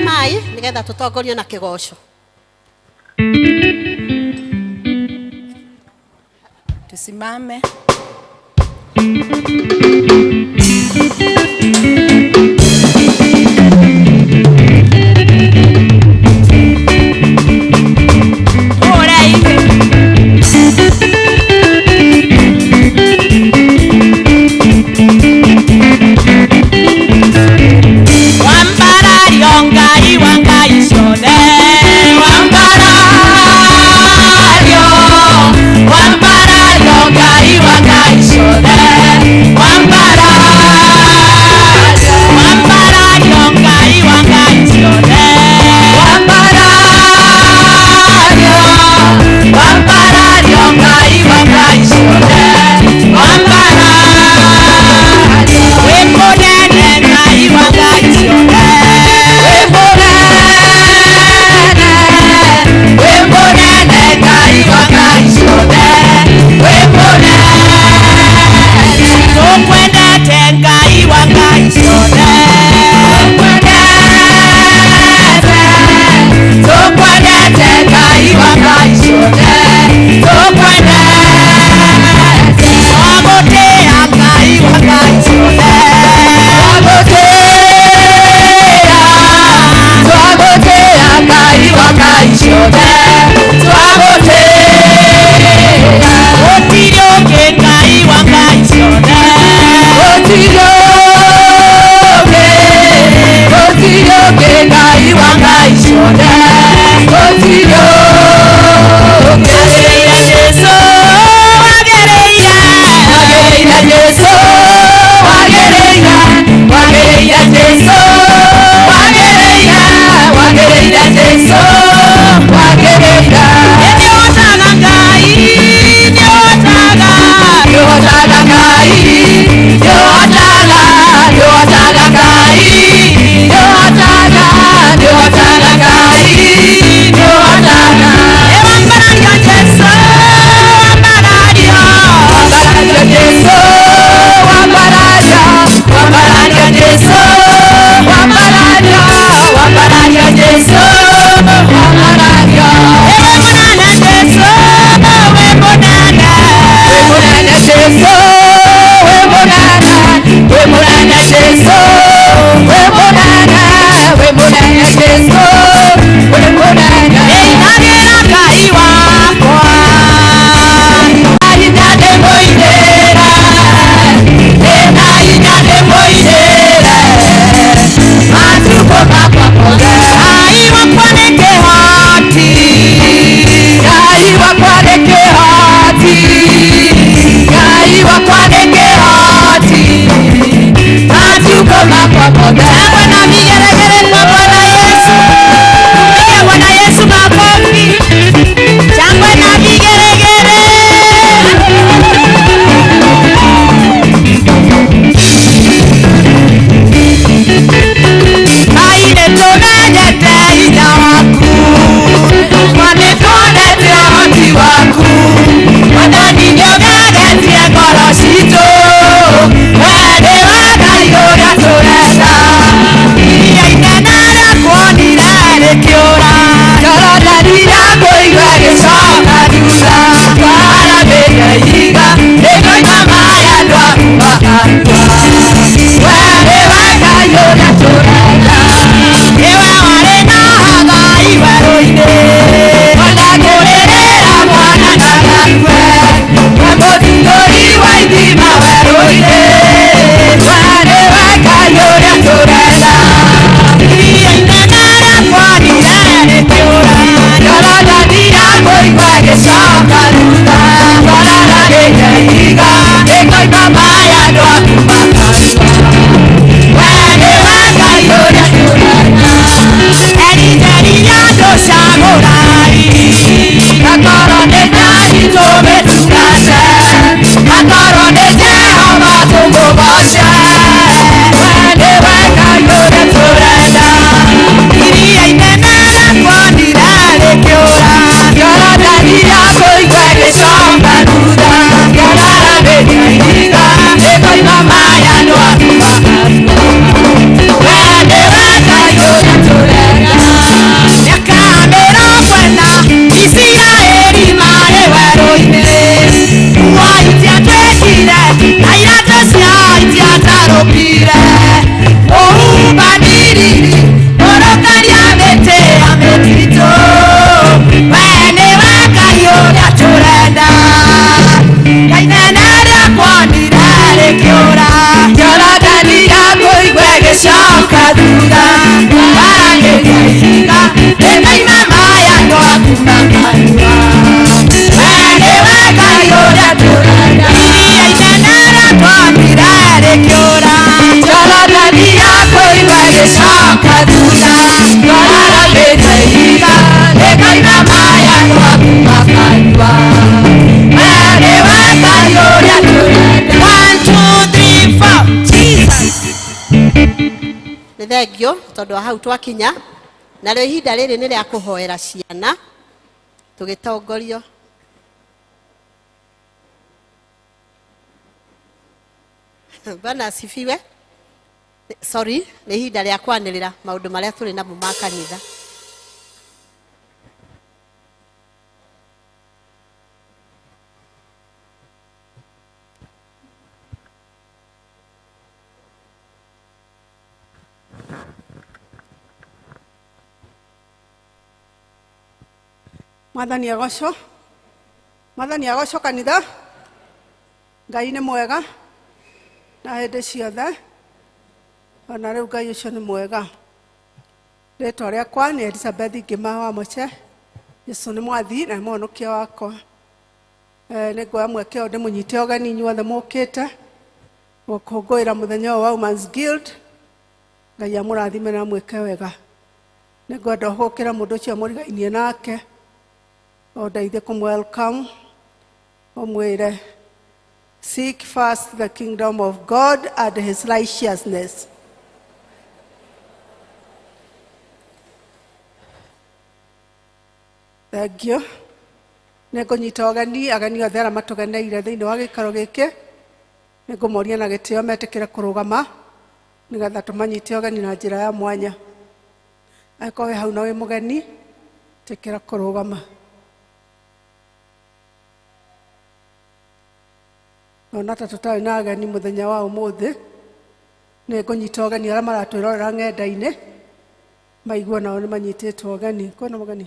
Mai nigetha tũtongorio na kĩgoco. Tusimame. Mama ya no. Wokire Mũhubaniriri Mũrũkaria mĩtĩ ya mĩtitũ We nĩwe Ngai ũrĩa tũrenda Ngai inene rĩakwonire rĩkĩũra Jorodani yakũigua ĩgĩcoka thutha Waranĩria ihiga Rĩkoima maĩ andũ aku makanyua We nĩwe Ngai ũrĩa tũrenda Iria inene rĩakwonire rĩkĩũra Jorodani yakũigua ĩgĩcoka thutha Waranĩria ihiga Rĩkoima maĩ andũ aku makanyua We nĩwe Ngai ũrĩa tũrenda 1 2 3 4 Jesus. Nĩ thengio tondũ wa hau twakinya narĩo ihinda rĩrĩ nĩ rĩa kũhoera ciana tũgĩtongorio. Bwana asifiwe. Sorry, nĩ ihinda rĩa kwanĩrĩra maũndũ marĩa tũrĩ namo ma kanitha. Mwathani agocwo, Mwathani agocwo kanitha. Ngai nĩ mwega na hĩndĩ ciothe, ona rĩu Ngai ũcio nĩ mwega. Rĩtwa rĩakwa nĩ Elizabeth Ngĩma wa Moche. Jesũ nĩ mwathi na nĩ mũhonokia wakwa. Nĩ nguoya mweke ũyũ ndĩmũnyite ũgeni inyuothe mũkĩte gũkũngũĩra mũthenya ũyũ wa Women's Guild. Ngai amũrathime na amwĩke wega. Nĩ ngwenda ũhũkĩre mũndũ ũcio mũrigainie nake, ũndeithie kũmwelcome, ũmwĩre seek first the kingdom of God and his righteousness. Thank you. Nĩ ngũnyita ũgeni ageni othe arĩa matũgeneire thĩinĩ wa gĩikaro gĩkĩ. Nĩ ngũmoria na gĩtĩo metĩkĩre kũrũgama nĩgetha tũmanyite ũgeni na njĩra ya mwanya. Angĩkorwo wĩ hau na wĩ mũgeni, tĩkĩra kũrũgama. Ona ta tũtarĩ na ageni mũthenya wa ũmũthĩ, nĩ ngũnyita ũgeni arĩa maratwĩrorera ng'enda-inĩ, maigue nao nĩ manyitĩtwo ũgeni. Kwĩna mũgeni?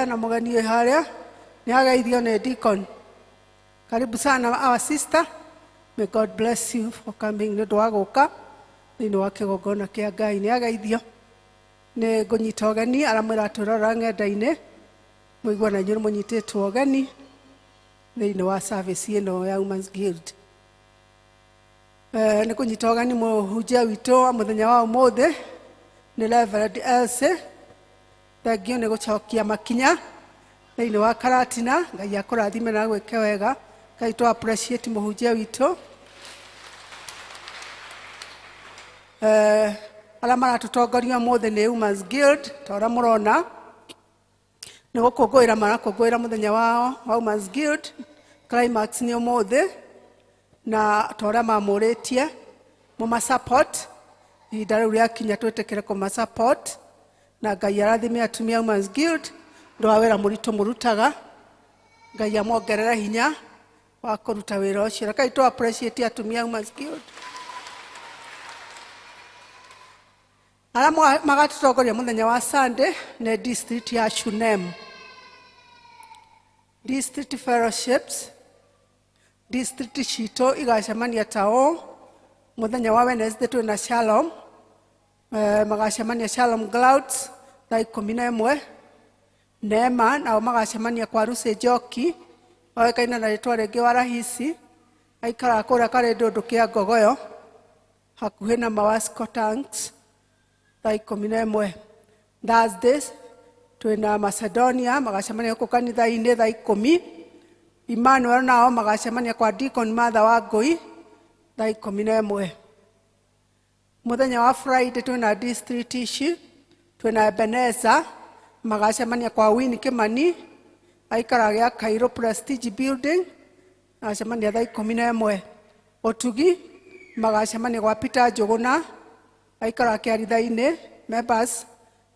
Na mũgeni wĩ harĩa nĩ ageithio nĩ deacon. Karibu sana our sister. May God bless you for coming nĩ ũndũ wa gũka thĩinĩ wa kĩgongona kĩa Ngai. Nĩ ageithio. Nĩ ngũnyita ũgeni arĩa mũratwĩrorera ng'enda-inĩ, mũigue na inyuĩ nĩ mũnyitĩtwo ũgeni thĩinĩ wa service ĩno ya Women's Guild. Nĩ kũnyita ũgeni mũhunjia witũ wa mũthenya wa ũmũthĩ nĩ Reverend Elsie. Thengio nĩ gũcokia makinya thĩinĩ wa Karatina. Ngai akũrathime na agwĩke wega. Ngai tũ appreciate mũhunjia witũ. Arĩa maratũtongoria ũmũthĩ nĩ Women's Guild, ta ũrĩa mũrona nĩ gũkũngũĩra marakũngũĩra mũthenya wao wa Women's Guild. Climax nĩ ũmũthĩ, na ta ũrĩa mamũrĩtie mũma support ihinda rĩu rĩakinya twĩtĩkĩre kũma support, na Ngai arathime atumia Women's Guild ndũ wa wĩra mũritũ mũrutaga. Ngai amongerere hinya wa kũruta wĩra ũcio. Rekei tũ appreciate atumia Women's Guild. Arĩa magatũtongoria mũthenya wa Sunday nĩ district ya Shunem, district fellowships. District citũ igacemania ta ũũ mũthenya wa Wednesday twĩna Shalom. Magacemania Shalom Clouds thaa 11. Neema nao magacemania kwa Lucy Njoki, oĩkaine na rĩtwa rĩngĩ wa Rahisi, aikaraga kũrĩa Karĩndũndũ kĩa Ngogoyo hakuhĩ na Mawasco Tanks thaa 11. Thursdays twĩna Macedonia magacemania gũkũ kanitha-inĩ thaa 10. Emmanuel nao magacemania kwa Deacon Martha wa Ngũi thaa 11. Mũthenya wa Friday twĩna district ici, twĩna Ebenezer magacemania kwa Winnie Kimani, aikaraga gĩa Cairo Prestige Building, magacemania thaa 11. Ũtugi magacemania gwa Peter Njũgũna, aikaraga Kĩaritha-inĩ. Members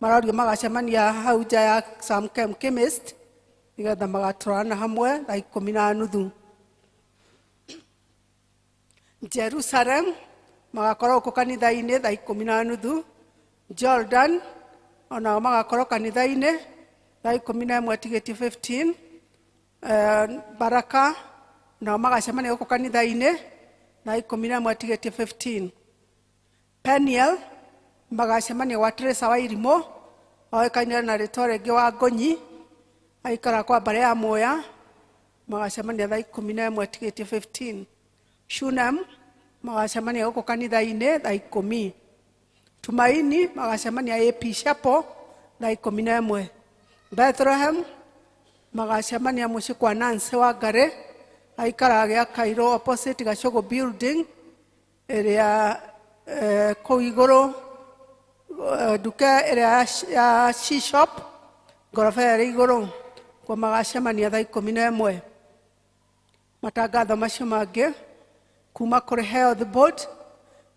marorio magacemania hau nja ya Samkem Chemist nĩgetha magatwarana hamwe thaa 10:30. Jerusalem magakorwo gũkũ kanitha-inĩ thaa 10:30. Jordan onao magakorwo kanitha-inĩ thaa 11 tigĩtie 15. Baraka nao magacemania gũkũ kanitha-inĩ thaa 11 tigĩtie 15. Peniel magacemania gwa Teresa wa Irimũ, oĩkaine na rĩtwa rĩngĩ wa Ngonyi, aikara kwa mbarĩ ya Muya, magacemania thaa 11 tigĩtie 15. Shunem magacemania gũkũ kanitha-inĩ thaa 10. Tumaini magacemania AP Chapel thaa 11. Bethlehem magacemania mũciĩ kwa Nancy Wangari, aikaraga gĩa Cairo opposite Gachogo building ĩrĩa kũu igũrũ, nduka ĩrĩa ya C-shop, ngoroba ĩrĩa igũrũ kuo, magacemania thaa 11. Matangatho macio mangĩ kuma kũrĩ Health Board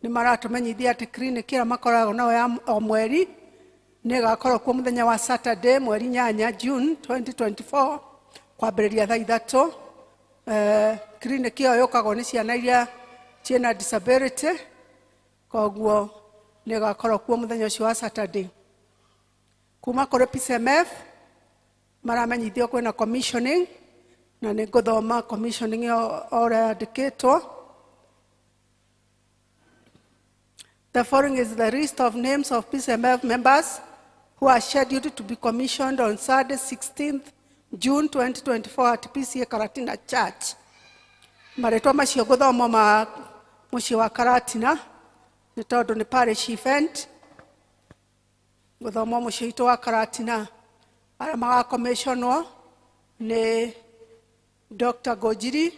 nĩ maratũmenyithia atĩ clinic ĩrĩa makoragwo nayo ya o mweri nĩ ĩgakorwo kuo mũthenya wa Saturday mweri 8 June 2024 kwambĩrĩria thaa 3. Clinic ĩyo yũkagwo nĩ ciana iria ciĩna disability, koguo nĩ ĩgakorwo kuo mũthenya ũcio wa Saturday. Kuma kũrĩ PCMF maramenyithio kwĩna commissioning, na nĩ ngũthoma commissioning ĩyo o ũrĩa yandĩkĩtwo. The following is the list of names of PCMF members who are scheduled to be commissioned on Saturday, 16th June 2024 at PCEA Karatina Church. Marĩtwa macio ngũthoma ma mũciĩ wa Karatina nĩ tondũ nĩ parish event. Gũthoma mũciĩ witũ wa Karatina, arĩa magakomĩconwo nĩ Dr. Gojiri,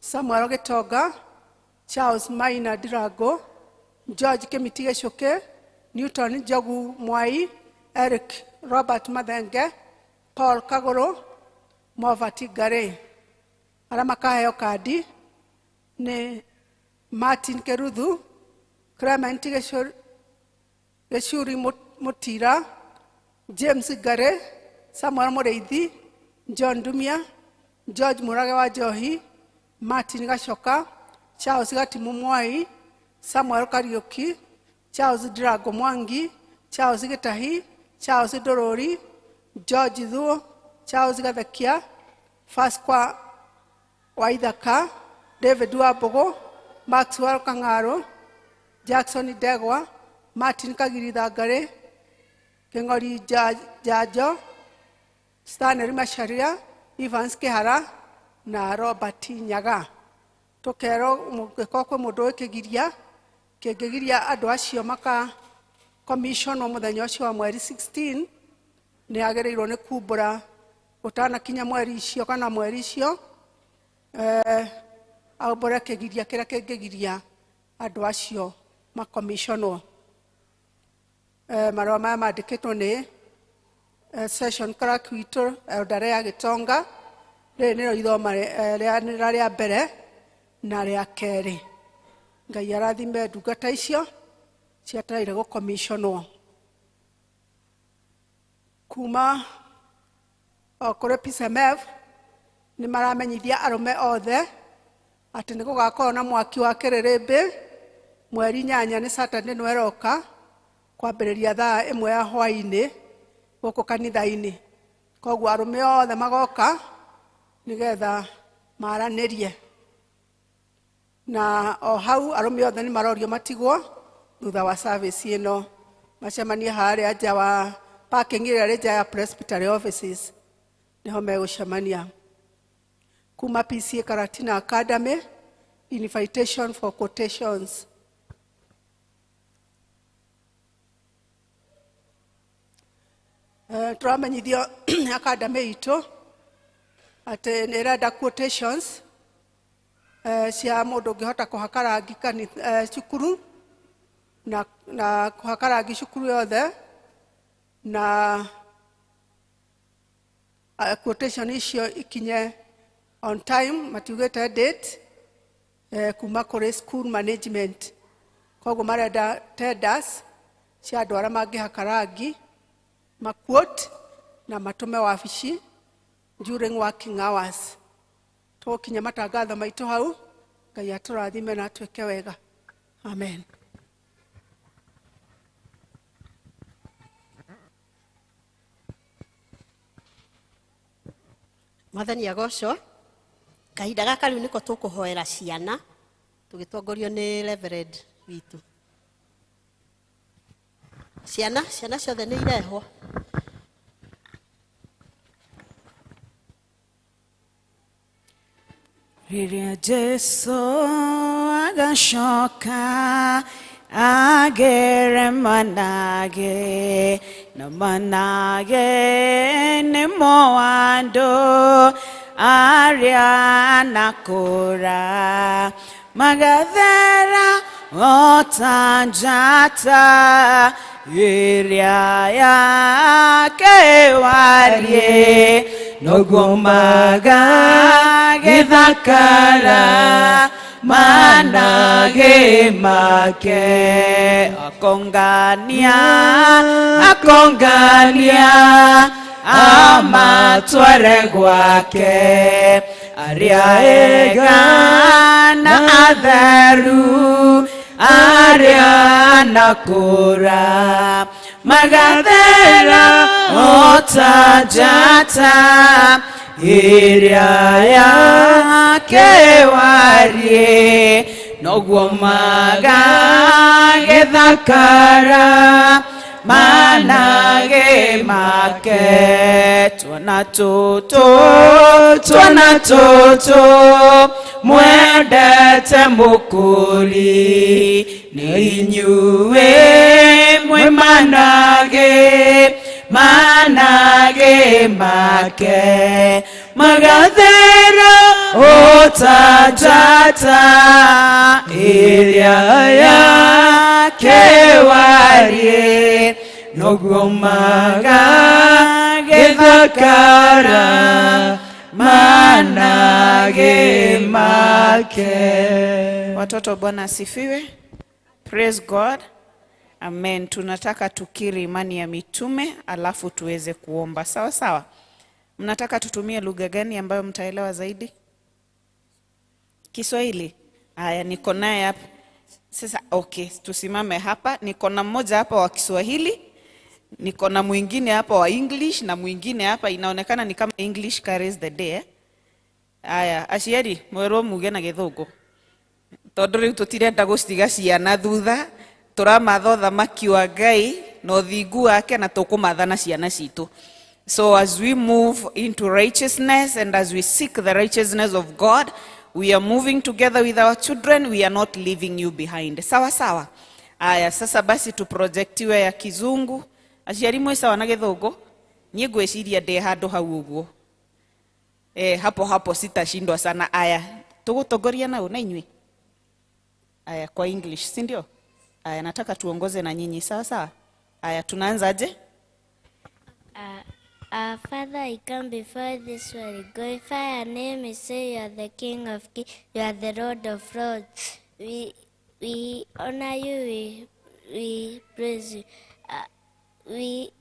Samuel Gitonga, Charles Maina Ndirango, George Kimiti Gicuki, Newton Njogu Mwai, Eric Robert Mathenge, Paul Kaguru, Movati Ngari. Arĩa makaheo kandi nĩ Martin Keruthu, Clement Gĩcuri Mutira, James Ngare, Samuel Mũrĩithi, John Dumia, George Mũrage wa Njohi, Martin Gacoka, Charles Gatimu Mwai, Samuel Kariuki, Charles Ndirango Mwangi, Charles Gĩtahi, Charles Ndũrũri, George Thuo, Charles Gathekia, Pasqua Waithaka, David Wambũgũ, Maxwell Kang'aro, Jackson Ndegwa, Martin Kagiritha Ngarĩ, Kĩng'ori Njanjo, Stanley Macharia, Evans Kĩhara na Robert Nyaga. Tũkerwo mũngĩkorwo kwĩ mũndũ wĩkĩgiria kĩngĩgiria andũ acio maka commissionwo mũthenya ũcio wa mweri 16, nĩ agĩrĩirwo nĩ kumbũra ũtanakinya mweri icio kana mweri icio, aumbũre kĩgiria kĩrĩa kĩngĩgiria andũ acio makomiconwo. Marũa maya mandĩkĩtwo nĩ session clerk witũ Elder ya Gĩtonga. Rĩrĩ nĩrĩo ithoma rĩa mbere na rĩa kerĩ. Ngai arathime ndungata icio ciataraire gũkomiconwo. Kuma o kũrĩ PCMF nĩ maramenyithia arũme othe atĩ nĩ gũgakorwo na mwaki wa kĩrĩrĩmbĩ mweri 8, nĩ Saturday nĩ ĩroka, kwambĩrĩria thaa 1 ya hwaĩ-inĩ gũkũ kanitha-inĩ. Koguo arũme othe magoka nĩgetha maranĩrie, na o hau arũme othe nĩ marorio matigwo thutha wa service ĩno, macemanie harĩa nja wa parking ĩrĩa ĩrĩ nja ya presbytery offices, nĩho megũcemania. Kuma PCEA Karatina Academy, invitation for quotations. Tũramenyithio academy itũ atĩ nĩ ĩrenda quotations cia mũndũ ũngĩhota kũhaka rangi cukuru na kũhaka rangi cukuru yothe, na quotation icio ikinye on time, matiugĩte date, kuma kũrĩ school management. Koguo marenda tenders cia andũ arĩa mangĩhaka rangi, maquote na matũme wabici during working hours. Tũgũkinya matangatho maitũ hau. Ngai atũrathime na atwĩke wega. Amen. Mwathani agocwo. Kahinda gaka rĩu nĩko tũkũhoera ciana tũgĩtongorio nĩ Reverend witũ. Ciana, ciana ciothe nĩ irehwo. Rĩrĩa Jesu agacoka agere manage na manage nĩmo andũ arĩa nakũra magathera ota njata ĩrĩa yakewarie noguo magagĩthakara manage make akongania akongania amatware gwake arĩa ega na atheru arĩa nakũra magathera ota njata ĩrĩa yakewarie noguo magagĩthakara manage make twana tũtũ twana tũtũ mwendete mũkũri nĩ inyuĩ mwĩ manage manage make magathera ota njata ĩrĩa yakewarie noguo magagĩthakara manage make. Watoto, Bwana asifiwe. Praise God. Amen. Tunataka tukiri imani ya mitume alafu tuweze kuomba. Sawa sawa. Mnataka tutumie lugha gani ambayo mtaelewa zaidi? Kiswahili. Haya, niko naye hapa. Sasa okay, tusimame hapa. Niko na mmoja hapa wa Kiswahili, niko na mwingine hapa wa English na mwingine hapa inaonekana ni kama English carries the day. Eh? Haya, aciari mwerwo muge na gĩthũngũ. Tondũ rĩu tũtirenda gũciga ciana thutha, tũramatha ũthamaki wa Ngai na ũthingu wake na tũkũmatha na ciana citũ. So as we move into righteousness and as we seek the righteousness of God, we are moving together with our children, we are not leaving you behind. Sawa sawa. Aya, sasa basi tuprojectiwe ya kizungu. Aciari mwĩ sawa na gĩthũngũ? Niĩ ngwĩciria ndĩ handũ hau ũguo. Hapo hapo sitashindwa sana. Aya, tũgũtongoria nao na inyuĩ? Aya, kwa English, si ndio? Aya, nataka tuongoze na nyinyi, sawa sawa? Aya, tunaanzaje? Our Father, I come before this world. Glorify your name and say you are the King of kings, you are the Lord of lords. We honor you, we praise you. We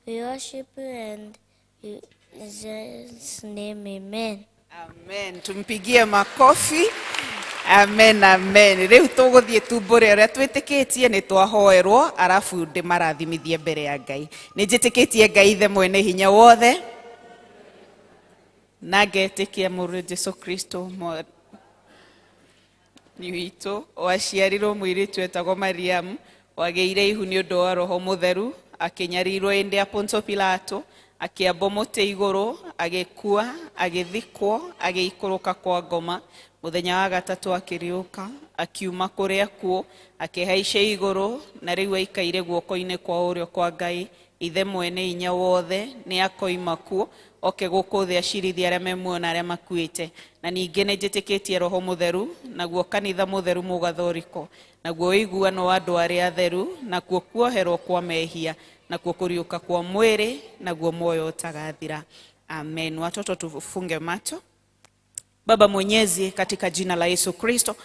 worship you and in Jesus' name, amen. Amen. Tumpigie makofi. Amen, amen. Rĩu tũgũthiĩ tumbũre ũrĩa twĩtĩkĩtie nĩ twahoerwo arabu ndĩmarathimithie mbere ya Ngai. Nĩ njĩtĩkĩtie Ngai ithe mwene hinya wothe na ngetĩkia mũrũ Jesu Kristo mwathani witũ waciarirwo mũirĩtu etagwo Mariamu, wagĩire ihu nĩ ũndũ wa Roho Mũtheru, akĩnyarirwo hĩndĩ ya Ponto Pilato, akĩambwo mũtĩ igũrũ, agĩkua, agĩthikwo, agĩikũrũka kwa ngoma. Mũthenya wa gatatũ akĩriũka, akiuma kũrĩa kuo, akĩhaica igũrũ, na rĩu aikaire guoko-inĩ kwa ũrĩo kwa Ngai, ithe mwene hinya wothe, nĩ akoima kuo, oke gũkũ thĩ acirithie arĩa me muoyo na arĩa makuĩte. Na ningĩ nĩ njĩtĩkĩtie Roho Mũtheru, naguo kanitha mũtheru mũgathoriko, naguo ũiguano wa andũ arĩa atheru, nakuo kuoherwo kwa mehia, nakuo kũriũka kwa mwĩrĩ, naguo muoyo ũtagathira. Amen. Watoto tufunge macho. Baba Mwenyezi, katika jina la Yesu Kristo,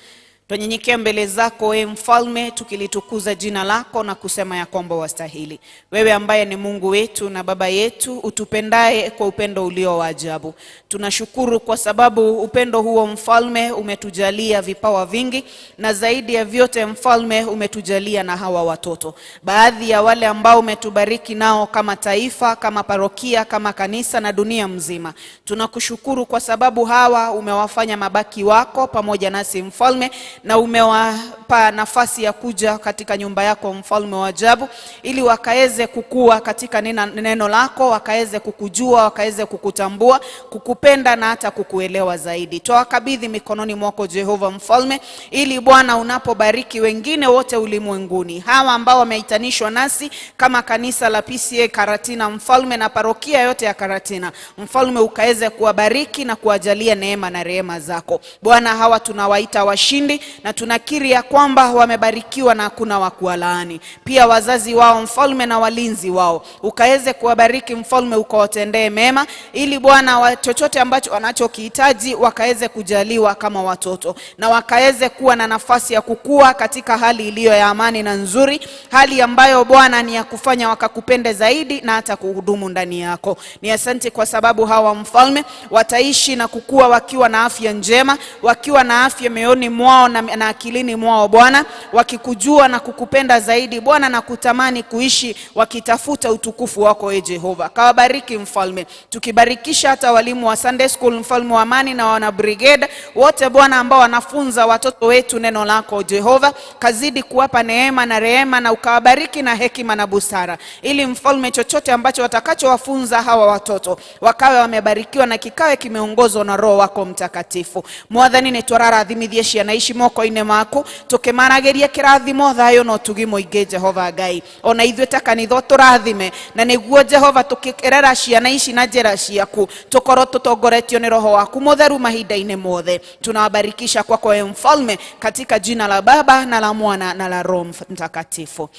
Twanyenyekea mbele zako e Mfalme, tukilitukuza jina lako na kusema ya kwamba wastahili. Wewe ambaye ni Mungu wetu na Baba yetu, utupendaye kwa upendo ulio wa ajabu. Tunashukuru kwa sababu upendo huo Mfalme umetujalia vipawa vingi, na zaidi ya vyote Mfalme umetujalia na hawa watoto, baadhi ya wale ambao umetubariki nao kama taifa, kama parokia, kama kanisa na dunia mzima. Tunakushukuru kwa sababu hawa umewafanya mabaki wako pamoja nasi Mfalme, na umewapa nafasi ya kuja katika nyumba yako Mfalme wa ajabu, ili wakaweze kukua katika neno lako, wakaweze kukujua, wakaweze kukutambua, kukupenda na hata kukuelewa zaidi. Twawakabidhi mikononi mwako Jehova Mfalme, ili Bwana unapobariki wengine wote ulimwenguni, hawa ambao wameitanishwa nasi kama kanisa la PCEA Karatina Mfalme na parokia yote ya Karatina Mfalme, ukaweze kuwabariki na kuwajalia neema na rehema zako Bwana. Hawa tunawaita washindi na tunakiri ya kwamba wamebarikiwa na hakuna wa kuwalaani. Pia wazazi wao Mfalme na walinzi wao ukaweze kuwabariki Mfalme, ukawatendee mema, ili Bwana chochote ambacho wanachokihitaji wakaweze kujaliwa kama watoto na wakaweze kuwa na nafasi ya kukua katika hali iliyo ya amani na nzuri, hali ambayo Bwana ni ya kufanya wakakupende zaidi na hata kuhudumu ndani yako. Ni asante kwa sababu hawa Mfalme wataishi na kukua wakiwa na afya njema, wakiwa na afya mioyoni mwao na akilini mwao Bwana, wakikujua na kukupenda zaidi Bwana, na kutamani kuishi wakitafuta utukufu wako e Jehova. Kawabariki Mfalme, tukibarikisha hata walimu wa Sunday School Mfalme wa amani na wana brigade wote Bwana ambao wanafunza watoto wetu neno lako Jehova, kazidi kuwapa neema na rehema na ukawabariki na hekima na busara, ili Mfalme chochote ambacho watakachowafunza hawa watoto wakawe wamebarikiwa na kikawe kimeongozwa na Roho wako Mtakatifu. Mwathani nĩ tũrarathimithie ciana ici moko-inĩ maku, tũkĩmarageria kĩrathimo thayũ na ũtugi mũingĩ Jehova Ngai. Ona ithuĩ ta kanitha ũtũrathime, na nĩguo Jehova tũkĩrera ciana ici na njĩra ciaku, tũkorwo tũtongoretio nĩ Roho waku Mũtheru mahinda-inĩ mothe. Tunawabarikisha kwako ewe Mfalme, katika jina la Baba na la Mwana na la Roho Mtakatifu.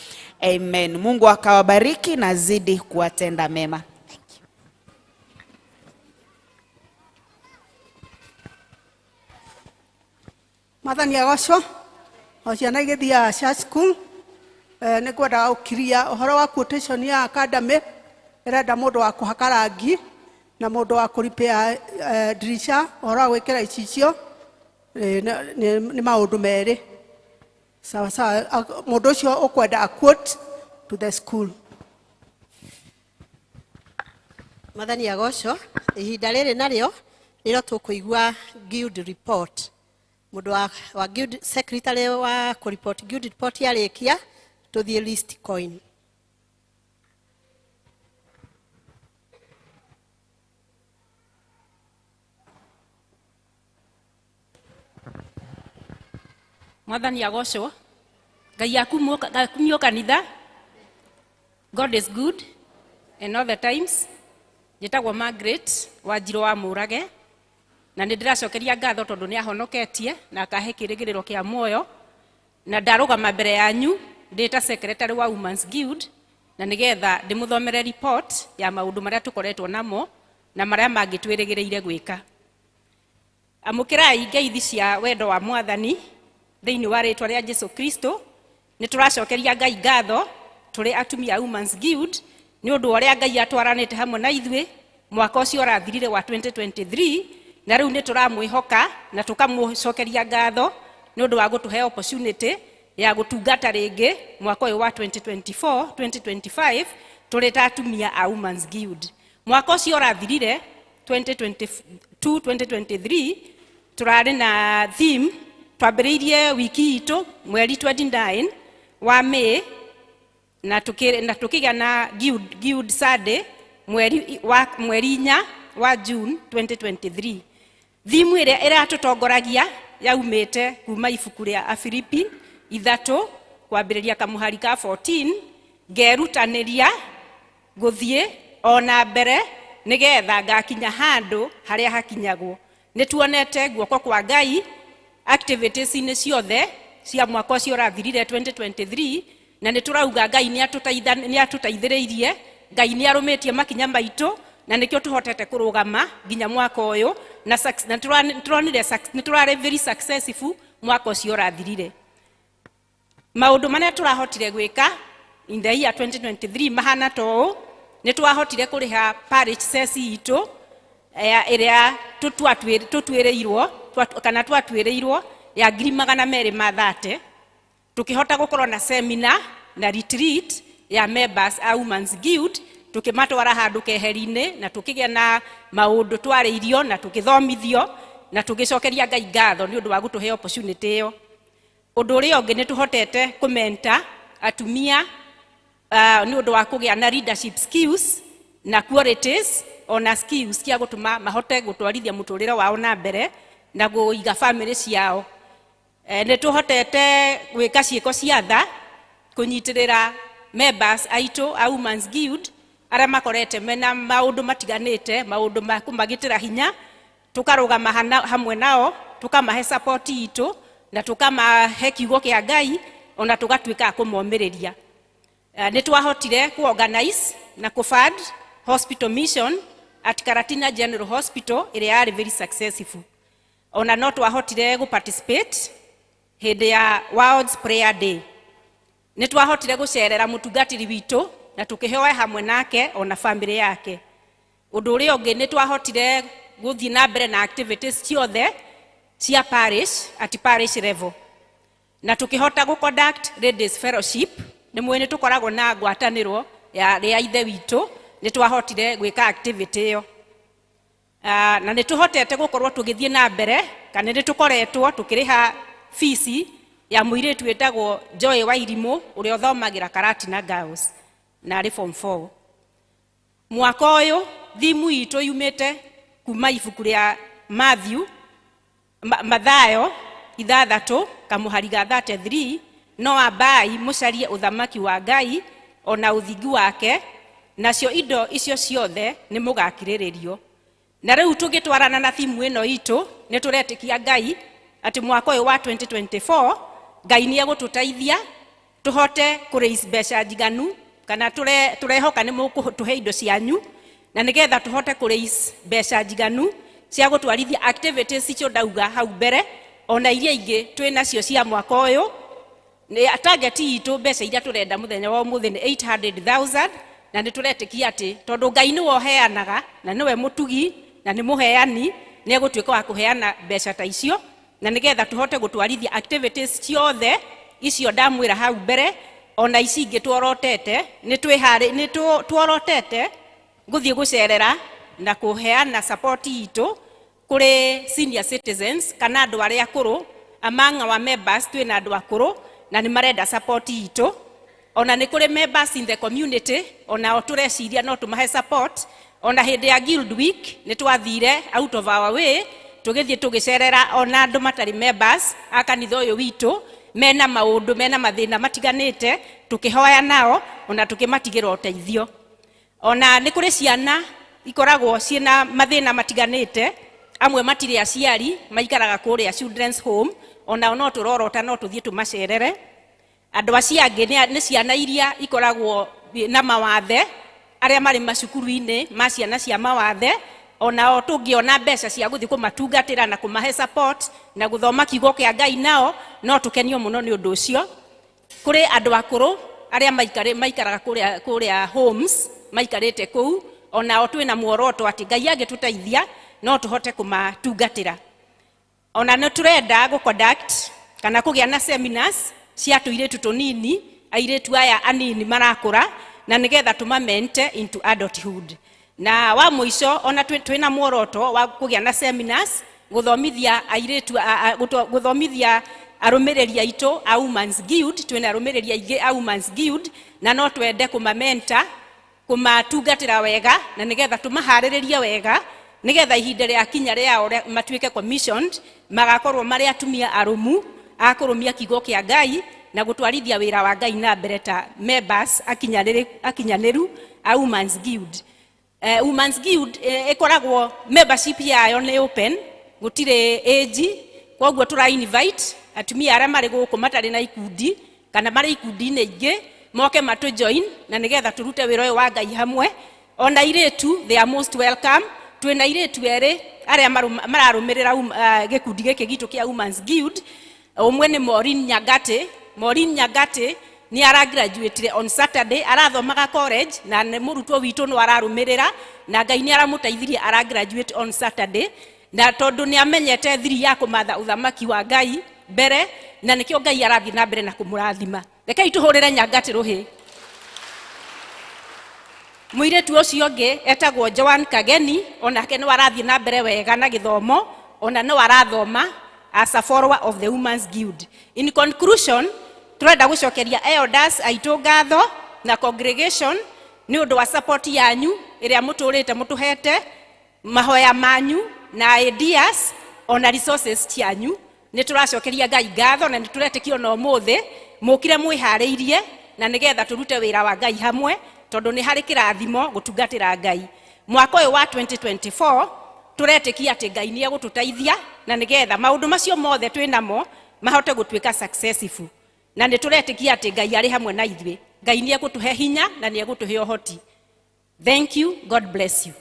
Amen. Mungu akawabariki na zidi kuwatenda mema. Mwathani agocwo. O ciana igĩthiaga church school, nĩ ngwendaga gũkiria ũhoro wa quotation ya academy. Ĩrenda mũndũ wa kũhaka rangi na mũndũ wa kũripĩa dirisha, ũhoro wa gwĩkĩra icicio. Nĩ maũndũ merĩ sawa sawa. Mũndũ ũcio ũkwenda a quote to the school. Mwathani agocwo. Ihinda rĩrĩ narĩo nĩrĩo tũkũigua guild report. Mũndũ wa guild secretary wa kũreport guild report yarĩkia, tũthiĩ list coin. Mwathani agocwo. Ngai akumio kanitha. God is good and all the times. Njĩtagwo Margaret Wanjirũ wa Mũrage, na nĩ ndĩracokeria ngatho tondũ nĩ ahonoketie na akahe kĩrĩgĩrĩro kĩa muoyo, na ndarũgama mbere yanyu ndĩ ta secretary wa Women's Guild, na nĩgetha ndĩmũthomere report ya maũndũ marĩa tũkoretwo namo na marĩa mangĩ twĩrĩgĩrĩire gwĩka. Amũkĩrai ngeithi cia wendo wa Mwathani thĩinĩ wa rĩtwa rĩa Jesu Kristo. Nĩ tũracokeria Ngai ngatho tũrĩ atumia a Women's Guild nĩ ũndũ wa ũrĩa Ngai atwaranĩte hamwe na ithuĩ mwaka ũcio ũrathirire wa 2023, na rĩu nĩ tũramwĩhoka na tũkamũcokeria ngatho nĩ ũndũ wa gũtũhe opportunity ya gũtungata rĩngĩ mwaka ũyũ wa 2024 2025 tũrĩ ta atumia a Women's Guild. Mwaka ũcio ũrathirire 2022 2023 tũrarĩ na theme. Twambĩrĩirie wiki itũ mweri 29 wa May na tukigĩa na Guild Sunday mweri 4 wa June 2023. Thimu ĩrĩa ĩratũtongoragia yaumĩte kuma ibuku rĩa Afilipi 3 kwambĩrĩria kamũhari ka 14, ngerutanĩria gũthiĩ ona mbere nĩgetha ngakinya handũ harĩa hakinyagwo. Nĩ tuonete guoko kwa Ngai activities-inĩ ciothe cia mwaka ũcio ũrathirire 2023, na nĩ tũrauga Ngai nĩ atũteithĩrĩirie, Ngai nĩ arũmĩtie makinya maitũ, na nĩkĩo tũhotete kũrũgama nginya mwaka ũyũ, na nĩ tũronire nĩ tũrarĩ very successful Mwaka ũcio ũrathirire, maũndũ marĩa tũrahotire gwĩka in the year 2023 mahana ta ũũ: nĩ twahotire kũrĩha parish cess itũ ĩrĩa tũtuĩrĩirwo kana twatuĩrĩirwo ya 230,000. Tukihota gukorwo na seminar na retreat ya members a Women's Guild, tukimatwara handu keheri-inĩ na tukigĩa na maũndũ twarĩirio na tukithomithio na tugicokeria Ngai ngatho nĩ ũndũ wa gũtũhe opportunity ĩyo. Ũndũ ũrĩa ũngĩ, nĩ tũhotete kũmenta atumia nĩ ũndũ wa kũgĩa na leadership skills na qualities ona skills cia gũtũma mahote gũtwarithia mũtũrĩre wao na mbere na kũiga family ciao. Nĩ tũhotete gwĩka ciĩko cia tha, kũnyitĩrĩra members aitũ a Women's Guild arĩa makorete mena maũndũ matiganĩte, maũndũ ma kũmagitĩra hinya, tũkarũgama hamwe nao, tũkamahe support itũ na tũkamahe kiugo kĩa Ngai, ona tũgatuĩka a kũmomĩrĩria. Nĩ twahotire kuorganize na kufund hospital mission at Karatina General Hospital ĩrĩa yarĩ very successful. Ona no twahotire gũparticipate hĩndĩ ya World's Prayer Day. Nĩ twahotire gũcerera mũtungatĩri witũ na tũkĩhoya hamwe nake ona family yake. Ũndũ ũrĩa ũngĩ, nĩ twahotire gũthiĩ na mbere na activities ciothe cia parish at parish level na tukihota gũ conduct ladies fellowship. Nĩ mwĩ nĩ tũkoragwo na ngwatanĩro ya rĩa ithe witũ, nĩ twahotire gwĩka activity ĩyo. Na nĩ tũhotete gũkorwo tũgĩthiĩ na mbere kana nĩ tũkoretwo tũkĩrĩha fees ya mũirĩtu wĩtagwo Joy Wairimũ ũrĩa ũthomagĩra Karatina Girls na arĩ form 4. Mwaka ũyũ thimu itũ yumĩte kuma ibuku rĩa Matthew, Mathayo 6 kamũhari ga 33: "No ambai mũcarie ũthamaki wa Ngai ona ũthingu wake, nacio indo icio ciothe nĩ mũgakirĩrĩrio." Na rĩu tũgĩtwarana na thimu ĩno itũ, nĩ tũretĩkia Ngai atĩ mwaka ũyũ wa 2024 Ngai nĩ egũtũteithia tũhote kũ raise mbeca njiganu, kana tũrehoka nĩ mũkũtũhe indo cianyu na nĩgetha tũhote kũ raise mbeca njiganu cia gũtwarithia activities icio ndauga hau mbere ona iria ingĩ twĩ nacio cia mwaka ũyũ. Nĩ target itũ, mbeca iria tũrenda mũthenya wa ũmũthĩ nĩ 800,000, na nĩ tũretĩkia atĩ tondũ Ngai nĩwe ũheanaga na nĩwe mũtugi na nĩ mũheani, nĩ egũtuĩka wa kũheana mbeca ta icio na nĩgetha tũhote gũtwarithia activities ciothe icio ndamwĩra hau mbere ona ici ingĩ tuorotete. Nĩ twĩharĩ nĩ tuorotete gũthiĩ gũcerera na kũheana support itũ kũrĩ senior citizens kana andũ arĩa akũrũ. Among our members twĩna andũ akũrũ na nĩ marenda support itũ. Ona nĩ kũrĩ members in the community onao tũreciria no tũmahe support. Ona hĩndĩ ya Guild Week nĩ twathire out of our way, tũgĩthiĩ tũgĩcerera ona andũ matarĩ members a kanitha ũyũ witũ mena maũndũ, mena mathĩna matiganĩte, tũkĩhoya nao ona tũkĩmatigĩra ũteithio. Ona nĩ kũrĩ ciana ikoragwo ciĩna mathĩna matiganĩte, amwe matirĩ aciari, maikaraga kũrĩa children's home, onao no tũrorota no tũthiĩ tũmacerere. Andũ acio angĩ nĩ ciana iria ikoragwo na mawathe, arĩa marĩ macukuru-inĩ ma ciana cia mawathe, onao tũngĩona mbeca cia gũthiĩ kũmatungatĩra na kũmahe support na gũthoma kiugo kĩa Ngai nao, no tũkenio mũno nĩ ũndũ ũcio. Kũrĩ andũ akũrũ arĩa maikaraga kũrĩa homes, maikarĩte kũu, onao twĩna muoroto atĩ Ngai angĩtũteithia no tũhote kũmatungatĩra. Ona nĩ tũrenda gũ conduct kana kũgĩa na seminars cia tũirĩtu tũnini, airĩtu aya anini marakũra, na nĩgetha tũmamente into adulthood. Na wa mũico, ona twĩna muoroto wa kũgĩa na seminars gũthomithia airĩtu gũthomithia arũmĩrĩri aitũ a Women's Guild. Twĩna arũmĩrĩri aingĩ a Women's Guild na no twende kũmamenta, kũmatungatĩra wega na nĩgetha tũmaharĩrĩrie wega, nĩgetha ihinda rĩa kinya rĩao matuĩke commissioned, magakorwo marĩ atumia arũmu a kũrũmia kiugo kĩa Ngai na gũtwarithia wĩra wa Ngai na mbere ta members akinyanĩru a Women's Guild. Women's Guild ĩkoragwo membership yayo nĩ open, gũtirĩ age, koguo tũra invite atumia arĩa marĩ gũkũ matarĩ na ikundi kana marĩ ikundi-inĩ ingĩ moke matũ join na nĩgetha tũrute wĩra ũyũ wa Ngai hamwe. Ona airĩtu, they are most welcome. Twĩna airĩtu erĩ arĩa mararũmĩrĩra gĩkundi gĩkĩ gitũ kĩa Women's Guild. Ũmwe nĩ Maureen Nyangati. Maureen Nyangati nĩ aragraduatire on Saturday, arathomaga college na nĩ mũrutwo witũ no ararũmĩrĩra, na Ngai nĩ aramũteithirie aragraduate on Saturday, na tondũ nĩ amenyete thiri ya kũmatha ũthamaki wa Ngai mbere, na nĩkĩo Ngai arathiĩ na mbere na kũmũrathima. Rekei tũhũrĩre Nyangati rũhĩ. Mũirĩtu ũcio ũngĩ etagwo Joan Kageni, onake no arathiĩ na mbere wega na gĩthomo, ona no arathoma as a follower of the Women's Guild. In conclusion, turenda gũcokeria elders aitũ ngatho na congregation nĩ ũndũ wa support yanyu ĩrĩa mũtũrĩte mũtũhete, mahoya manyu na ideas ona resources cianyu. Nĩ tũracokeria Ngai ngatho na nĩ tũretĩkia ona ũmũthĩ mũkire mwĩharĩirie na nĩgetha tũrute wĩra wa Ngai hamwe, tondũ nĩ harĩ kĩrathimo gũtungatĩra Ngai. Mwaka ũyũ wa 2024 tũretĩkia atĩ Ngai nĩ egũtũteithia na nĩgetha maũndũ macio mothe twĩ namo mahote gũtuĩka successful, na nĩ tũretĩkia atĩ Ngai arĩ hamwe na ithuĩ. Ngai nĩ egũtũhe hinya na nĩ egũtũhe ũhoti. Thank you. God bless you.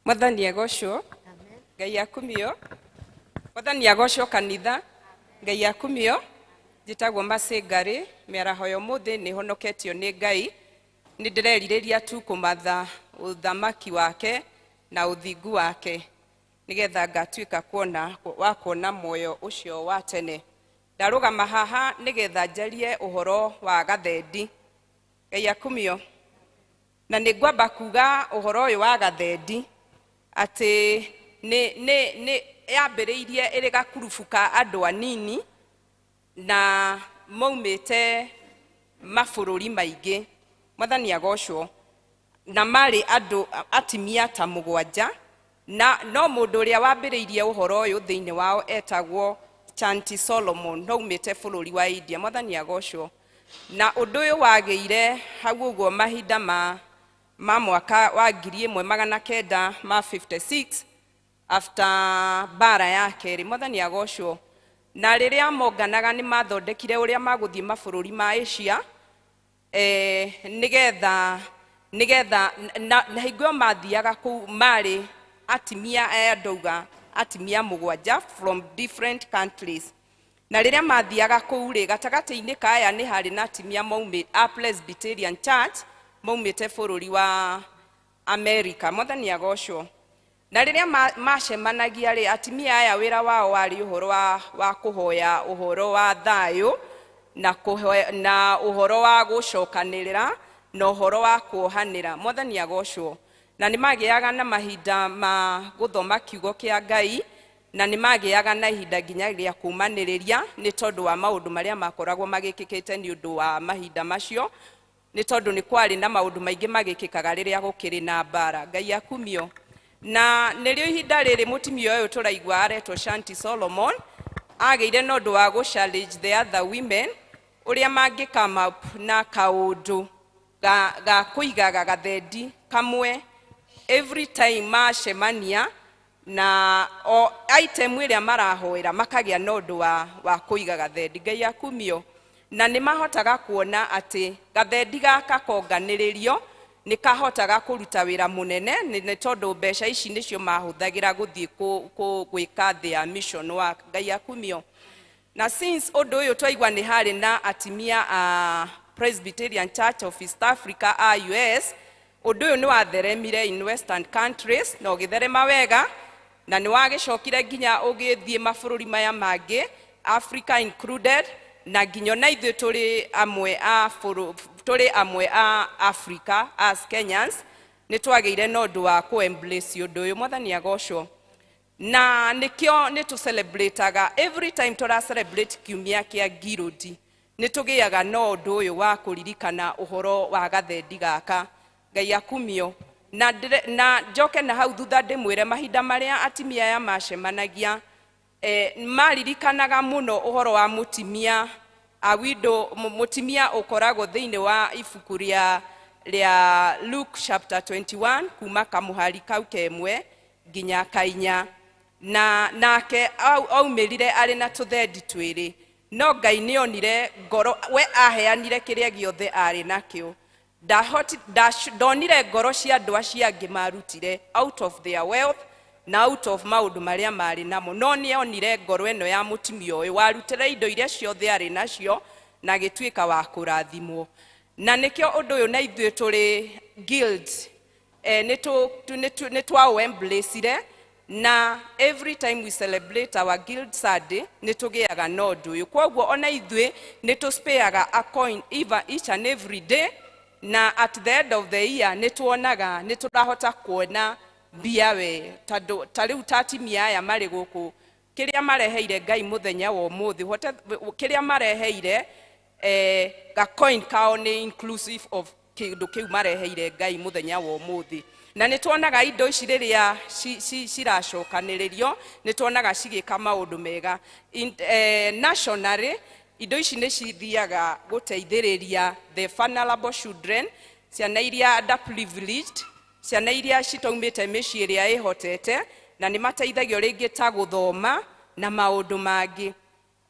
Mwathani agocwo, Ngai akumio. Mwathani agocwo kanitha, Ngai akumio. Njĩtagwo Mercy Ngari, mĩaraho ya ũmũthĩ nĩ honoketio nĩ Ngai. Nĩ ndĩrerirĩria tu kũmatha ũthamaki wake na ũthingu wake, nĩgetha ngatuĩka kuona wa kuona muoyo ũcio wa tene. Ndarũgama haha nĩgetha njarie ũhoro wa gathendi. Ngai akumio. Na nĩ ngwamba kuga ũhoro ũyũ wa gathendi atĩ nĩ yambĩrĩirie ĩrĩ gakurubu ka andũ anini na maumĩte mabũrũri maingĩ. Mwathani agocwo. Na marĩ andũ atimia ta 7, na no mũndũ ũrĩa wambĩrĩirie ũhoro ũyũ thĩinĩ wao etagwo Chanti Solomon, no umĩte bũrũri wa India. Mwathani agocwo. Na ũndũ ũyũ wagĩire hau ũguo mahinda ma mwaka wa 1956 after mbara ya kerĩ. Mwathani agocwo. Na rĩrĩa monganaga nĩ mathondekire ũrĩa magũthiĩ mabũrũri ma Asia, nĩgetha na hingo ĩyo mathiaga kũu marĩ atimia aya ndauga atimia 7 from different countries. Na rĩrĩa mathiaga kũu rĩ, gatagatĩ-inĩ ka aya nĩ harĩ na atimia maumĩte a Presbyterian Church maumĩte bũrũri wa America. Mwathani agocwo. Na rĩrĩa macemanagia rĩ, atimia aya wĩra wao warĩ ũhoro wa kũhoya ũhoro wa thayũ na kũhoya, na ũhoro wa gũcokanĩrĩra na ũhoro wa kuohanĩra. Mwathani agocwo. Na nĩ magĩaga na mahinda ma gũthoma kiugo kĩa Ngai, na nĩ magĩaga na ihinda nginya rĩa kũmanĩrĩria nĩ tondũ wa maũndũ marĩa makoragwo magĩkĩkĩte nĩ ũndũ wa mahinda macio, nĩ tondũ nĩ kwarĩ na maũndũ maingĩ magĩkĩkaga rĩrĩa gũkĩrĩ na mbara. Ngai akumio. Na nĩrĩo ihinda rĩrĩ mũtumia ũyũ tũraigua aretwo Shanti Solomon agĩire na ũndũ wa gũ challenge the other women ũrĩa mangĩ come up na kaũndũ ga kũigaga gathendi kamwe every time macemania, na o item ĩrĩa marahoera makagĩa na ũndũ wa kũiga gathendi. Ngai akumio. Na nĩ mahotaga kuona atĩ gathendi gaka konganĩrĩrio nĩ kahotaga kũruta wĩra mũnene, nĩ tondũ mbeca ici nĩcio mahũthagĩra gũthiĩ gwĩka their mission work. Ngai akumio. Na since ũndũ ũyũ twaigua nĩ harĩ na atimia a Presbyterian Church of East Africa a US, ũndũ ũyũ nĩ watheremire in western countries na ũgĩtherema wega, na nĩ wagĩcokire nginya ũgĩthiĩ mabũrũri maya mangĩ, Africa included, na nginya ona ithuĩ tũrĩ amwe a Africa as Kenyans nĩ twagĩire na ũndũ wa kũ embrace ũndũ ũyũ. Mwathani agocwo. Na nĩkĩo nĩ tũ celebrataga every time tũra celebrate kiumia kĩa Guild, nĩ tũgĩaga na ũndũ ũyũ wa kũririkana ũhoro wa gathendi gaka. Ngai akumio. Na njoke na hau thutha ndĩmwĩre mahinda marĩa atimia aya macemanagia, maririkanaga mũno ũhoro wa mũtimia a widow, mũtimia ũkoragwo thĩinĩ wa ibuku rĩa Luke chapter 21 kuma kamũhari kau kemwe nginya kainya. Na nake aumĩrire arĩ na tũthendi twĩrĩ, no Ngai nĩonire ngoro, we aheanire kĩrĩa gĩothe arĩ nakĩo. Ndonire ngoro cia andũ acio angĩ marutire out of their wealth na out of maũndũ marĩa marĩ namo, no nĩonire ngoro ĩno ya mũtumia ũyũ warutĩre indo iria ciothe arĩ nacio na agĩtuĩka wa kũrathimwo. Na nĩkĩo ũndũ ũyũ na ithuĩ tũrĩ guild nĩ twaũ-embracire, na every time we celebrate our guild Sunday nĩ tũgĩaga na ũndũ ũyũ. Kwoguo ona ithuĩ nĩ tũspareaga a coin each and every day, na at the end of the year nĩ tuonaga nĩ tũrahota kuona mbia we, tondũ ta rĩu ta atimia aya marĩ gũkũ, kĩrĩa mareheire Ngai mũthenya wa ũmũthĩ, kĩrĩa mareheire ga coin kao nĩ inclusive of kĩndũ kĩu mareheire Ngai mũthenya wa ũmũthĩ. Na nĩ tuonaga indo ici rĩrĩa ciracokanĩrĩrio, nĩ tuonaga cigĩka maũndũ mega. Nationally, indo ici nĩ cithiaga gũteithĩrĩria the vulnerable children, ciana iria underprivileged, ciana iria citaumĩte mĩciĩ ĩrĩa ĩhotete, na nĩ mateithagio rĩngĩ ta gũthoma na maũndũ mangĩ.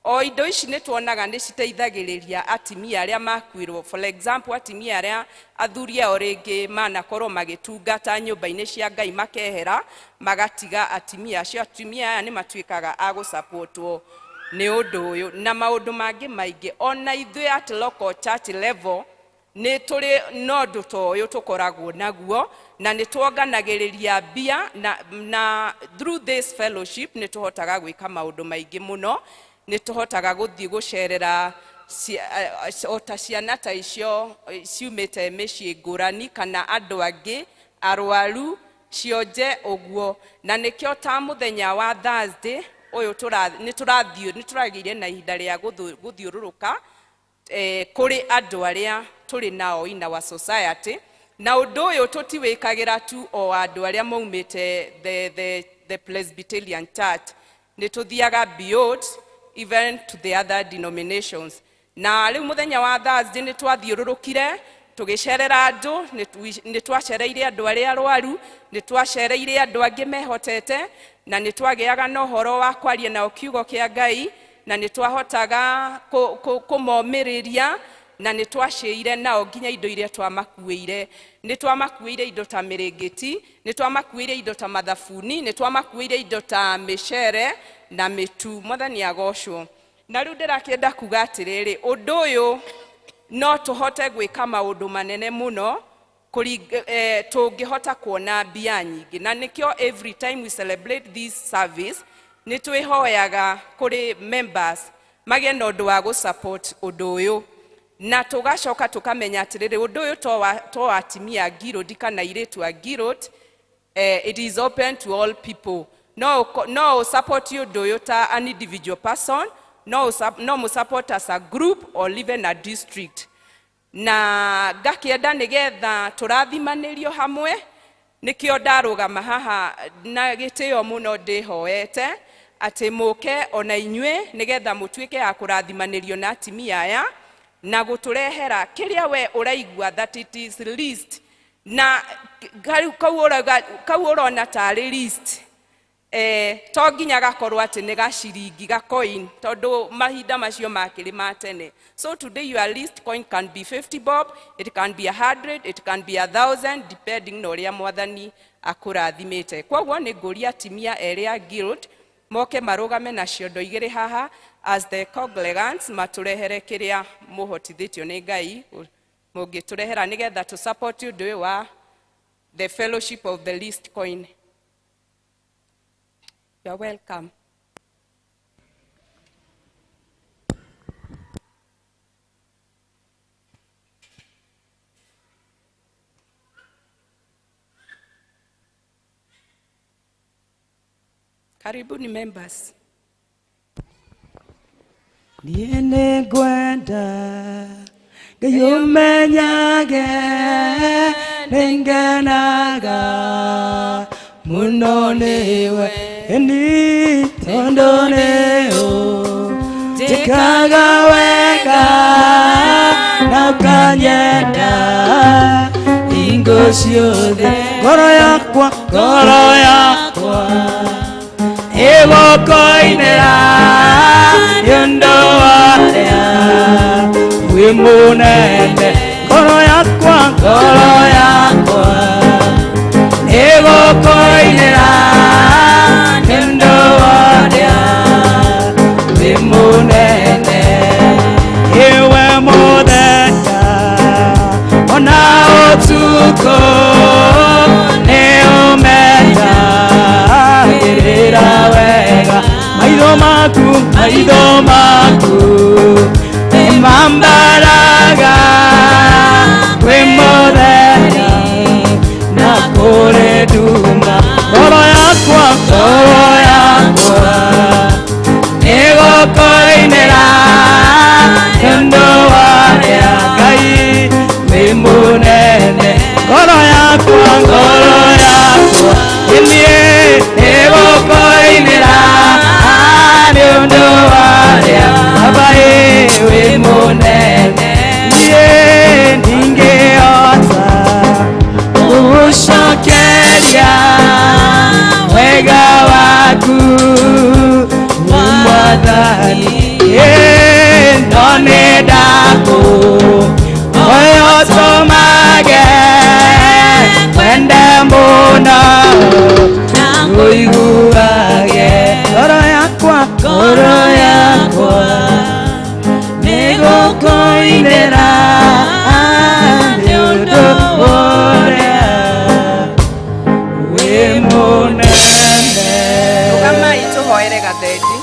O indo ici nĩ tuonaga nĩ citeithagĩrĩria atimia arĩa makuirwo. For example, atimia arĩa athuri ao rĩngĩ manakorwo magĩtungata nyũmba-inĩ cia Ngai makehera, magatiga atimia acio. Atimia aya nĩ matuĩkaga a gũsupportwo nĩ ũndũ ũyũ na maũndũ mangĩ maingĩ. Ona ithuĩ at local church level nĩ tũrĩ na ũndũ ta ũyũ tũkoragwo naguo, na nĩ tuonganagĩrĩria mbia, na through this fellowship nĩ tũhotaga gwĩka maũndũ maingĩ mũno. Nĩ tũhotaga gũthiĩ gũcerera o ta ciana ta icio ciumĩte mĩciĩ ngũrani kana andũ angĩ arwaru cionje ũguo. Na nĩkĩo ta mũthenya wa Thursday ũyũ nĩ tũragĩire na ihinda rĩa gũthiũrũrũka kũrĩ andũ arĩa tũrĩ nao in our society. Na ũndũ ũyũ tũtiwĩkagĩra tu o andũ arĩa maumĩte the Presbyterian Church, nĩ tũthiaga beyond even to the other denominations. Na rĩu mũthenya wa Thursday nĩ twathiũrũrũkire tũgĩcerera andũ, nĩ twacereire andũ arĩa arwaru, nĩ twacereire andũ angĩ mehotete, na nĩ twagĩaga na ũhoro wa kwaria nao kiugo kĩa Ngai, na nĩ twahotaga kũmomĩrĩria, na nĩ twacĩire nao nginya indo iria twamakuĩire. Nĩ twamakuĩire indo ta mĩrĩngĩti, nĩ twamakuĩire indo ta mathabuni, nĩ twamakuĩire indo ta mĩcere na mĩtu. Mwathani agocwo. Na rĩu ndĩrakĩenda kuga atĩrĩrĩ, ũndũ ũyũ no tũhote gwĩka maũndũ manene mũno tũngĩhota kuona mbia nyingĩ. Na nĩkĩo every time we celebrate this service nĩ twĩhoyaga kũrĩ members magĩe na ũndũ wa gũ-support ũndũ ũyũ, na tũgacoka tũkamenya atĩrĩrĩ, ũndũ ũyũ to wa atimia a guild kana airĩtu a guild, it is open to all people. No support ũndũ ũyũ ta an individual person, no mũ support as a group or even a district. Na ngakĩenda nĩgetha tũrathimanĩrio hamwe, nĩkĩo ndarũgama haha na gĩtĩo mũno ndĩhoete atĩ mũke ona inyuĩ nĩgetha mũtuĩke a kũrathimanĩrio na atimia aya na gũtũrehera kĩrĩa we ũraigua that it is least, na kau ũrona tarĩ least, to nginya gakorwo atĩ nĩ gaciringi ga coin, tondũ mahinda macio makĩrĩ ma tene. So today your least coin can be 50 bob, it can be 100, it can be 1,000, depending na ũrĩa Mwathani akũrathimĩte. Kwoguo nĩ ngũria atimia erĩ a guild moke marũgame na ciondo igĩrĩ haha as the congregants, matũrehere kĩrĩa mũhotithĩtio nĩ Ngai mũngĩtũrehera nĩgetha tũ support ũndũ ũyũ wa the fellowship of the least coin. You are welcome. Karibuni members. Niĩ nĩngwenda Ngai ũmenyage nĩngenaga mũno nĩwe, ĩni tondũ nĩũnjĩkaga wega na ũkanyenda hingo ciothe. Ngoro yakwa, ngoro yakwa ĩgũkũinĩra nĩ ũndũ wa ũrĩa wĩ mũnene. Ngoro Ngoro yakwa, ngoro yakwa nĩgũkũinĩra nĩ ũndũ wa ũrĩa wĩ mũnene. Iwe mũthenya ona ũtukũ nĩũmenyagĩrĩra wega. Maitho maku, maitho maku nĩmambaraga kwĩ mũthenya na kũrĩ nduma. Ngoro yakwa, ngoro yakwa nĩgũkũinĩra nĩ ũndũ wa ũrĩa Ngai wĩ mũnene. Ngoro yakwa, ngoro yakwa niĩ nĩgũkũinĩra nĩ ũndũ wa ũrĩa Baba wĩ mũnene. Niĩ ndingĩhota gũgũcokeria wega waku Mwathani, no nĩ ndakũhoya ũtũmage wende mũno ngũiguage. Ngoro yakwa, ngoro yakwa nĩgũkũinĩra nĩ ũndũ ũrĩa wĩ mũnene. Rũgamai tũhoere gathendi.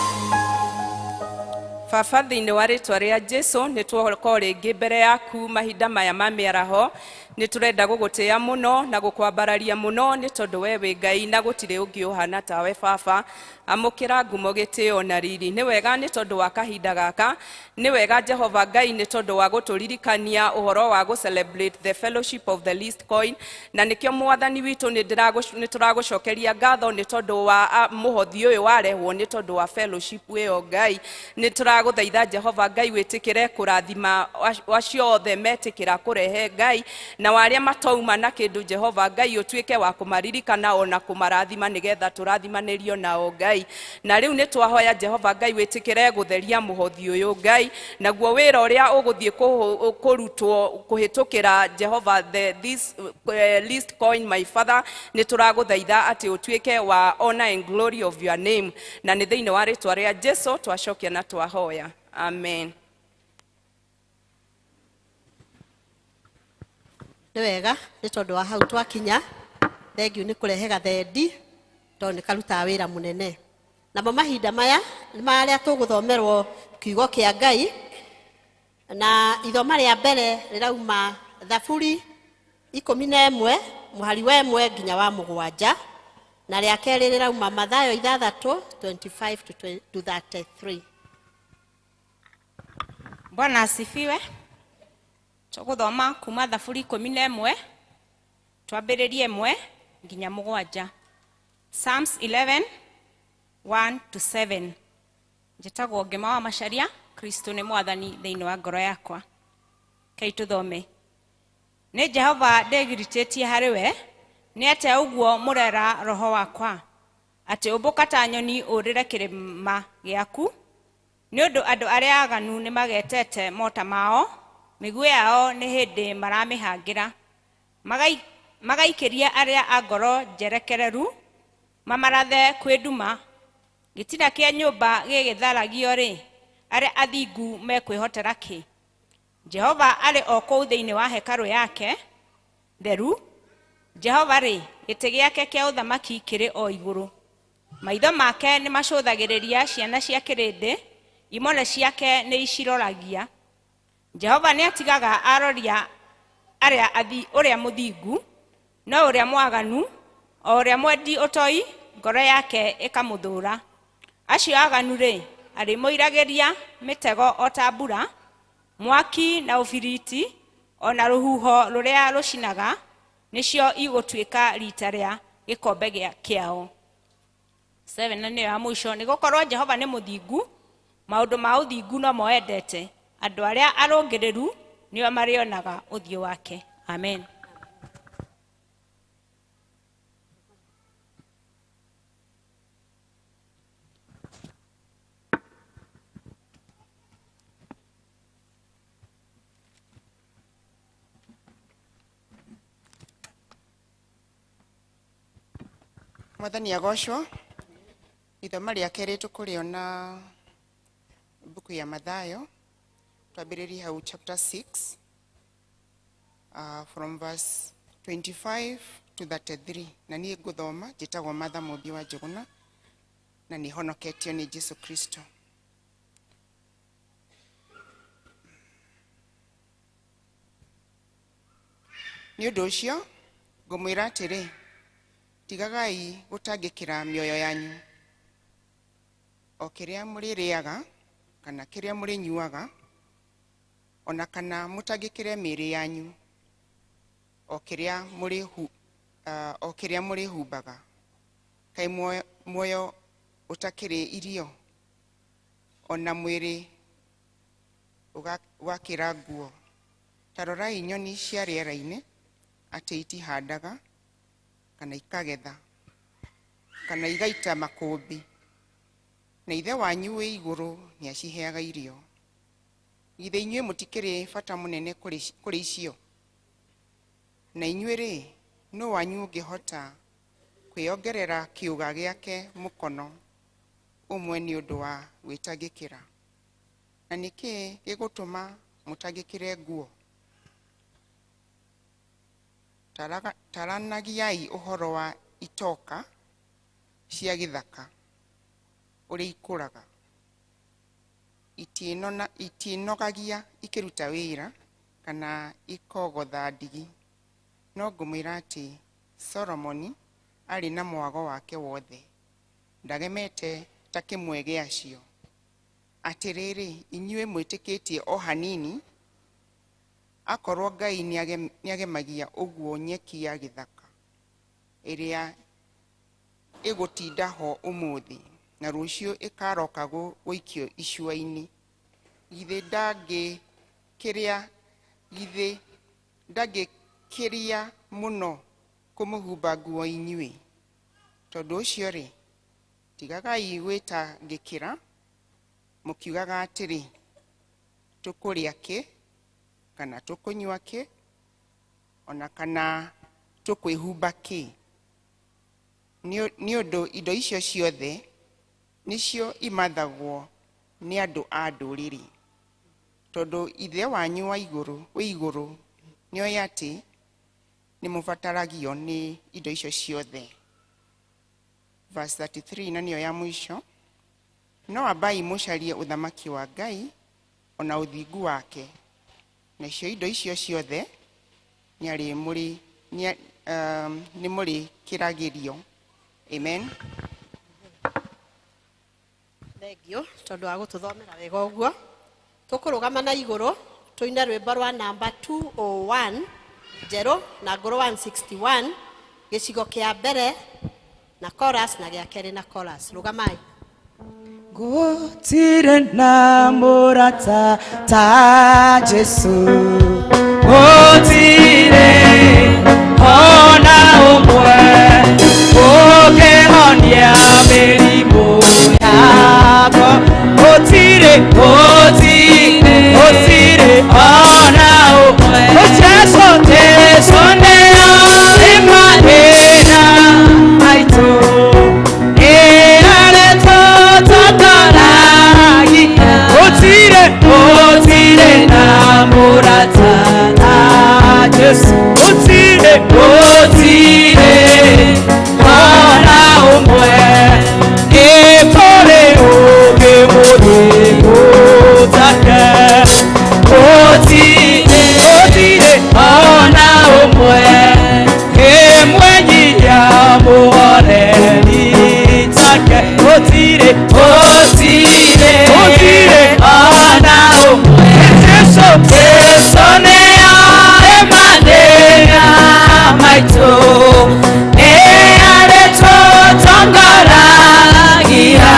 Baba, thĩinĩ wa rĩtwa rĩa Jesu nĩ twoka rĩngĩ mbere yaku mahinda maya ma mĩaraho. Nĩ tũrenda gũgũtĩĩa mũno na gũkwambararia mũno nĩ tondũ we wĩ Ngai na gũtirĩ ũngĩ ũhana tawe. Baba, amũkĩra ngumo, gĩtĩo na riri. Nĩ wega nĩ tondũ wa kahinda gaka, nĩ wega Jehova Ngai nĩ tondũ wa gũtũririkania ũhoro wa gũ celebrate the fellowship of the least coin. Na nĩkĩo Mwathani witũ nĩ tũragũcokeria ngatho nĩ tondũ wa mũhothi ũyũ warehwo nĩ tondũ wa fellowship ĩyo. Ngai, nĩ tũragũthaitha Jehova Ngai wĩtĩkĩre kũrathima acio othe metĩkĩra kũrehe Ngai, na arĩa matauma na kĩndũ Jehova Ngai ũtuĩke wa kũmaririkana ona kũmarathima nĩgetha tũrathimanĩrio nao Ngai. Na rĩu nĩ twahoya Jehova Ngai wĩtĩkĩre gũtheria mũhothi ũyũ Ngai, naguo wĩra ũrĩa ũgũthiĩ kũrutwo kũhĩtũkĩra Jehova this least coin, my Father, nĩ tũragũthaitha atĩ ũtuĩke wa honor and glory of your name. Na nĩ thĩinĩ wa rĩtwa rĩa Jesu twacokia na twahoya, amen. Nĩ wega nĩ tondũ wa hau twakinya. Thengiũ nĩ kũrehe gathendi tondũ nĩ karutaga wĩra mũnene. Namo mahinda maya nĩ marĩa tũgũthomerwo kiugo kĩa Ngai, na ithoma rĩa mbere rĩrauma Thaburi 11 mũhari wa 1 nginya wa 7, na rĩa kerĩ rĩrauma Mathayo 6:25 to 33. Bwana asifiwe. Tũgũthoma kuma Thaburi 11 twambĩrĩrie 1 nginya 7. Psalms 11 1 to 7. Njĩtagwo Ngĩma wa Macharia, Kristo nĩ Mwathani thĩinĩ wa ngoro yakwa. Kei tũthome. Nĩ Jehova ndĩgiritĩtie harĩ we, nĩ atĩa ũguo mũrera roho wakwa, atĩ ũmbũka ta nyoni ũrĩre kĩrĩma gĩaku. Nĩ ũndũ andũ arĩa aganu nĩmagetete mota mao, mĩguĩ yao nĩ hĩndĩ maramĩhangĩra, magaikĩria arĩa a ngoro njerekereru mamarathe kwĩ nduma. Gĩtina kĩa nyũmba gĩgĩtharagio-rĩ, arĩa athingu mekwĩhotera kĩ? Jehova arĩ o kũu thĩinĩ wa hekarũ yake theru. Jehova-rĩ, gĩtĩ gĩake kĩa ũthamaki kĩrĩ o igũrũ. Maitho make nĩmacũthagĩrĩria ciana cia kĩrĩndĩ, imone ciake nĩiciroragia. Jehova nĩatigaga aroria arĩa ũrĩa mũthingu, no ũrĩa mwaganu, o ũrĩa mwendi ũtoi, ngoro yake ĩkamũthũũra. Acio aganu-rĩ, arĩmoiragĩria mĩtego o ta mbura, mwaki na ũbiriti, o na rũhuho rũrĩa rũcinaga, nĩcio igũtuĩka rita rĩa gĩkombe kĩao. 7 na nĩyo ya mũico. Nĩgũkorwo Jehova nĩ mũthingu, maũndũ ma ũthingu no mo endete, andũ arĩa arũngĩrĩru nĩo marĩonaga ũthiũ wake. Amen. Mwathani agocwo. Ithoma rĩa kerĩ tũkũrĩona mbuku ya Mathayo, twambĩrĩrie hau chapter 6, from verse 25 to 33. Na niĩ ngũthoma njĩtagwo Martha Mũmbi wa Njũgũna na nĩ honoketio nĩ Jesu Kristo. Nĩ ũndũ ũcio ngũmwĩra atĩrĩ, tigagai gũtangĩkĩra mĩoyo yanyu, o kĩrĩa mũrĩrĩaga kana kĩrĩa mũrĩnyuaga, ona kana mũtangĩkĩre mĩĩrĩ yanyu, o kĩrĩa o kĩrĩa mũrĩhumbaga. Kaĩ muoyo ũtakĩrĩ irio, ona mwĩrĩ ũgakĩra nguo? Ta rorai nyoni cia rĩera-inĩ, atĩ itihandaga kana ikagetha kana igaita makũmbĩ, na Ithe wanyu wĩ igũrũ nĩaciheaga irio. Githĩ inyuĩ mũtikĩrĩ bata mũnene kũrĩ icio? Na inyuĩ-rĩ, nũ wanyu ũngĩhota kwĩongerera kĩũga gĩake mũkono ũmwe nĩ ũndũ wa gwĩtangĩkĩra? Na nĩkĩ gĩgũtũma mũtangĩkĩre nguo? Taranagiai ũhoro wa itoka cia gĩthaka ũrĩa ikũraga, itiĩnogagia ikĩruta wĩra kana ikogotha ndigi. No ngũmwĩra atĩ Solomoni arĩ na mwago wake wothe ndagemete ta kĩmwe gĩacio. Atĩrĩrĩ, inyuĩ mwĩtĩkĩtie o hanini, akorwo Ngai nĩagemagia ũguo nyeki ya gĩthaka ĩrĩa ĩgũtinda ho ũmũthĩ na rũciũ ĩkaroka gũikio icua-inĩ, githĩ ndangĩkĩria mũno kũmũhumba nguo inyuĩ? Tondũ ũcio-rĩ, tigagai gwĩtangĩkĩra mũkiugaga atĩrĩ, tũkũrĩa kĩ kana tũkũnyua kĩ, ona kana tũkwĩhumba kĩ? Nĩ ũndũ indo icio ciothe nĩcio imathagwo nĩ andũ a ndũrĩrĩ. Tondũ Ithe wanyu wa igũrũ wĩ igũrũ nĩoĩ atĩ nĩmũbataragio nĩ indo icio ciothe. Verse 33 na nĩyo ya mũico. No ambai mũcarie ũthamaki wa Ngai ona ũthingu wake, nacio indo icio ciothe nĩmũrĩkĩragĩrio. Amen. Thengio tondũ wa gũtũthomera wega ũguo. Tũkũrũgama na igũrũ tũine rwĩmbo rwa namba 201 njerũ na ngũrũ 161, gĩcigo kĩa mbere na chorus na gĩa kerĩ na chorus. Rũgamai. Gũtirĩ na mũrata ta Jesu, gũtirĩ ona ũmwe ũngĩhonia mĩrimũ yakwa. Gũtirĩ, gũtirĩ, gũtirĩ ona ũmwe. Jesu, Jesu nĩoĩ mathĩna maitũ, gũtirĩ, gũtirĩ na mũrata ta Jesu, gũtirĩ, gũtirĩ ona ũmwe. Nĩ kũrĩ ũngĩ mũthingu take, gũtirĩ, gũtirĩ ona ũmwe. Ĩmwenyia mũhoreri take, gũtirĩ, gũtirĩ, gũtirĩ ona ũmwe. Jesu, Jesu nĩoĩ mathĩna maitũ, nĩarĩtũtongoragia.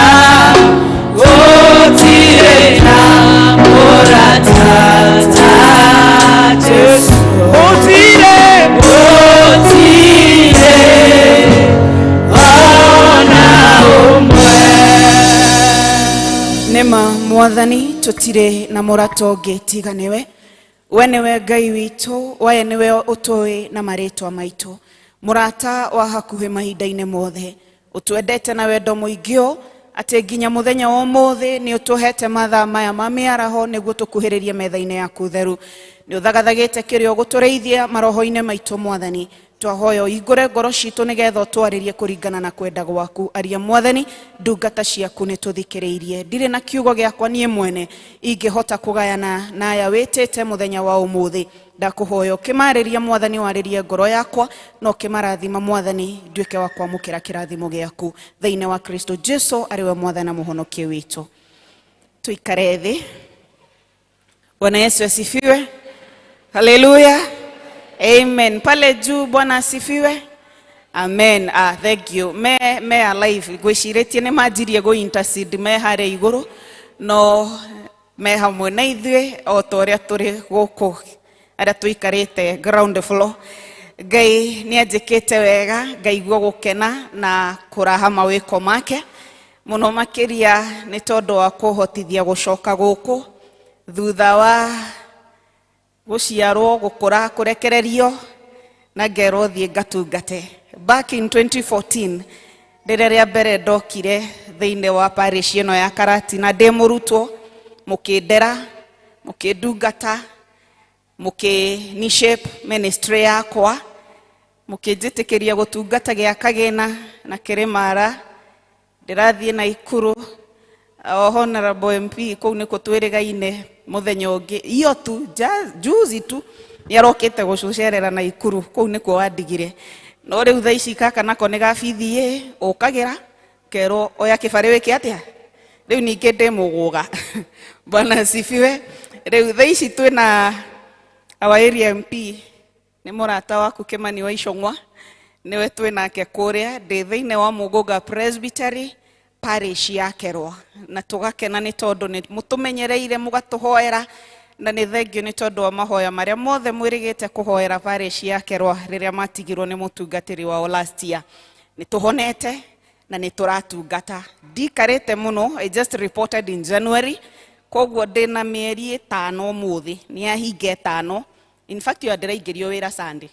Gũtirĩ na mũrata ta Jesu, gũtirĩ, gũtirĩ ona ũmwe. Nĩma Mwathani, tũtirĩ na mũrata ũngĩ tiga nĩwe. We nĩwe Ngai witũ, we nĩwe ũtũĩ na marĩtwa maitũ, mũrata wa hakuhĩ mahinda-inĩ mothe. Ũtwendete na wendo mũingĩ ũũ atĩ nginya mũthenya wa ũmũthĩ nĩ ũtũhete mathaa maya ma mĩaraho nĩguo tũkuhĩrĩrie metha-inĩ yaku theru. Nĩ ũthagathagĩte kĩrĩa ũgũtũrĩithia maroho-inĩ maitũ Mwathani. Twahoya ũhingũre ngoro citũ nĩgetha ũtwarĩrie kũringana na kwenda gwaku. Aria Mwathani, ndungata ciaku nĩ tũthikĩrĩirie. Ndirĩ na kiugo gĩakwa niĩ mwene ingĩhota kũgayana na aya wĩtĩte mũthenya wa ũmũthĩ. Ndakũhoya ũkĩmarĩria Mwathani, warĩrie ngoro yakwa na ũkĩmarathima Mwathani, nduĩke wa kwamũkĩra kĩrathimo gĩaku thĩinĩ wa Kristo Jesu arĩ we Mwathani na Mũhonokia witũ. Tuikare thĩ. Bwana Yesu asifiwe. Haleluya. Amen. Pale juu Bwana asifiwe. Amen. Ah, thank you. Me alive. Gwĩcirĩtie nĩ manjirie gũ intercede me harĩa igũrũ no me hamwe na ithuĩ o ta ũrĩa tũrĩ gũkũ arĩa tũikarĩte ground floor. Ngai nĩ anjĩkĩte wega, ngaigua gũkena na kũraha mawĩko make mũno makĩria nĩ tondũ wa kũhotithia gũcoka gũkũ thutha wa gũciarwo, gũkũra, kũrekererio na ngerwo thiĩ ngatungate. Back in 2014 rĩrĩa rĩa mbere ndokire thĩinĩ wa parish ĩno ya Karatina ndĩ mũrutwo, mũkĩndera, mũkĩndungata, mũkĩni shape ministry yakwa, mũkĩnjĩtĩkĩria gũtungata gĩa Kagĩna na Kĩrĩmara, ndĩrathiĩ Naikuru, o honorable MP kũu nĩkuo twĩrĩgaine mũthenya ũngĩ iyo tu juzi tu nĩarokĩte gũcũcerera Naikuru kũu nĩkuo wandigire. No rĩu thaa ici gaka nako nĩ ga BBA ũkagĩra kerwo oya kĩbarĩ wĩke atĩa, rĩu ningĩ ndĩ mũgũga. Bwana asifiwe. Rĩu thaa ici twĩna our area MP nĩ mũrata waku Kimani wa Icũng'wa, nĩwe twĩ nake kũrĩa. Ndĩ thĩinĩ wa Muguga Presbytery parish ya Kerwa, na tũgakena nĩ tondũ nĩ mũtũmenyereire mũgatũhoera, na nĩ thengio nĩ tondũ wa mahoya marĩa mothe mwĩrĩgĩte kũhoera parish ya Kerwa rĩrĩa matigirwo nĩ mũtungatĩri wao last year. Nĩ tũhonete na nĩ tũratungata. Ndikarĩte mũno, I just reported in January, koguo ndĩna mĩeri 5 ũmũthĩ, nĩ ahinga 5. In fact, yo ndĩraingĩrio wĩra Sunday.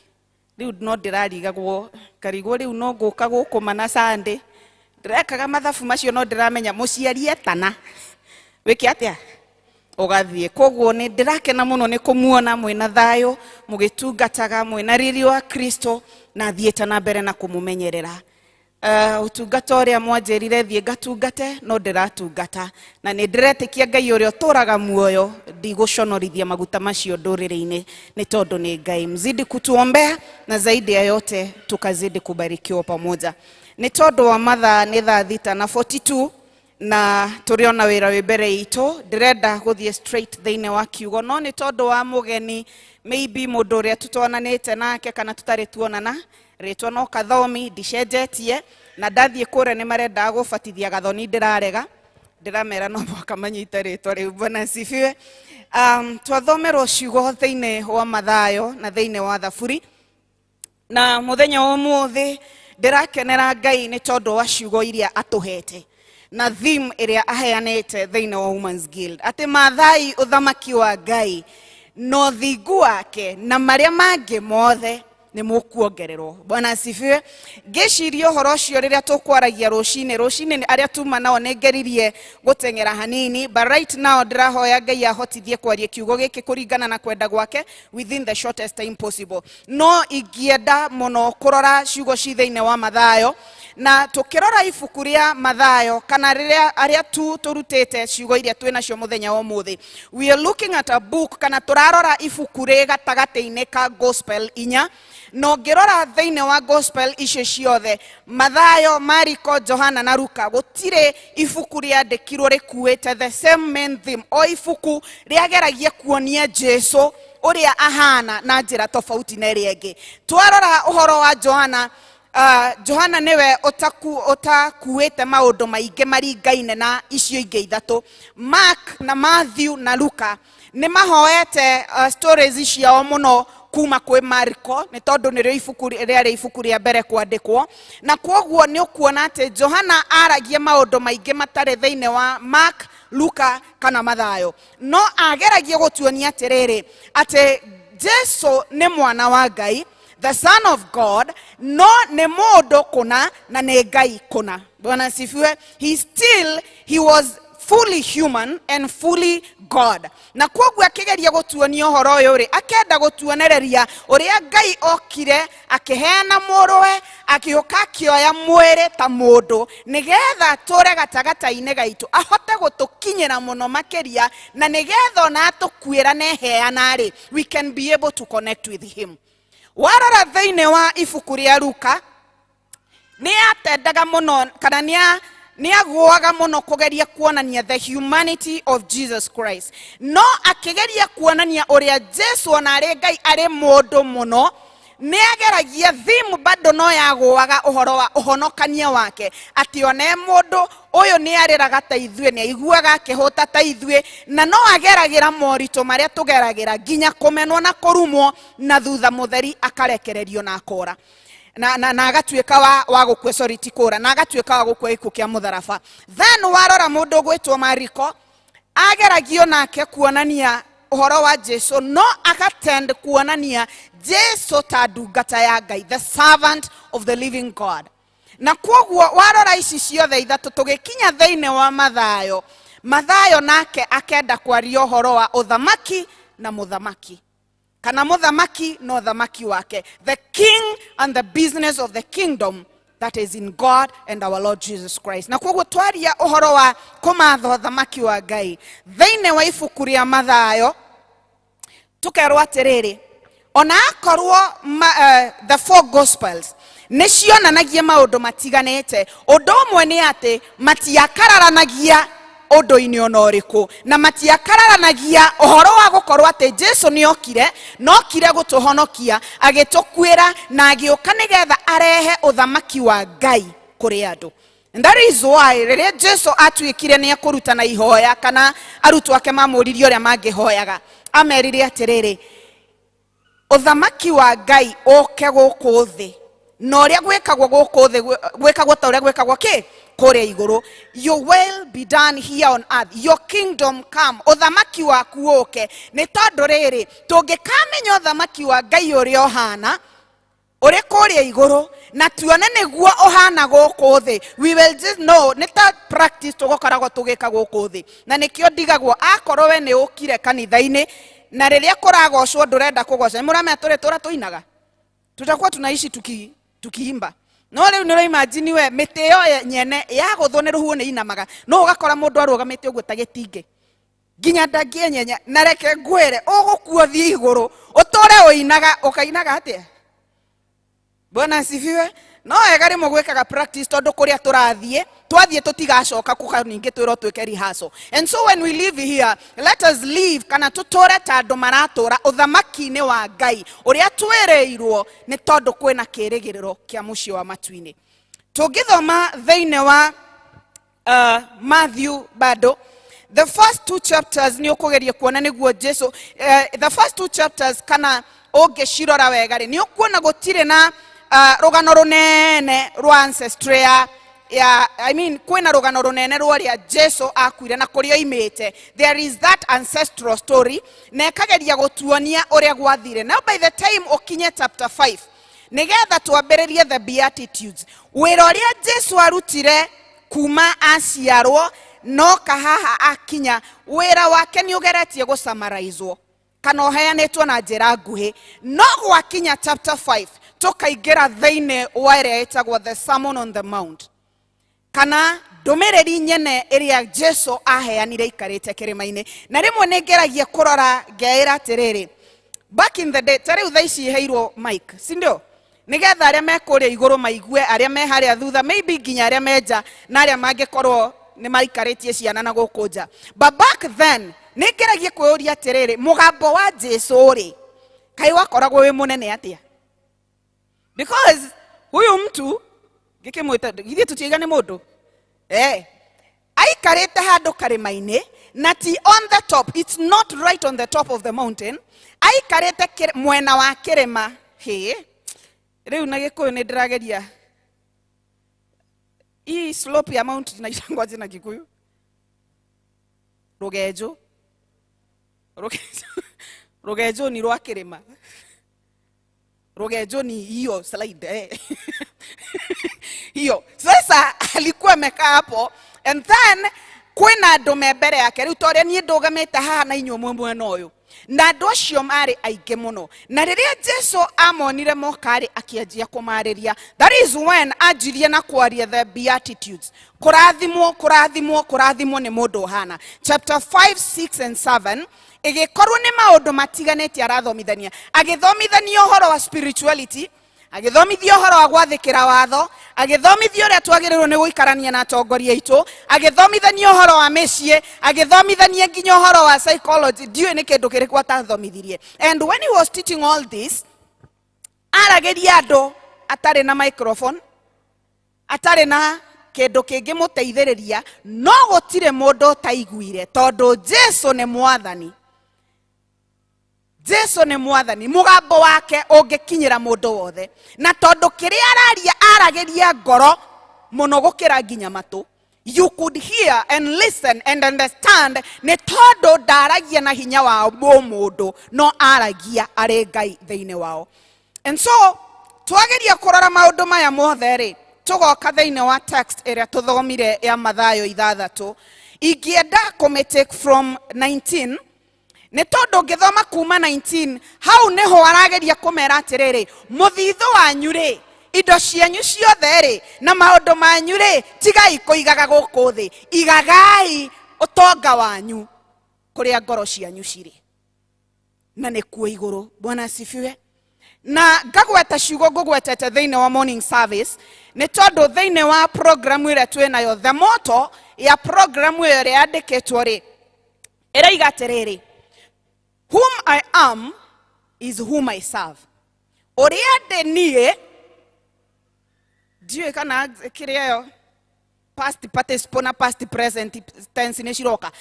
Rĩu no ndĩrarigagwo karigwo rĩu no ngũka gũkũ mana Sunday. Ndĩrekaga mathabu macio no ndĩramenya mũciari etana wĩke atĩa ũgathiĩ. Koguo nĩ ndĩrakena mũno nĩ kũmuona mwĩna thayũ, mũgĩtungataga mwĩna riri wa Kristo, na thiĩte na mbere na kũmũmenyerera. Ũtungata ũrĩa mwanjĩrire thiĩ ngatungate no ndĩratungata, na nĩ ndĩretĩkia Ngai ũrĩa ũtũraga muoyo ndigũconorithia maguta macio ndũrĩrĩ-inĩ nĩ tondũ nĩ Ngai. Mzidi kutuombea na zaidi ya yote tukazidi kubarikiwa pamoja. Nĩ tondũ wa mathaa nĩ thaa 6:42 na tũrĩ ona wĩra wĩ mbere itũ, ndĩrenda gũthiĩ straight thĩinĩ wa kiugo, no nĩ tondũ wa mũgeni maybe mũndũ ũrĩa tũtonanĩte nake kana tũtarĩ tuonana, rĩtwa no Kathomi ndicenjetie, na ndathiĩ kũrĩa nĩ marendaga gũbatithia Gathoni, ndĩrarega, ndĩramera no mũhaka manyite rĩtwa rĩu. Bwana asifiwe. Twathomerwo ciugo thĩinĩ wa Mathayo na thĩinĩ wa Thaburi, na mũthenya wa ũmũthĩ ndĩrakenera Ngai nĩ tondũ wa ciugo iria atũhete na theme ĩrĩa aheanĩte thĩinĩ wa Women's Guild, atĩ mathai ũthamaki wa Ngai na ũthingu wake na marĩa mangĩ mothe nĩ mũkuongererwo. Bwana asifiwe. Ngĩciria ũhoro ũcio rĩrĩa tũkwaragia rũcinĩ, rũcinĩ arĩa tuma nao nĩ ngeririe gũteng'era hanini, but right now ndĩrahoya Ngai ahotithie kwaria kiugo gĩkĩ kũringana na kwenda gwake within the shortest time possible. No ingĩenda mũno kũrora ciugo ci thĩinĩ wa Mathayo, na tũkĩrora ibuku rĩa Mathayo kana rĩrĩa arĩa tu tũrutĩte ciugo iria twĩ nacio mũthenya wa ũmũthĩ, we are looking at a book kana tũrarora ibuku rĩ gatagatĩ-inĩ ka gospel inya, na ũngĩrora thĩinĩ wa gospel icio ciothe, Mathayo, Mariko, Johana na Luka, gũtirĩ ibuku rĩandĩkirwo rĩkuĩte the same main theme. O ibuku rĩageragia kuonia Jesu ũrĩa ahana na njĩra tofauti na ĩrĩa ĩngĩ. Twarora ũhoro wa Johana, Johana nĩwe ũtakuĩte maũndũ maingĩ maringaine na icio ingĩ ithatũ. Mark na Matthew na Luka nĩ mahoete stories ciao mũno kuma kwĩ Mariko nĩ tondũ nĩrĩo ibuku rĩarĩ ibuku rĩa mbere kwandĩkwo, na kwoguo nĩ ũkuona atĩ Johana aragia maũndũ maingĩ matarĩ thĩinĩ wa Mark, Luka kana Mathayo, no ageragia gũtuonia atĩrĩrĩ atĩ Jesu nĩ mwana wa Ngai The Son of God, no nĩ mũndũ kũna na nĩ Ngai kũna. Bwana asifiwe. He still, he was fully human and fully God. Na kwoguo akĩgeria gũtuonia ũhoro ũyũ rĩ, akenda gũtuonereria ũrĩa Ngai okire akĩheana mũrũwe, agĩũka akĩoya mwĩrĩ ta mũndũ nĩgetha atũre gatagatĩ-inĩ gaitũ, ahote gũtũkinyĩra mũno makĩria, na nĩgetha ona atũkuĩra na eheana rĩ, we can be able to connect with him. Warora thĩinĩ wa ibuku rĩa Luka, nĩ atendaga mũno kana nĩ agũaga mũno kũgeria kuonania the humanity of Jesus Christ, no akĩgeria kuonania ũrĩa Jesu ona arĩ Ngai arĩ mũndũ mũno, nĩ ageragia theme bado no yagũaga ũhoro wa ũhonokania wake, atĩ ona e mũndũ ũyũ nĩ arĩraga ta ithuĩ, nĩ aiguaga akĩhũta ta ithuĩ, na no ageragĩra moritũ marĩa tũgeragĩra nginya kũmenwo na kũrumwo, na thutha mũtheri akarekererio na akora na agatuĩka wa gũkua, sorry, ti kũra, na agatuĩka wa gũkua gĩkuũ kĩa mũtharaba. Then warora mũndũ ũgwĩtwo Mariko, ageragio nake kuonania ũhoro wa Jesu, no agatend kuonania Jesu ta ndungata ya Ngai, the servant of the living God. Na kwoguo warora ici ciothe ithatũ, tũgĩkinya thĩinĩ wa Mathayo, Mathayo nake akenda kwaria ũhoro wa ũthamaki na mũthamaki, kana mũthamaki na ũthamaki wake, the king and the business of the kingdom that is in God and our Lord Jesus Christ. Na kwoguo twaria ũhoro wa kũmatha ũthamaki wa Ngai thĩinĩ wa ibuku rĩa Mathayo, tũkerwo atĩrĩrĩ, ona akorwo the four gospels nĩ cionanagia maũndũ matiganĩte, ũndũ ũmwe nĩ atĩ matiakararanagia ũndũ-inĩ ona ũrĩkũ, na matiakararanagia ũhoro wa gũkorwo atĩ Jesu nĩ okire, na okire gũtũhonokia, agĩtũkuĩra na agĩũka nĩgetha arehe ũthamaki wa Ngai kũrĩ andũ. And that is why rĩrĩa Jesu atuĩkire nĩ ekũrutana ihoya, kana arutwo ake mamũririe ũrĩa mangĩhoyaga, amerire atĩrĩrĩ, ũthamaki wa Ngai ũke gũkũ thĩ, na ũrĩa gwĩkagwo gũkũ thĩ gwĩkagwo ta ũrĩa gwĩkagwo kĩ kũrĩa igũrũ. Your will be done here on earth, your kingdom come, ũthamaki waku ũke. Nĩ tondũ rĩrĩ, tũngĩkamenya ũthamaki wa Ngai ũrĩa ũhana ũrĩ kũrĩa igũrũ, na tuone nĩguo ũhana gũkũ thĩ, we will just know nĩ ta practice tũgũkoragwo tũgĩka gũkũ thĩ. Na nĩkĩo ndigagwo akorwo we nĩ ũkire kanitha-inĩ na rĩrĩa kũragocwo ndũrenda kũgoca, nĩ mũramenya tũrĩ tũra tũinaga, tutakuwa tunaishi tukiimba. No rĩu nĩ ũraimagine we mĩtĩ ĩyo nyene yagũthwo nĩ rũhuho nĩ inamaga, no ũgakora mũndũ arũgamĩte ũguo ta gĩtingĩ nginya ndangĩenyenya. Na reke ngwĩre, ũgũkua ũthiĩ igũrũ ũtũre ũinaga, ũkainaga atĩa? Bwana asifiwe. No wega rĩmwe gwĩkaga practice, tondũ kũrĩa tũrathiĩ, twathiĩ tũtigacoka kũka ningĩ twĩrwo twĩke rehearsal. And so when we live here, let us live kana tũtũre ta andũ maratũra ũthamaki-inĩ wa Ngai ũrĩa twĩrĩirwo, nĩ tondũ kwĩna kĩrĩgĩrĩro kĩa mũciĩ wa matu-inĩ. Tũngĩthoma thĩinĩ wa Matthew bado, the first two chapters, nĩ ũkũgeria kuona nĩguo Jesu, the first two chapters, kana ũngĩcirora wega rĩ, nĩ ũkuona gũtirĩ na rũgano rũnene rwa ancestry ya, I mean, kwĩna rũgano rũnene rwa ũrĩa Jesu akuire na kũrĩa oimĩte. There is that ancestral story, na ĩkageria gũtuonia ũrĩa gwathire. Now by the time ũkinye chapter 5, nĩgetha twambĩrĩrie the Beatitudes, wĩra ũrĩa Jesu arutire kuma aciarwo no kahaha akinya, wĩra wake nĩ ũgeretie gũcamaraizwo kana ũheanĩtwo na njĩra nguhĩ. No gwakinya chapter 5, tũkaingĩra thĩinĩ wa ĩrĩa ĩtagwo the Sermon on the Mount, kana ndũmĩrĩri nyene ĩrĩa Jesu aheanire ikarĩte kĩrĩma-inĩ. Na rĩmwe nĩ ngeragia kũrora ngeĩra atĩrĩrĩ, back in the day, ta rĩu thaa ici iheirwo mic, si ndio, nĩgetha arĩa me kũrĩa igũrũ maigue, arĩa me harĩa thutha, maybe nginya arĩa me nja na arĩa mangĩkorwo nĩ maikarĩtie ciana na gũkũ nja. But back then nĩ ngeragia kwĩyũria atĩrĩrĩ, mũgambo wa Jesu rĩ, kaĩ wakoragwo wĩ mũnene atĩa? Because huyu mtu ngĩkĩmwĩta githĩ tũtiaiga nĩ mũndũ aikarĩte handũ karĩma-inĩ, na ti on the top, it's not right on the top of the mountain, aikarĩte mwena wa kĩrĩma. Hĩ, rĩu na Gĩkũyũ nĩ ndĩrageria hii slope ya mount inaitangwaje na Gikuyu? Rũgenjo, rũgenjo, rũgenjoni rwa kĩrĩma. Rugenjo ni hiyo slide eh. Hiyo sasa alikuwa amekaa hapo and then kwĩna andũ me mbere yake rĩu ta ũrĩa niĩ ndũgamĩte haha na inyuĩ mwĩ mwena ũyũ na andũ acio marĩ aingĩ mũno na rĩrĩa Jesu amonire moka-rĩ akĩanjia kũmarĩria. That is when anjirie na kwaria the Beatitudes, kũrathimwo kũrathimwo kũrathimwo nĩ mũndũ ũhana. Chapter 5, 6 and 7 ĩgĩkorwo nĩ maũndũ matiganĩte arathomithania, agĩthomithania ũhoro wa spirituality, agĩthomithia ũhoro wa gwathĩkĩra watho, agĩthomithia ũrĩa twagĩrĩirwo nĩ gũikarania na atongoria aitũ, agĩthomithania ũhoro wa mĩciĩ, agĩthomithania nginya ũhoro wa psychology. Ndiũĩ nĩ kĩndũ kĩrĩkũ atathomithirie. And when he was teaching all this, aragĩria andũ atarĩ na microphone, atarĩ na kĩndũ kĩngĩmũteithĩrĩria, no gũtirĩ mũndũ ũtaiguire tondũ Jesu nĩ mwathani. Jesu nĩ mwathani, mũgambo wake ũngĩkinyĩra mũndũ wothe, na tondũ kĩrĩa araria aragĩria ngoro mũno gũkĩra nginya matũ. You could hear and listen and understand nĩ tondũ ndaragia na hinya wa mũndũ no aragia arĩ Ngai thĩinĩ wao. And so twageria kũrora maũndũ maya mothe rĩ, tũgoka thĩinĩ wa text ĩrĩa tũthomire ya Mathayo 6. Ingĩenda kũmĩ from 19 nĩ tondũ ngĩthoma kuma 19 hau nĩho arageria kũmera atĩrĩrĩ, mũthithũ wanyu rĩ, indo cianyu ciothe rĩ, na maũndũ manyu rĩ, tigai kũigaga gũkũ thĩ, igagai ũtonga wanyu kũrĩa ngoro cianyu cirĩ na nĩkuo igũrũ. Bwana asifiwe. Na ngagweta ciugo ngũgwetete thĩinĩ wa morning service nĩ tondũ thĩinĩ wa programu ĩrĩa twĩ nayo, the motto ya programu ĩyo ĩrĩa yandĩkĩtwo rĩ, ĩraiga atĩrĩrĩ, "Whom I am is whom I serve." Ũrĩa ndĩ niĩ, ndiũĩ kana kĩrĩa ĩyo past participle na past present tense nĩ ciroka.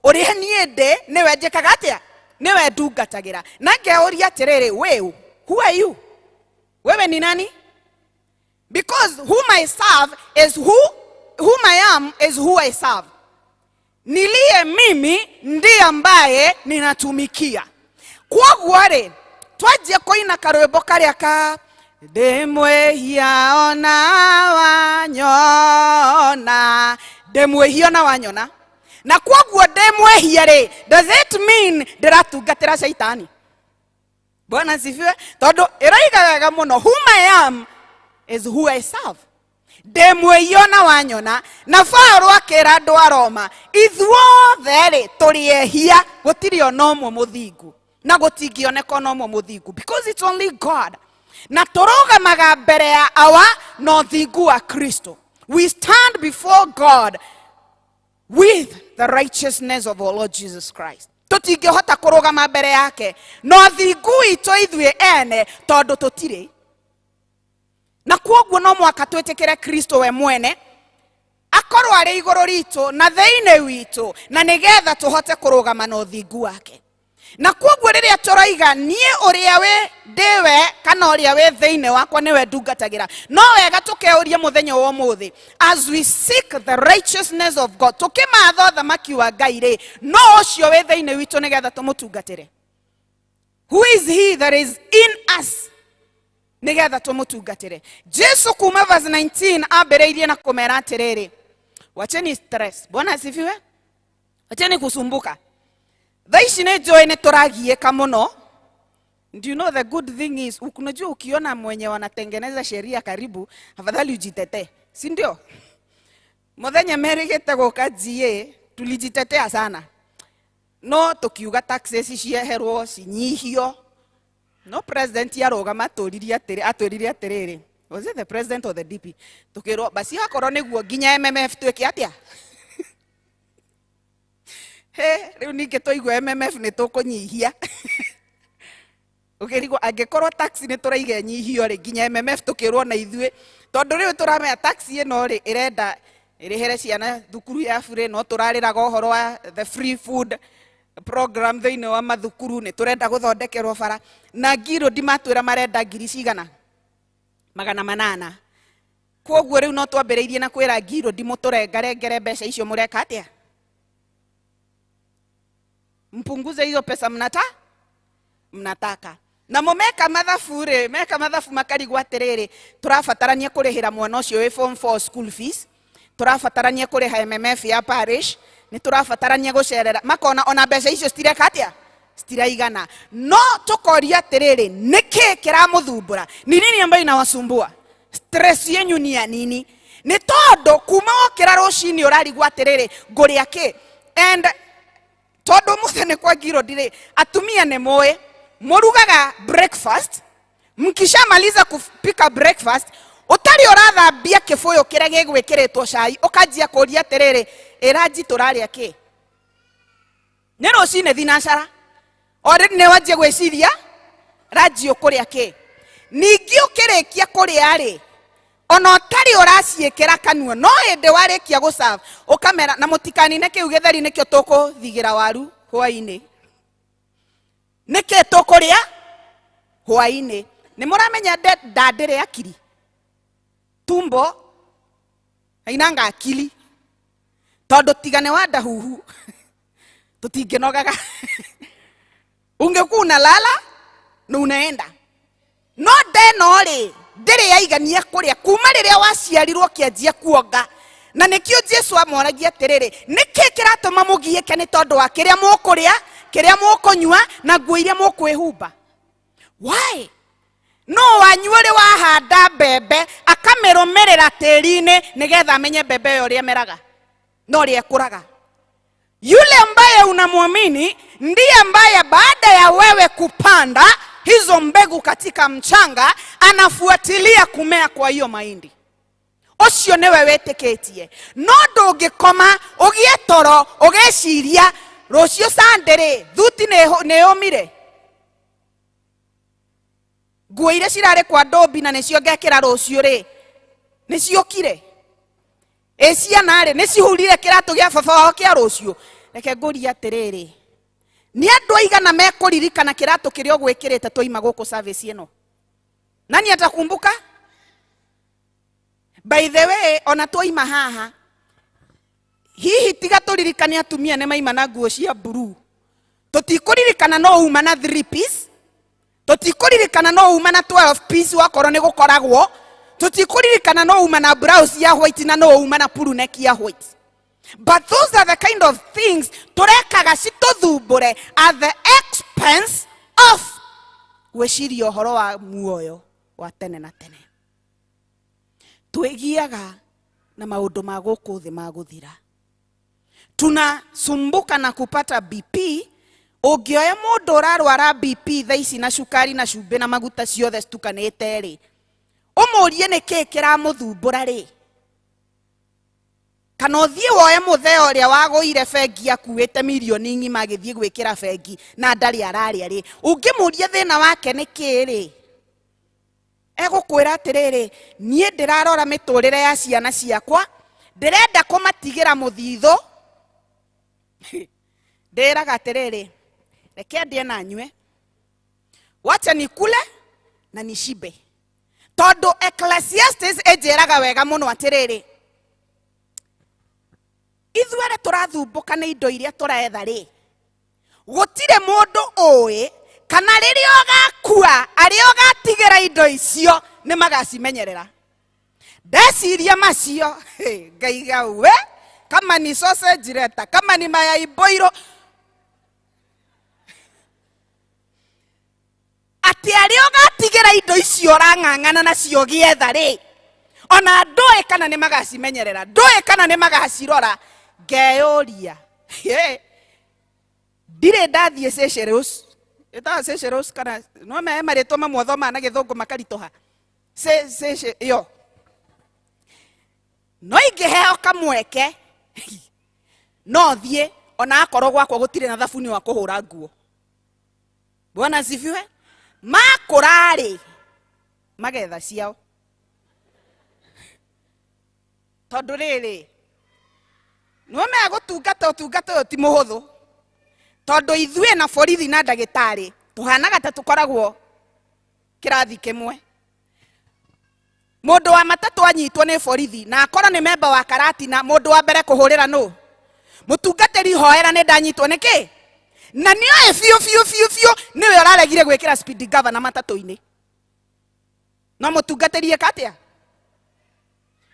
Ũrĩa niĩ ndĩ nĩwe njĩkaga atĩa, nĩwe ndungatagĩra. Na ngeũria atĩrĩrĩ, we who are you? Wewe ni nani? Because whom I serve is who, whom I am is who I serve. Niliye mimi ndiye ambaye ninatumikia. Kwoguo rĩ, twanjie kũina karwĩmbo karĩa ka ndĩ mwĩhia ona wanyona, ndĩ mwĩhia ona wanyona, na kwoguo ndĩ mwĩhia rĩ, does it mean ndĩratungatĩra caitani? Bwana asifiwe. Tondũ ĩroiga wega mũno, "Whom I am is who I serve." Ndĩ mwĩhia ona wanyona. Na Paulo akĩra andũ a Roma, ithuothe rĩ tũrĩ ehia, gũtirĩ ona ũmwe mũthingu na gũtingĩoneka ona ũmwe mũthingu, because it's only God, na tũrũgamaga mbere ya awa na ũthingu wa Kristo. We stand before God with the righteousness of our Lord Jesus Christ. Tũtingĩhota kũrũgama mbere yake na ũthingu witũ ithuĩ ene tondũ tũtirĩ na. Kwoguo no mwaka twĩtĩkĩre Kristo we mwene akorwo arĩ igũrũ ritũ na thĩinĩ witũ, na nĩgetha tũhote kũrũgama na ũthingu wake. Na kwoguo rĩrĩa tũroiga niĩ ũrĩa wĩ ndĩwe kana ũrĩa wĩ thĩinĩ wakwa nĩwe ndungatagĩra, no wega tũkeuria mũthenya wa ũmũthĩ, as we seek the righteousness of God, tũkĩmatha ũthamaki wa Ngai rĩ, no ũcio wĩ thĩinĩ witũ nĩgetha tũmũtungatĩre? Who is he that is in us nĩgetha tũmũtungatĩre? Jesu kuma verse 19 ambĩrĩirie na kũmera atĩrĩrĩ, wacheni stress. Bwana asifiwe. Wacheni kusumbuka. Thaa ici nĩ njũĩ nĩ tũragiĩka mũno. Do you know the good thing is, unajua ukiona mwenye wanatengeneza sheria karibu, afadhali ujitetee, si ndio? Mũthenya merĩgĩte gũka GA, tulijitetea sana, no tukiuga taxes cieherwo cinyihio, no president arũgama atũririe atĩrĩ, atwĩrire atĩrĩrĩ, was it the president or the DP, tukĩrwo basi akorwo nĩguo nginya MMF twĩke atĩa? He rĩu ningĩ twaigua MMF nĩ tũkũnyihia, ũkĩrigwo angĩkorwo tax nĩ tũraiga ĩnyihio rĩ, nginya MMF tũkĩrwo na ithuĩ, tondũ rĩu tũramenya tax ĩno rĩ ĩrenda ĩrĩhere ciana thukuru ya bure, no tũrarĩraga ũhoro wa the free food program thĩinĩ wa mathukuru, nĩ tũrenda gũthondekerwo bara, na ngiro ndimatwĩra marenda ngiri cigana 800. Koguo rĩu no twambĩrĩirie na kwĩra ngiro ndimũtũrengarengere mbeca icio, mũreka atĩa, mpunguze hizo pesa mnataka. Namo meka mathabu rĩ, meka mathabu makarigwo atĩrĩrĩ, tũrabatarania kũrĩhĩra mwana ũcio wĩ form 4 school fees, tũrabatarania kũrĩha MMF ya parish, nĩ tũrabatarania gũcerera, makona ona mbeca icio citireka atĩa, citiraigana. No tũkoria atĩrĩrĩ, nĩkĩ kĩramũthumbũra? Ni nini ambayo inawasumbua? Stress yenyu ni ya nini? Nĩ tondũ kuma wokĩra rũcinĩ ũrarigwo atĩrĩrĩ, ngũrĩa kĩ? And tondũ mũthĩ nĩ kwa ngiro ndirĩ, atumia nĩ mũĩ mũrugaga breakfast, mkishamaliza kupika breakfast ũtarĩ ũrathambia kĩbũyũ kĩrĩa gĩgwĩkĩrĩtwo cai, ũkanjia kũria atĩrĩrĩ, ĩranji tũrarĩa kĩ? Nĩ rũcinĩ thinacara already nĩ wanjia gwĩciria ranji ũkũrĩa kĩ. Ningĩ ũkĩrĩkia kũrĩa rĩ, ona ũtarĩ ũraciĩkĩra kanua, no hĩndĩ warĩkia gũserve ũkamera, na mũtikanine kĩu gĩtheri nĩkĩo tũkũthigĩra waru hwainĩ. Nĩkĩ tũkũrĩa hwainĩ? Nĩ mũramenya nda ndĩrĩ akiri, tumbo hainanga akili, tondũ tiga nĩ wa ndahuhu tũtingĩnogaga. Ungekuwa unalala na unaenda. No ndeno rĩ, ndĩrĩ yaigania kũrĩa kuma rĩrĩa waciarirwo kĩanjia kuonga. Na nĩkĩo Jesu amoragia atĩrĩrĩ, nĩkĩ kĩratũma mũgiĩke? Nĩ tondũ wa kĩrĩa mũkũrĩa, kĩrĩa mũkũnyua na nguo iria mũkwĩhumba. Why? No wanyu ũrĩ wahanda mbembe akamĩrũmĩrĩra tĩri-inĩ nĩgetha amenye mbembe ĩyo ũrĩa ĩmeraga na ũrĩa ĩkũraga? Yule ambaye unamwamini ndiye ambaye baada ya wewe kupanda hizo mbegu katika mchanga anafuatilia kumea kwa hiyo mahindi. Ũcio nĩwe wĩtĩkĩtie. No ndũngĩkoma ũgĩe toro ũgĩciria rũciũ Sunday rĩ, thuti nĩ yũmire, nguo iria cirarĩ kwa ndũmbi na nĩcio ngekĩra rũciũ rĩ, nĩciũkire, ĩ ciana rĩ, nĩcihurire kĩratũ gĩa baba wao kĩa rũciũ. Reke ngũrie atĩrĩrĩ, nĩ andũ aigana mekũririkana kĩratũ kĩrĩa ũgwĩkĩrĩte twaima gũkũ service ĩno? Nani atakumbuka? By the way, ona twaima haha hihi tiga tũririkane atumia nĩ maima na nguo cia blue, tũtikũririkana no uma na 3 piece, tũtikũririkana no uma na 12 piece wakorwo nĩ gũkoragwo, tũtikũririkana no uma na blouse ya white na no uma na polo neck ya white. But those are the kind of things tũrekaga citũthumbũre at the expense of gwĩciria ũhoro wa muoyo wa tene na tene. Twĩgiaga na maũndũ ma gũkũ thĩ ma gũthira, tunasumbuka na kupata BP. Ũngĩoya mũndũ ũrarwara BP thaa ici na cukari na cumbĩ na maguta ciothe citukanĩte rĩ, ũmũrie nĩ kĩĩ kĩramũthumbũra rĩ, kana ũthiĩ woe mũthee ũrĩa wagũire bengi akuĩte mirioni ng'ima agĩthiĩ gwĩkĩra bengi na ndarĩ ararĩa rĩ, ũngĩmũria thĩna wake nĩ kĩĩ rĩ, egũkwĩra atĩrĩrĩ, niĩ ndĩrarora mĩtũrĩre ya ciana ciakwa, ndĩrenda kũmatigĩra mũthithũ. Ndĩraga atĩrĩrĩ, reke ndĩe na nyue, wacha nikule na nishibe, tondũ Ecclesiastes ĩnjĩraga wega mũno atĩrĩrĩ, ithuĩ arĩa tũrathumbũka nĩ indo iria tũretha rĩ, gũtirĩ mũndũ ũĩ kana rĩrĩa ũgakua arĩa ũgatigĩra indo icio nĩ magacimenyerera. Ndeciria macio, hey, ngaiga we kama ni sausage leta, kama ni mayai boiro, atĩ arĩa ũgatigĩra indo icio ũrang'ang'ana nacio gĩetha rĩ, ona ndũĩ kana nĩ magacimenyerera, ndũĩ kana nĩ magacirora. Ngeyũria, hey, ndirĩ ndathiĩ Seychelles, ĩtaga Seychelles kana no me marĩtwa mamwe thomaga na gĩthũngũ makaritũha, yo no ingĩheo kamweke no thiĩ, ona akorwo gwakwa gũtirĩ na thabuni wa kũhũra nguo. Bwana asifiwe. Makũra-rĩ, magetha ciao, tondũ rĩrĩ nĩwe gũtungata ũtungata ũyũ ti mũhũthũ, tondũ ithuĩ na borithi na ndagĩtarĩ tũhanaga ta tũkoragwo kĩrathi kĩmwe. Mũndũ wa matatũ anyitwo nĩ borithi na akorwo nĩ memba wa karatina, mũndũ wa mbere kũhũrĩra nũ? Mũtungatĩri, hoera, nĩ ndanyitwo. Nĩ kĩ? Na nĩoĩ biũ biũ biũ biũ nĩwe ũraregire gwĩkĩra speed governor matatũ-inĩ. No mũtungatĩri eka atĩa?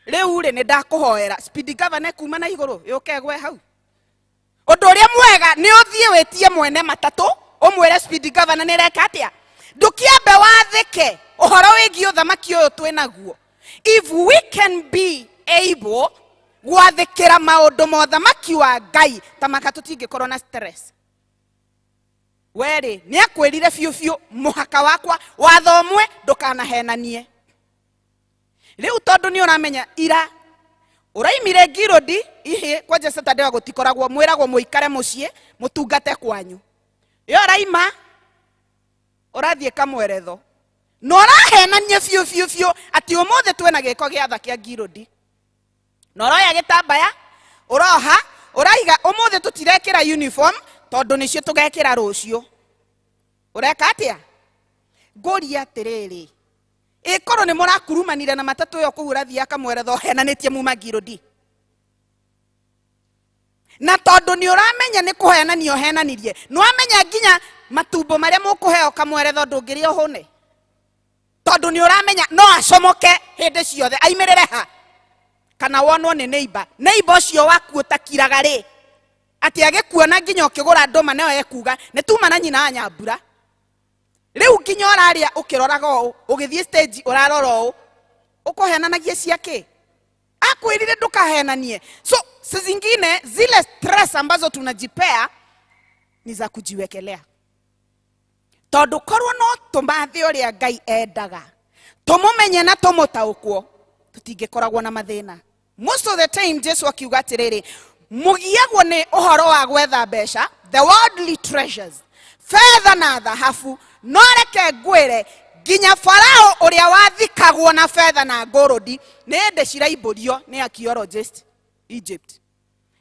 Rĩu rĩ, nĩ ndakũhoera speed governor kuma na igũrũ yũke ĩgwe hau. Ũndũ ũrĩa mwega nĩ ũthiĩ wĩtie mwene matatũ ũmwĩre speed governor nĩ ĩreka atĩa. Ndũkĩambe wathĩke ũhoro wĩgiĩ ũthamaki ũyũ twĩ naguo. If we can be able gwathĩkĩra maũndũ ma ũthamaki wa Ngai, ta maka tũtingĩkorwo na stress. Werĩ nĩ akwĩrire biũ biũ mũhaka wakwa watho ũmwe, ndũkanahenanie. Rĩu tondũ nĩ ũramenya ira ũraimire ngirũndi ihĩ kwanja Saturday gũtikoragwo, mwĩragwo mũikare mũciĩ mũtungate kwanyu. Yo ũraima ũrathiĩ kamweretho na ũrahenania biũ biũ biũ atĩ ũmũthĩ twĩna gĩko gĩa tha kĩa ngirũndi, na ũroya gĩtambaya ũroha ũraiga ũmũthĩ tũtirekĩra uniform tondũ nĩcio tũgekĩra rũciũ. Ũreka atĩa? Ngũria atĩrĩrĩ, ĩkorwo nĩ mũrakurumanire na matatũ ĩyo kũu ũrathiĩ kamweretho ũhenanĩtie muma ngirũndi, na tondũ nĩ ũramenya nĩ kũhenania ũhenanirie, nĩ wamenya nginya matumbo marĩa mũkũheo kamweretho ndũngĩrĩa ũhũne, tondũ nĩ ũramenya no acomoke hĩndĩ ciothe aimĩrĩre ha kana wonwo nĩ neighbor. Neighbor ũcio waku ũtakiraga rĩ, atĩ agĩkuona nginya ũkĩgũra ndũma nĩyo ekuga nĩ tuma na nyina wa Nyambura. Rĩu nginya ũrarĩa ũkĩroraga ũũ, ũgĩthiĩ stage ũrarora ũũ, ũkũhenanagia ciakĩ? Akwĩrire ndũkahenanie. So saa zingine zile stress ambazo tunajipea ni za kujiwekelea, tondũ korwo no tũmathe ũrĩa Ngai endaga, tũmũmenye na tũmũtaũkwo, tũtingĩkoragwo na mathĩna. Most of the time Jesu akiuga atĩrĩrĩ, mũgiagwo nĩ ũhoro wa gwetha mbeca, the worldly treasures, fedha na thahabu. No reke ngwĩre, nginya Farao ũrĩa wathikagwo na fedha na ngũrũndi nĩ hĩndĩ ciraimbũrio nĩ archaeologist Egypt,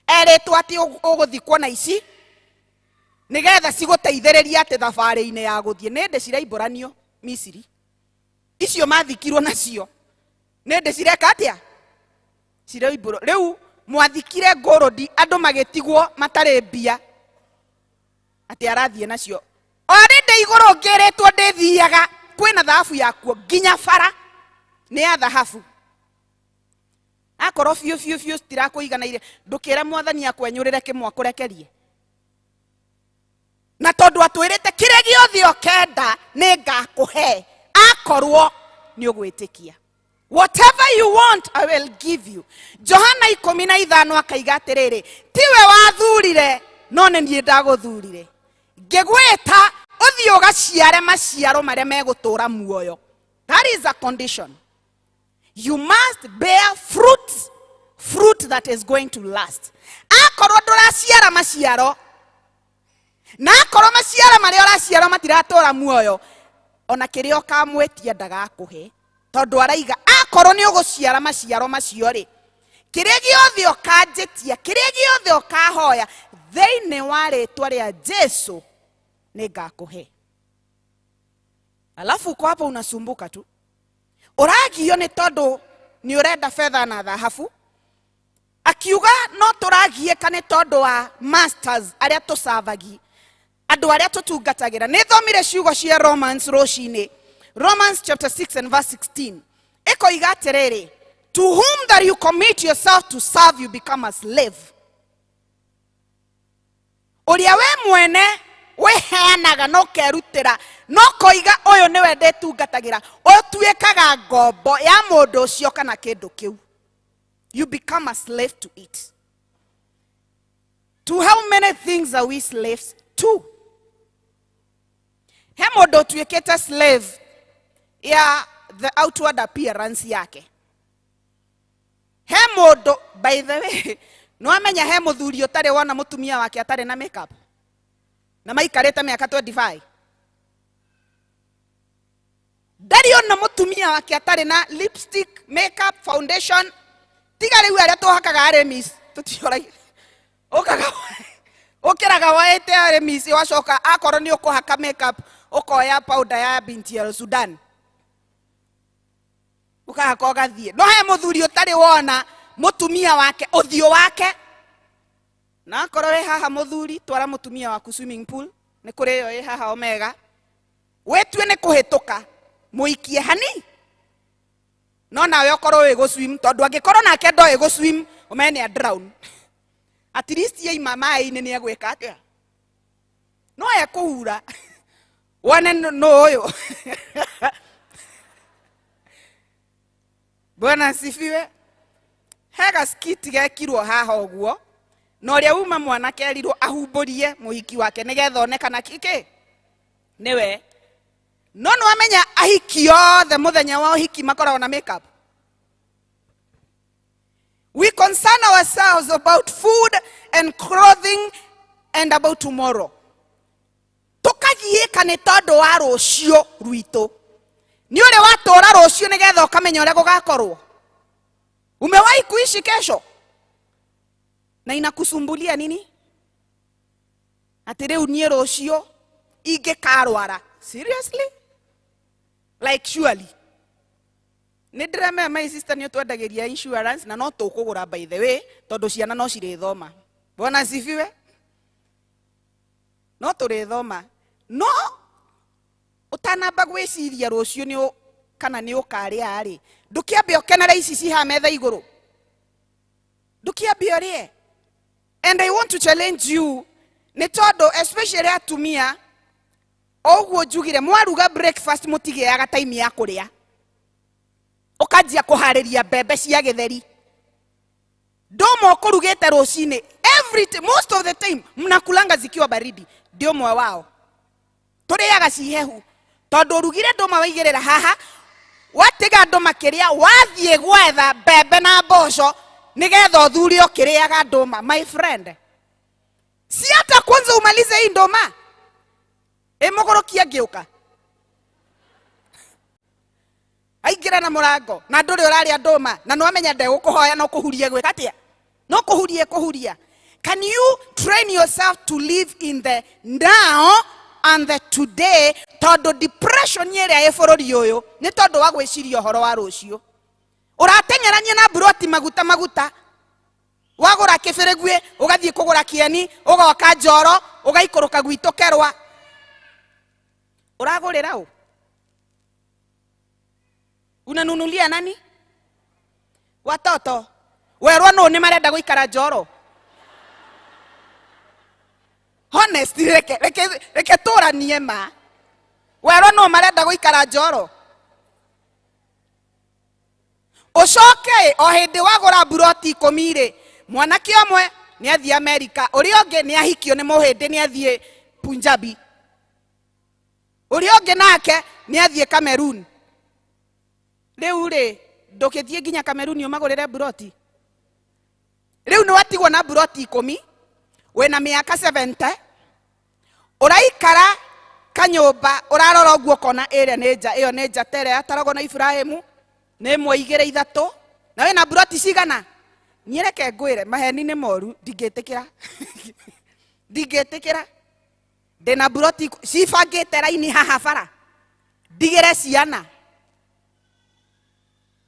erĩtwo atĩ ũgũthikwo na ici nĩgetha cigũteithĩrĩria atĩ thabarĩ-inĩ ya gũthiĩ. Nĩ hĩndĩ ciraimbũranio Misiri, icio mathikirwo nacio nĩ hĩndĩ cireka atĩa? Ciraimbũrwo. Rĩu mwathikire ngũrũndi, andũ magĩtigwo matarĩ mbia atĩ arathiĩ nacio. Already igũrũ ngĩrĩtwo ndĩthiaga kwĩna thahabu yakuo, nginya bara nĩ ya thahabu. Akorwo biũ biũ biũ citirakũiganaire, ndũkĩre Mwathani akwenyũrĩre kĩmwe akũrekerie, na tondũ atwĩrĩte kĩrĩa gĩothe ũkenda nĩ ngakũhe akorwo nĩ ũgwĩtĩkia. Whatever you want, I will give you. Johana 15 akaiga atĩrĩrĩ, tiwe wathurire no nĩ niĩ ndagũthurire, ngĩgwĩta ũthiĩ ũgaciare maciaro marĩa megũtũũra muoyo. That is a condition. You must bear fruit, fruit that is going to last. Akorwo ndũraciara maciaro, na akorwo maciaro marĩa ũraciara matiratũra muoyo, ona kĩrĩa ũkamwĩtia ndagakũhe, tondũ araiga akorwo nĩ ũgũciara maciaro macio rĩ, kĩrĩa gĩothe ũkanjĩtia, kĩrĩa gĩothe ũkahoya thĩinĩ wa rĩtwa rĩa Jesu, nĩ ngakũhe. Alafu uko hapo unasumbuka tu, ũragio nĩ tondũ nĩ ũrenda fedha na thahabu. Akiuga no tũragiĩka nĩ tondũ wa masters arĩa tũcavagi, andũ arĩa tũtungatagĩra. Nĩ thomire ciugo cia Romans rũcinĩ, Romans chapter 6 and verse 16, ĩkoiga atĩrĩrĩ, to whom that you commit yourself to serve, you become a slave. Ũrĩa we mwene wĩheanaga na ũkerutĩra na ũkoiga ũyũ nĩwe ndĩtungatagĩra, ũtuĩkaga ngombo ya mũndũ ũcio kana kĩndũ kĩu. You become a slave to it. To how many things are we slaves to? He mũndũ ũtuĩkĩte slave ya the outward appearance yake. He mũndũ, by the way, nĩwamenya he mũthuri ũtarĩ wona mũtumia wake atarĩ na makeup na maikarĩte mĩaka 25? Ndarĩ ona mũtumia wake atarĩ na lipstick, makeup, foundation. Tiga rĩu arĩa tũhakaga Arimis, tũtioragia ũkaga ũkĩraga waĩte Arimis, wacoka akorwo nĩ ũkũhaka makeup ũkoya powder ya Binti El Sudan ũkahaka ũgathiĩ. No he mũthuri ũtarĩ wona mũtumia wake ũthiũ wake. Na akorwo wĩ haha mũthuri, twara mũtumia waku swimming pool, nĩ kũrĩ ĩyo ĩ haha Omega. Wĩtue nĩ kũhĩtũka, mũikie hani. No nawe ũkorwo wĩ gũ swim, tondũ angĩkorwo nake ndoĩ gũ swim, ũmenye nĩ a drown. At least yaima maĩ-inĩ nĩ egwĩka atĩa? No ekũhura. Wone nũ ũyũ. Bwana asifiwe. He gaskiti gekirwo haha ũguo, na ũrĩa uma mwanake erirwo ahumbũrie mũhiki wake nĩgetha one kana kĩkĩ nĩwe. No nĩwamenya ahiki othe mũthenya wa ũhiki makoragwo na makeup. We concern ourselves about food and clothing and about tomorrow. Tukagiĩka nĩ tondũ wa rũciũ rwitũ. Nĩ ũrĩ watũra rũciũ nĩgetha ũkamenya ũrĩa gũgakorwo. Umewahi kuishi kesho? Na inakusumbulia nini? Atĩ rĩu niĩ rũciũ ingĩkarwara. Seriously? Like surely. Nĩ ndĩramenya my sister nĩ ũtwendagĩria insurance na no tũkũgũra by the way tondũ ciana no cirĩthoma. Bwana asifiwe. No tũrĩthoma. No ũtanamba gwĩciria rũciũ nĩ kana nĩ ũkarĩa rĩ, ndũkĩambe ũkenere ici ci haha metha igũrũ. Ndũkĩambe ũrĩe. And I want to challenge you nĩ tondũ especially atumia o ũguo njugire mwaruga breakfast mũtigĩaga time ya kũrĩa, ũkanjia kũharĩria mbembe cia gĩtheri, ndũma ũkũrugĩte rũcinĩ every most of the time mnakulanga zikiwa baridi. Ndi ũmwe wao tũrĩaga cihehu tondũ ũrugire ndũma waigĩrĩra haha, watiga andũ makĩrĩa, wathiĩ gwetha mbembe na mboco nĩgetha ũthure ũkĩrĩaga ndũma. My friend, si hata kwanza umalize hii ndũma ĩ mũgũrũki angĩũka aingĩra na mũrango na ndũrĩ ũrarĩa ndũma na nĩwamenya ndegũkũhoya no kũhuria gwĩka atĩa, no kũhuria kũhuria. Can you train yourself to live in the now and the today? Tondũ depression ĩrĩa ĩ bũrũri ũyũ nĩ tondũ wa gwĩciria ũhoro wa rũciũ. Ũrateng'erania na mburoti maguta maguta, wagũra kĩbĩrĩguĩ ũgathiĩ kũgũra kĩeni, ũgoka njoro, ũgaikũrũka gwitũ kerwa, ũragũrĩra ũ? Unanunulia nani? Watoto werwo nũ nĩ marenda gũikara njoro? Honestly, reke reke reke tũranie ma, werwo nũ marenda gũikara njoro? Ũcoke o hĩndĩ wagũra mburoti 10 rĩ, mwanake ũmwe nĩ athiĩ Amerika, ũrĩa ũngĩ nĩ ahikio nĩ mũhĩndĩ nĩ athiĩ Punjabi, ũrĩa ũngĩ nake nĩ athiĩ Cameroon. Rĩu rĩ, ndũgĩthiĩ nginya Cameroon ũmagũrĩre mburoti. Rĩu nĩ watigwo na mburoti 10, wĩna mĩaka 70, ũraikara kanyũmba ũrarora ũguo ũkona ĩrĩa nĩ nja, ĩyo nĩ nja ta ĩrĩa yataragwo na Ibrahimu, nĩ ĩmwe igĩrĩ ithatũ, na wĩna mburoti cigana? Niĩ reke ngwĩre, maheni nĩ moru, ndingĩtĩkĩra. Ndingĩtĩkĩra. Ndĩna mburoti cibangĩte raini haha bara, ndigĩre ciana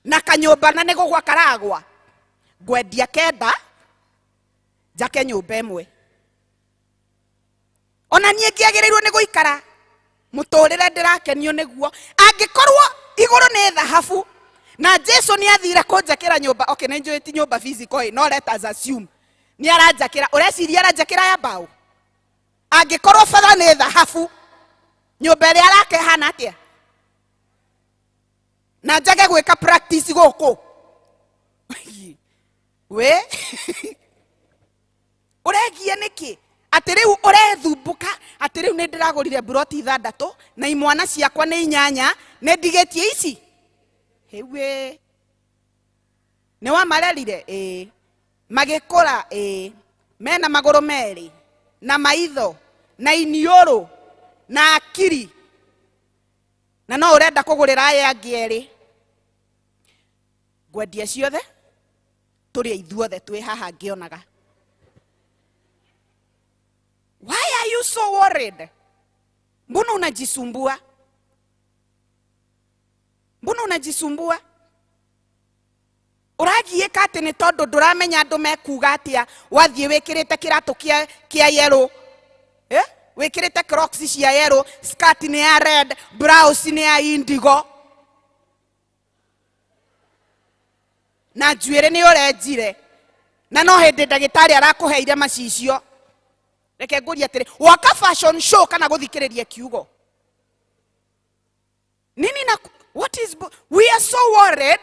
na kanyũmba na nĩ gũgwa karagwa, ngwendia kenda njake nyũmba ĩmwe. Ona niĩ ngĩagĩrĩirwo nĩ gũikara mũtũrĩre ndĩrakenio nĩguo. Angĩkorwo igũrũ nĩ thahabu na Jesu nĩ athire kũnjakĩra nyũmba, okay, nĩ njũĩ ti nyũmba physical ĩ, no let us assume nĩ aranjakĩra, ũreciria aranjakĩra ya mbaũ? Angĩkorwo bara nĩ thahabu, nyũmba ĩrĩa araka ĩhana atĩa? Na njage gwĩka practice gũkũ we ũregia nĩkĩ atĩ rĩu ũrethumbũka atĩ rĩu nĩ ndĩragũrire mburoti 6 na imwana ciakwa nĩ 8 nĩ ndigĩtie ici? Hĩwe nĩ wamarerire ĩĩ, magĩkũra ĩĩ, mena magũrũ merĩ na maitho na iniũrũ na akiri, na no ũrenda kũgũrĩra aya angĩ erĩ. Ngwendia ciothe tũrĩe ithuothe twĩ haha ngĩonaga. Why are you so worried? Mbona unajisumbua? Mbona unajisumbua? Ũragiĩka atĩ nĩ tondũ ndũramenya andũ mekuga atĩa wathiĩ wĩkĩrĩte kĩratũ kĩa yellow, eh? Wĩkĩrĩte crocs cia yellow, skirt nĩ ya red, blouse nĩ ya indigo, na njuĩrĩ nĩ ũrenjire, na no hĩndĩ ndagĩtarĩ arakũheire macicio. Reke ngũrie atĩrĩ, waka fashion show kana gũthikĩrĩria kiugo nini na what is we are so worried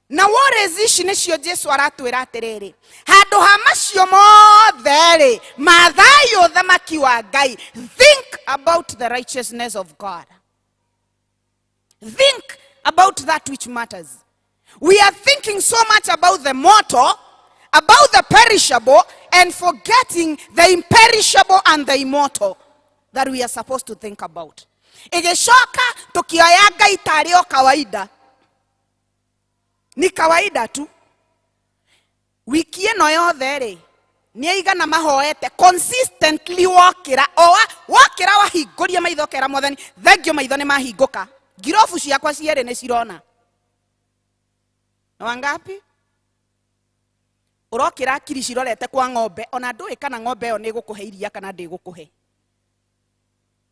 na worries ici nĩcio Jesu aratwĩra atĩrĩrĩ, handũ ha macio mothe rĩ, mathai ũthamaki wa Ngai. Think about the righteousness of God. Think about that which matters. We are thinking so much about the mortal, about the perishable, and forgetting the imperishable and the immortal that we are supposed to think about. Ĩgĩcoka tũkĩoya Ngai tarĩ o kawaida, ni kawaida tu. Wiki ĩno yothe rĩ, nĩ aigana mahoete consistently? Wokĩra o wokĩra wahingũria maitho, ũkera Mwathani thengio, maitho nĩ mahingũka, ngirobu ciakwa cierĩ nĩ cirona. Na wangapi ũrokĩra akiri cirorete kwa ng'ombe, ona ndũĩ kana ng'ombe ĩyo nĩ ĩgũkũhe iria kana ndĩgũkũhe?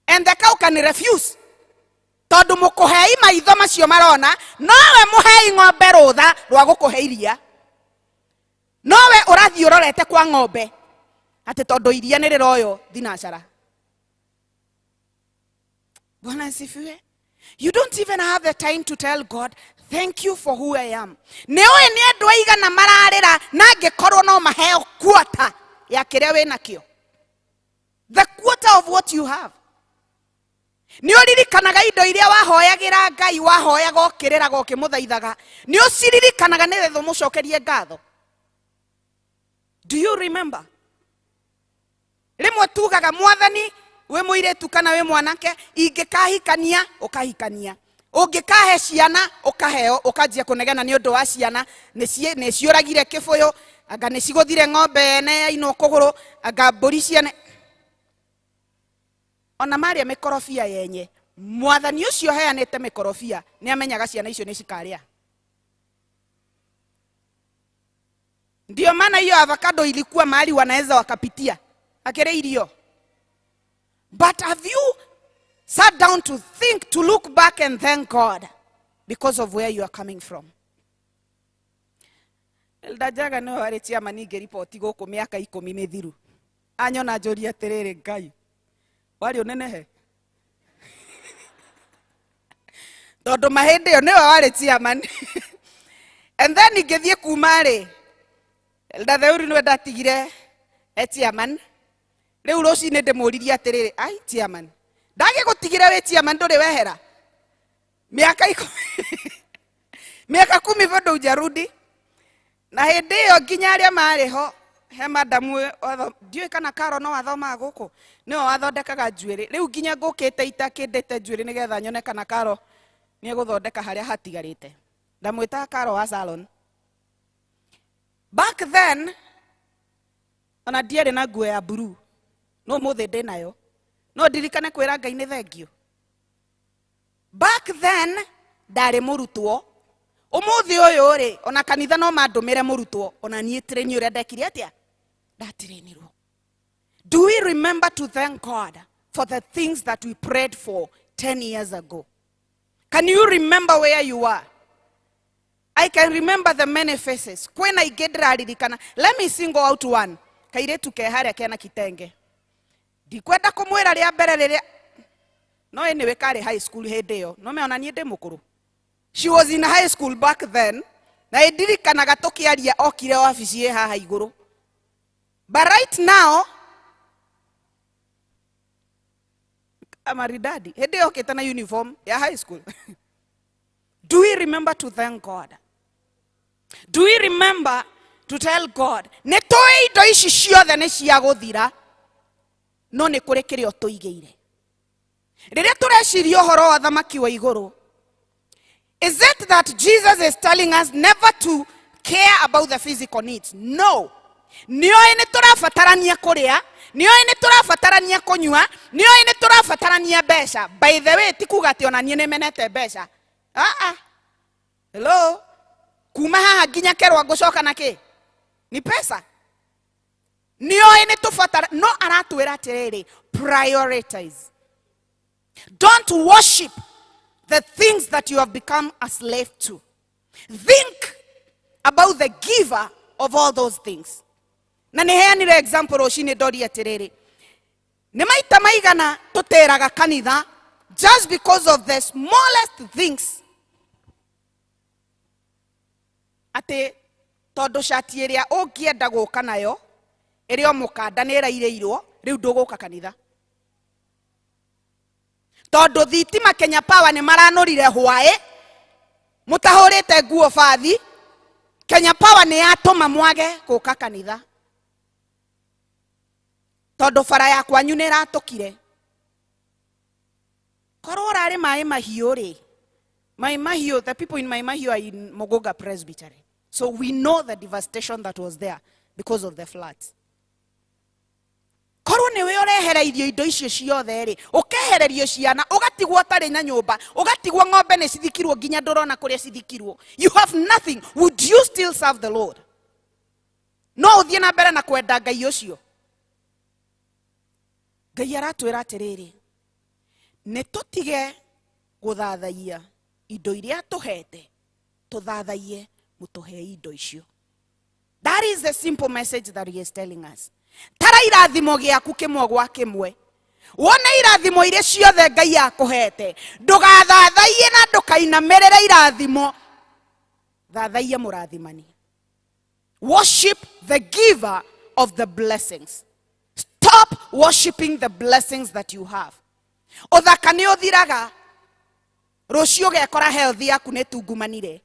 And the cow can refuse, tondũ mũkũhei maitho macio marona, nowe mũhei ng'ombe rũtha rwa gũkũhe iria, nowe ũrathiĩ ũrorete kwa ng'ombe atĩ tondũ iria nĩ rĩroywo thinacara. Bwana asifiwe. You don't even have the time to tell God, "Thank you for who I am." Nĩ ũĩ nĩ andũ aigana mararĩra na angĩkorwo no maheo quarter ya kĩrĩa wĩ nakĩo, the quarter of what you have? Nĩ ũririkanaga indo iria wahoyagĩra Ngai, wahoyaga ũkĩrĩraga ũkĩmũthaithaga? Nĩ ũciririkanaga nĩgetha ũmũcokerie ngatho? Do you remember? Rĩmwe tugaga, "Mwathani, wĩ mũirĩtu kana wĩ mwanake, ingĩkahikania," ũkahikania, ũngĩkahe ciana, ũkaheo, ũkanjia kũnegena nĩ ũndũ wa ciana nĩ ciũragire kĩbũyũ, anga nĩ cigũthire ng'ombe ene yainwo kũgũrũ, anga mbũri ciene ona marĩa mĩkorobia yenye. Mwathani ũcio heanĩte mĩkorobia nĩ amenyaga ciana icio nĩ cikarĩa. Ndio maana hiyo avocado ilikuwa mahali wanaweza wakapitia akĩrĩ irio. But have you sat down to think, to look back and thank God because of where you are coming from? Elder Njaga nĩwe warĩ chairman ngĩriboti gũkũ mĩaka 10 mĩthiru. Anyona njũria atĩrĩrĩ, "Ngai warĩ ũnenehe?" Tondũ mahĩndĩ ĩyo nĩwe warĩ chairman. And then ngĩthiĩ kuma rĩ, Elder Theuri nĩwe ndatigire e chairman. Rĩu rũcinĩ ndĩmũririe atĩrĩrĩ, "Ai chairman, ndagĩgũtigire wĩ chairman, ndũrĩ wehera mĩaka 10, mĩaka 10 bado hujarudi." Na hĩndĩ ĩyo nginya arĩa marĩ ho, he madamu ndiũĩ kana Karo no athomaga gũkũ, nĩwe wathondekaga njuĩrĩ. Rĩu nginya ngũkĩte itakĩndĩte njuĩrĩ nĩgetha nyone kana Karo nĩ egũthondeka harĩa hatigarĩte. Ndamwĩtaga Karo wa salon back then. Ona ndiarĩ na nguo ya blue, no mũthĩ ndĩ nayo. No ndirikane kwĩra Ngai nĩ thengio. Back then ndarĩ mũrutwo, ũmũthĩ ũyũ rĩ, ona kanitha no mandũmĩre mũrutwo. Ona niĩ train ũrĩa ndekire atĩa, ndatirĩnirwo. Do we remember to thank God for the things that we prayed for 10 years ago? Can you remember where you are? I can remember the many faces. Kwĩna ingĩ ndĩraririkana. Let me single out one. Kairĩtu ke harĩa kena kitenge. Ndikwenda kũmwĩra rĩa mbere rĩrĩa, no anyway, karĩ high school hĩndĩ ĩyo. No meona niĩ ndĩ mũkũrũ. She was in high school back then. Na ĩndirikanaga tũkĩaria okire wabici ĩ haha igũrũ. But right now, maridadi. Hĩndĩ ĩyo okĩte na uniform ya high school. Do we remember to thank God? Do we remember to tell God, nĩ tũĩ indo ici ciothe nĩ cia gũthira, no nĩ kũrĩ kĩrĩa ũtũigĩire? Rĩrĩa tũreciria ũhoro wa thamaki wa igũrũ, is it that Jesus is telling us never to care about the physical needs? No. Nĩoĩ nĩ tũrabatarania kũrĩa, nĩoĩ nĩ tũrabatarania kũnyua, nĩoĩ nĩ tũrabatarania mbeca. By the way, ti kuga atĩ ona niĩ nĩ menete mbeca. Ah ah. Hello? Kuma haha nginya Kerwa ngũcoka na kĩ? Ni pesa. Nĩoĩ nĩ tũbatara, no aratwĩra atĩrĩrĩ, prioritize. Don't worship the things that you have become a slave to. Think about the giver of all those things. Na nĩ heanire example rũcinĩ ndoria atĩrĩrĩ, nĩ maita maigana tũteraga kanitha just because of the smallest things, atĩ tondũ cati ĩrĩa ũngĩenda gũka nayo ĩrĩ o mũkanda nĩ ĩrairĩirwo, rĩu ndũgũka kanitha. Tondũ thitima Kenya Power nĩ maranũrire hwaĩ mũtahũrĩte nguo bathi, Kenya Power nĩ yatũma mwage gũka kanitha. Tondũ bara ya kwanyu nĩ ĩratũkire. Korwo ũrarĩ Maĩ Mahiũ rĩ, Maĩ Mahiũ, the people in Maĩ Mahiũ are in Muguga Presbytery, so we know the devastation that was there because of the floods. Korwo nĩwe ũrehereirio indo icio ciothe rĩ, ũkehererio ciana, ũgatigwo ũtarĩ na nyũmba, ũgatigwo ng'ombe nĩ cithikirwo nginya ndũrona kũrĩa cithikirwo, you have nothing, would you still serve the Lord? No ũthiĩ na mbere na kwenda Ngai ũcio? Ngai aratwĩra atĩrĩrĩ, nĩ tũtige gũthathaiya indo iria tũhete, tũthathaiye mũtũhei indo icio. That is the simple message that he is telling us. Tara irathimo gĩaku kĩmwe gwa kĩmwe, wone irathimo iria ciothe Ngai akũhete. Ndũgathathaiye na ndũkainamĩrĩre irathimo, thathaiya mũrathimani. Worship the giver of the blessings. Stop worshiping the blessings that you have. Ũthaka nĩ ũthiraga, rũciũ ũgekora health yaku nĩ tungumanire.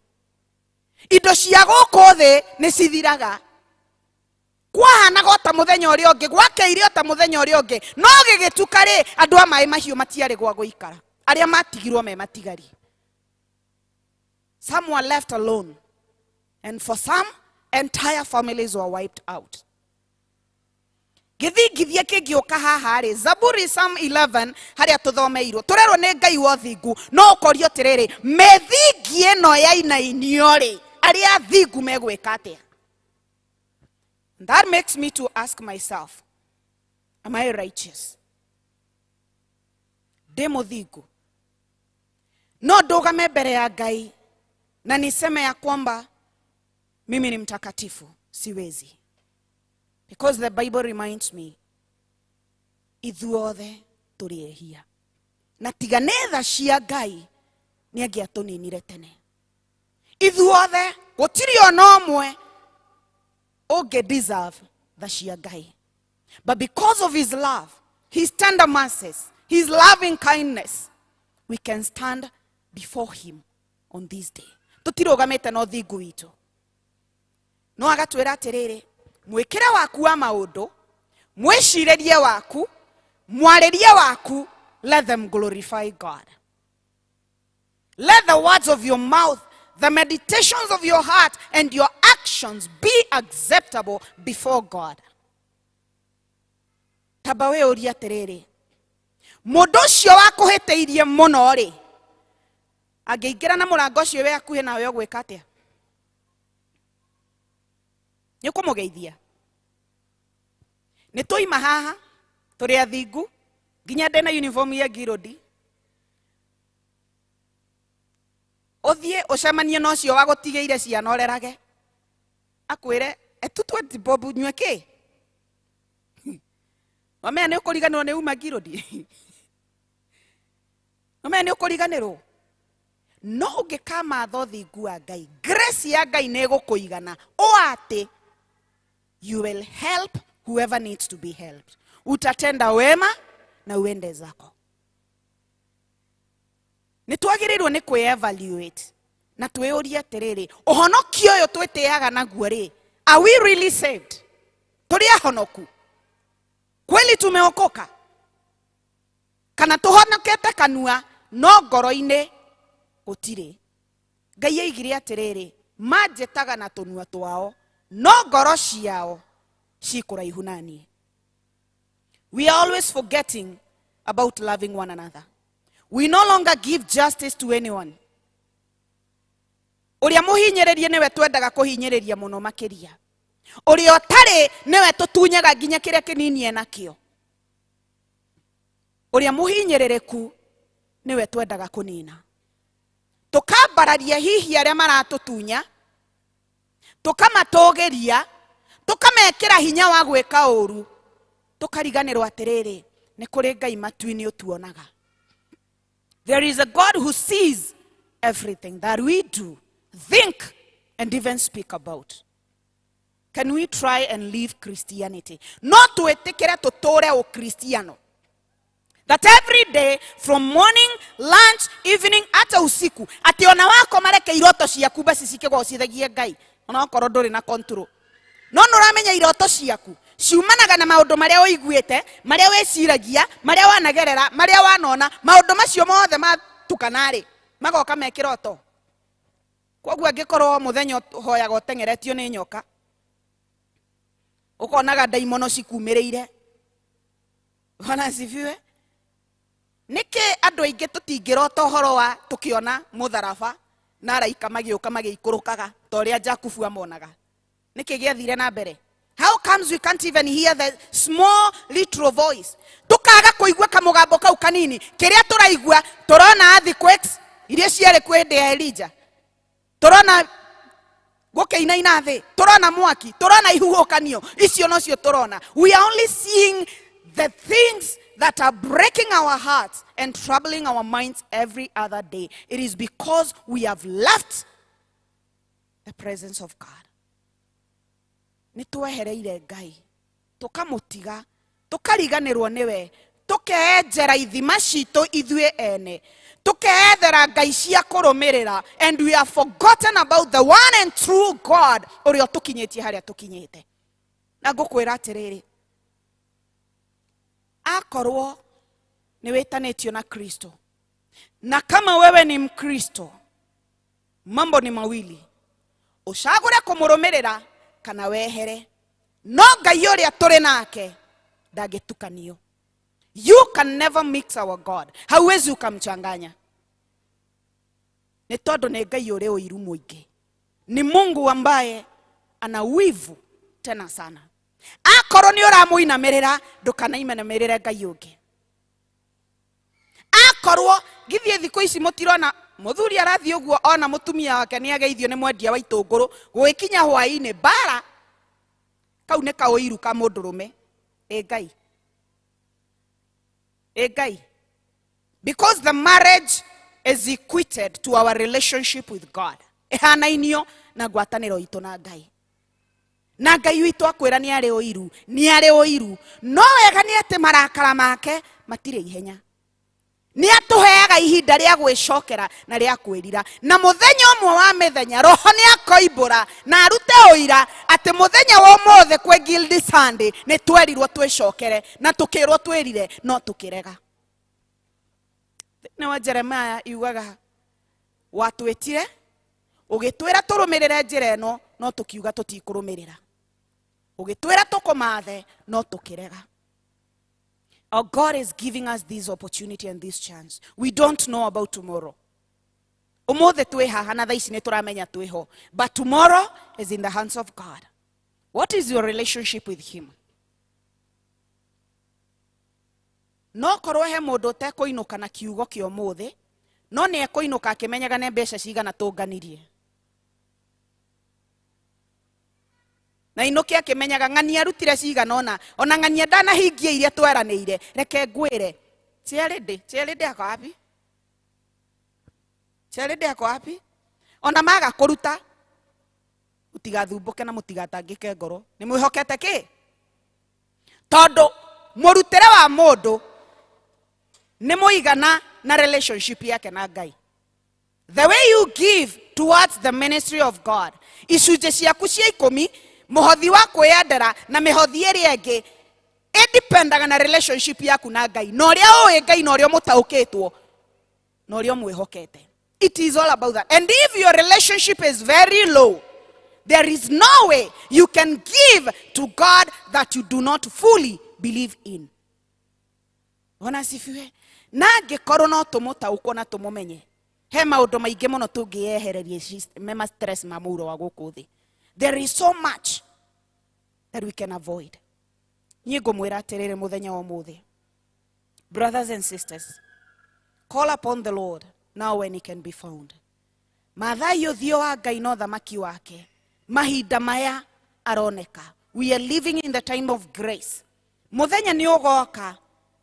Indo cia gũkũ thĩ nĩ cithiraga. Kwahanaga ota mũthenya ũrĩa ũngĩ, gwakeire ota mũthenya ũrĩa ũngĩ, no gĩgĩtuka rĩ, andũ a Maĩ Mahiũ matiarĩ gwa gũikara, arĩa matigirwo me matigari. Some were left alone, and for some, entire families were wiped out. Gĩthingithia kĩngĩũka haha rĩ, Zaburi, Psalm 11, harĩa tũthomeirwo, tũrerwo nĩ Ngai wa ũthingu. No ũkorio atĩrĩrĩ, mĩthingi ĩno yainainio rĩ, arĩa athingu megwĩka atĩa? That makes me to ask myself, am I righteous? Ndĩ mũthingu? No ndũgame mbere ya Ngai na niseme ya kwamba mimi ni mtakatifu? Siwezi, because the Bible reminds me ithuothe tũrĩ ehia, na tiga nĩ tha cia Ngai nĩ angĩatũninire tene. Ithuothe, gũtirĩ ona ũmwe ũngĩ deserve tha cia Ngai, but because of his love, his tender mercies, his loving kindness, we can stand before him on this day. Tũtirũgamĩte na ũthingu witũ, no agatwĩra atĩrĩrĩ, mwĩkĩre waku wa maũndũ, mwĩcirĩrie waku, mwarĩrie waku, let them glorify God. Let the words of your mouth, the meditations of your heart and your actions be acceptable before God. Tamba wĩyũrie atĩrĩrĩ, mũndũ ũcio wakũhĩtĩirie mũno rĩ, angĩingĩra na mũrango ũcio wĩ hakuhĩ nawe, ũgwĩka atĩa? Nĩ ũkũmũgeithia? Nĩ tũima haha tũrĩ athingu, nginya ndĩna uniform ya ngirũndi, ũthiĩ ũcemanie na ũcio wagũtigĩire ciana ũrerage, akwĩre etu 20 bob nyue kĩ? Wamenya nĩ ũkũriganĩrwo nĩ uma ngirũndi, wamenya nĩ ũkũriganĩrwo. No ũngĩkamatha ũthingu wa Ngai, grace ya Ngai nĩ ĩgũkũigana ũ atĩ you will help whoever needs to be helped. Utatenda wema na uende zako. Nĩ twagĩrĩirwo nĩ kwĩ-evaluate na twĩyũrie atĩrĩrĩ, ũhonokio ũyũ twĩtĩaga naguo rĩ, are we really saved? Tũrĩ ahonoku kweli? Tumeokoka kana tũhonokete kanua no ngoro-inĩ gũtirĩ? Ngai aigire atĩrĩrĩ, manjĩtaga na tũnua twao no ngoro ciao ci kũraihu naniĩ. We are always forgetting about loving one another. We no longer give justice to anyone. Ũrĩa mũhinyĩrĩrie nĩwe twendaga kũhinyĩrĩria mũno makĩria. Ũrĩa ũtarĩ nĩwe tũtunyaga nginya kĩrĩa kĩnini enakĩo. Ũrĩa mũhinyĩrĩrĩku nĩwe twendaga kũnina. Tũkambararia hihi arĩa maratũtunya, tũkamatũgĩria, tũkamekĩra hinya wa gwĩka ũru, tũkariganĩrwo atĩrĩrĩ, nĩ kũrĩ Ngai matu-inĩ ũtuonaga. There is a God who sees everything that we do, think, and even speak about. Can we try and live Christianity? No twĩtĩkĩre tũtũre ũkristiano. That every day from morning, lunch, evening, hata usiku, atĩ ona wako mareke iroto ciaku basi cikĩgocithagie Ngai, ona okorwo ndũrĩ na control. No nĩ ũramenya iroto ciaku ciumanaga na maũndũ marĩa ũiguĩte, marĩa wĩciragia, marĩa wanagerera, marĩa wanona, maũndũ macio mothe matukana-rĩ, magoka me kĩroto. Koguo angĩkorwo mũthenya ũhoyaga ũteng'eretio nĩ nyoka, ũkonaga ndaimono cikumĩrĩire. Bwana asifiwe. Nĩkĩ andũ aingĩ tũtingĩrota ũhoro wa tũkĩona mũtharaba na araika magĩũka magĩikũrũkaga ta ũrĩa Jakubu amonaga? Nĩkĩ gĩathire na mbere? How comes we can't even hear the small little voice? Tukaga kũigua kamũgambo kau kanini. Kĩrĩa tũraigua tũrona earthquakes iria ciarĩ kuo hĩndĩ ya Elijah. Tũrona gũkĩinaina thĩ, tũrona mwaki, tũrona ihuhũkanio, icio nocio tũrona. We are only seeing the things that are breaking our hearts and troubling our minds every other day. It is because we have left the presence of God. Nĩ twehereire Ngai, tũkamũtiga, tũkariganĩrwo nĩwe, tũkeenjera ithima citũ ithuĩ ene, tũkeethera ngai cia kũrũmĩrĩra, and we have forgotten about the one and true God ũrĩa ũtũkinyĩtie harĩa tũkinyĩte. Na ngũkwĩra atĩrĩrĩ, akorwo nĩ wĩtanĩtio na Kristo, na kama wewe ni Mkristo, mambo ni mawili, ũcagũre kũmũrũmĩrĩra kana wehere. No Ngai ũrĩa tũrĩ nake ndangĩtukanio. You can never mix our God. Hauwezi ukamchanganya. Nĩ tondũ nĩ Ngai ũrĩ ũiru mũingĩ. Ni Mungu ambaye ana wivu tena sana. Akorwo nĩ ũramũinamĩrĩra, ndũkanainamĩrĩre Ngai ũngĩ. Akorwo githiĩ thikũ ici mũtirona mũthuri arathiĩ ũguo ona mũtumia wake nĩ ageithio nĩ mwendia wa itũngũrũ, gũgĩkinya hwaĩ-inĩ mbara, kau nĩ kaũiru ka mũndũrũme. Ĩ Ngai. Ĩ Ngai. Because the marriage is equated to our relationship with God. Ĩhanainio na ngwatanĩro itũ na Ngai. Na Ngai witũ akwĩra nĩ arĩ ũiru, nĩ arĩ ũiru. No wega nĩ atĩ marakara make matirĩ ihenya. Nĩ atũheaga ihinda rĩa gwĩcokera na rĩa kwĩrira. Na mũthenya ũmwe wa mĩthenya roho nĩ akoimbũra na arute ũira atĩ mũthenya wa ũmũthĩ kwĩ Guild Sunday nĩ twerirwo twĩcokere na tũkĩrwo twĩrire no tũkĩrega. Thĩinĩ wa Jeremiah yugaga watwĩtire ũgĩtwĩra tũrũmĩrĩre njĩra ĩno no tũkiuga tũtikũrũmĩrĩra. Ũgĩtwĩra tũkũmathe no tũkĩrega. Our God is giving us this opportunity and this chance. We don't know about tomorrow. Ũmũthĩ twĩ haha na thaa ici nĩ tũramenya twĩho. But tomorrow is in the hands of God. What is your relationship with him? No korwo he mũndũ ũtekũinũka na kiugo kĩa ũmũthĩ, no nĩ ekũinũka akĩmenyaga nĩ mbeca cigana tũnganirie. Na inũke akĩmenyaga ng'ania arutire cigana ũna, ona ng'ania ndanahingia iria tweranĩire. Reke ngwĩre, Charity, Charity ako wapi? Charity ako wapi? Ona maga kũruta, mũtigathumbũke na mũtigatangĩke ngoro. Nĩ mwĩhokete kĩ? Tondũ mũrutĩre wa mũndũ nĩ mũigana na relationship yake na Ngai. The way you give towards the ministry of God, icunjĩ ciaku cia ikũmi, mũhothi wa kwĩyendera na mĩhothi ĩrĩa ĩngĩ, ĩdependaga na relationship yaku na Ngai. Na ũrĩa ũĩ Ngai na ũrĩa ũmũtaũkĩtwo, na ũrĩa ũmwĩhokete. It is all about that. And if your relationship is very low, there is no way you can give to God that you do not fully believe in. Bwana asifiwe. Na angĩkorwo no tũmũtaũkwo na tũmũmenye, He maũndũ maingĩ mũno tũngĩyehereria mema stress ma mũuro wa gũkũ thĩ. There is so much that we can avoid. Niĩ ngũmwĩra atĩrĩrĩ mũthenya wa ũmũthĩ, brothers and sisters, call upon the Lord now when he can be found. Mathai ũthiũ wa Ngai na ũthamaki wake mahinda maya aroneka. We are living in the time of grace. Mũthenya nĩ ũgoka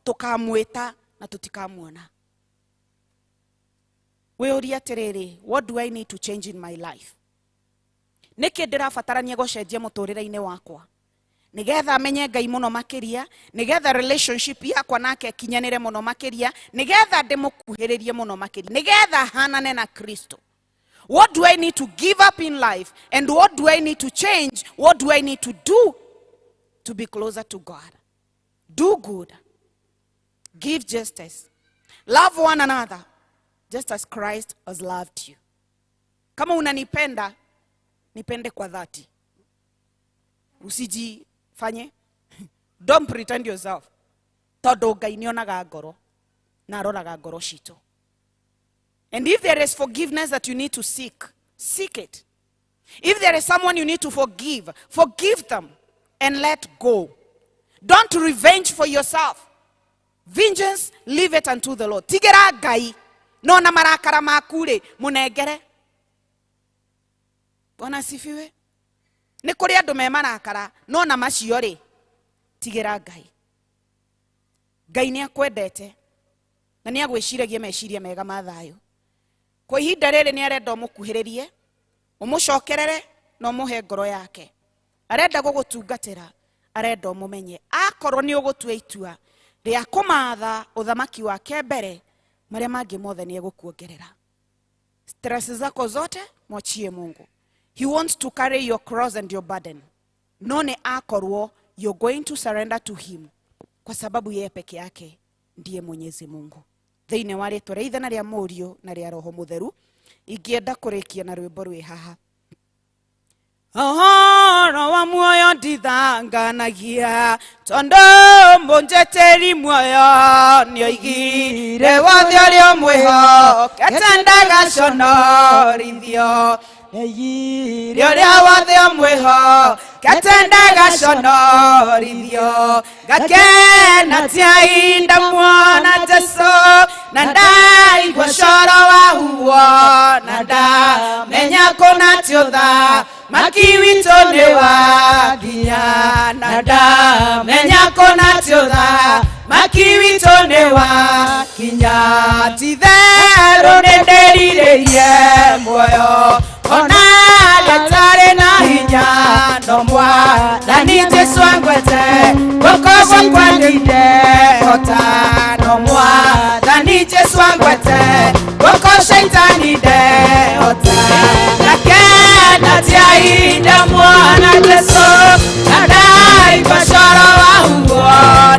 tũkamwĩta na tũtikamuona. Wĩũrie atĩrĩrĩ, what do I need to change in my life? Nĩkĩ ndĩrabatarania gũcenjia mũtũrĩre-inĩ wakwa nigetha menye Ngai mũno makĩria, nigetha relationship yakwa nake ĩkinyanĩre mũno makĩria, nigetha ndĩmũkuhĩrĩrie mũno makĩria, nigetha hanane na Kristo? What do I need to give up in life, and what do I need to change? What do I need to do to be closer to God? Do good, give justice, love one another just as Christ has loved you. Kama unanipenda, nipende kwa dhati. Usijifanye, don't pretend yourself, tondu Ngai nĩonaga ngoro na aroraga ngoro citũ. And if there is forgiveness that you need to seek, seek it. If there is someone you need to forgive, forgive them and let go. Don't revenge for yourself. Vengeance, leave it unto the Lord. Tigera Ngai no na marakara maku rĩ, mũnengere. Bwana asifiwe. Nĩ kũrĩ andũ me marakara no na macio rĩ, tigĩra Ngai. Ngai nĩ akwendete na nĩ agwĩciragia meciria mega ma thayũ. Kwa ihinda rĩrĩ nĩ arenda ũmũkuhĩrĩrie, ũmũcokerere na ũmũhe ngoro yake. Arenda gũgũtungatĩra, arenda ũmũmenye. Akorwo nĩ ũgũtua itua rĩa kũmatha ũthamaki wake mbere, marĩa mangĩ mothe nĩ egũkuongerera. Stress zako zote mwachie Mungu. He wants to carry your cross and your burden. No nĩ akorwo you're going to surrender to him, kwa sababu yeye peke yake ndiye Mwenyezi Mungu. Thĩinĩ wa rĩtwa rĩa Ithe na rĩa Mũriũ na rĩa Roho Mũtheru, ingĩenda kũrĩkia na rwĩmbo rwĩ haha. Ũhoro wa muoyo ndithanganagia, tondũ mũnjeteri muoyo nĩoigire wothe ũrĩa ũmwĩhokete ndagaconorithio. Nĩoigire ũrĩa wothe ũmwĩhokete ndagaconorithio. Ngakena ti ainda muona Jesũ, na ndaigua coro wa huo, na ndamenya kũna ti ũthamaki witũ nĩ wa nginya, na ndamenya kũna ti ũthamaki witũ nĩ wa nginya. Ti-itherũ nĩndĩrirĩirie muoyo ona gatarĩ na hinya, no Mwathani Jesũ angwete guoko gwakwa nĩndehota, no Mwathani Jesũ angwete guoko shaitani ndehota. Ngakena ti ainda muona Jesũ, na ndaigua coro wa huo,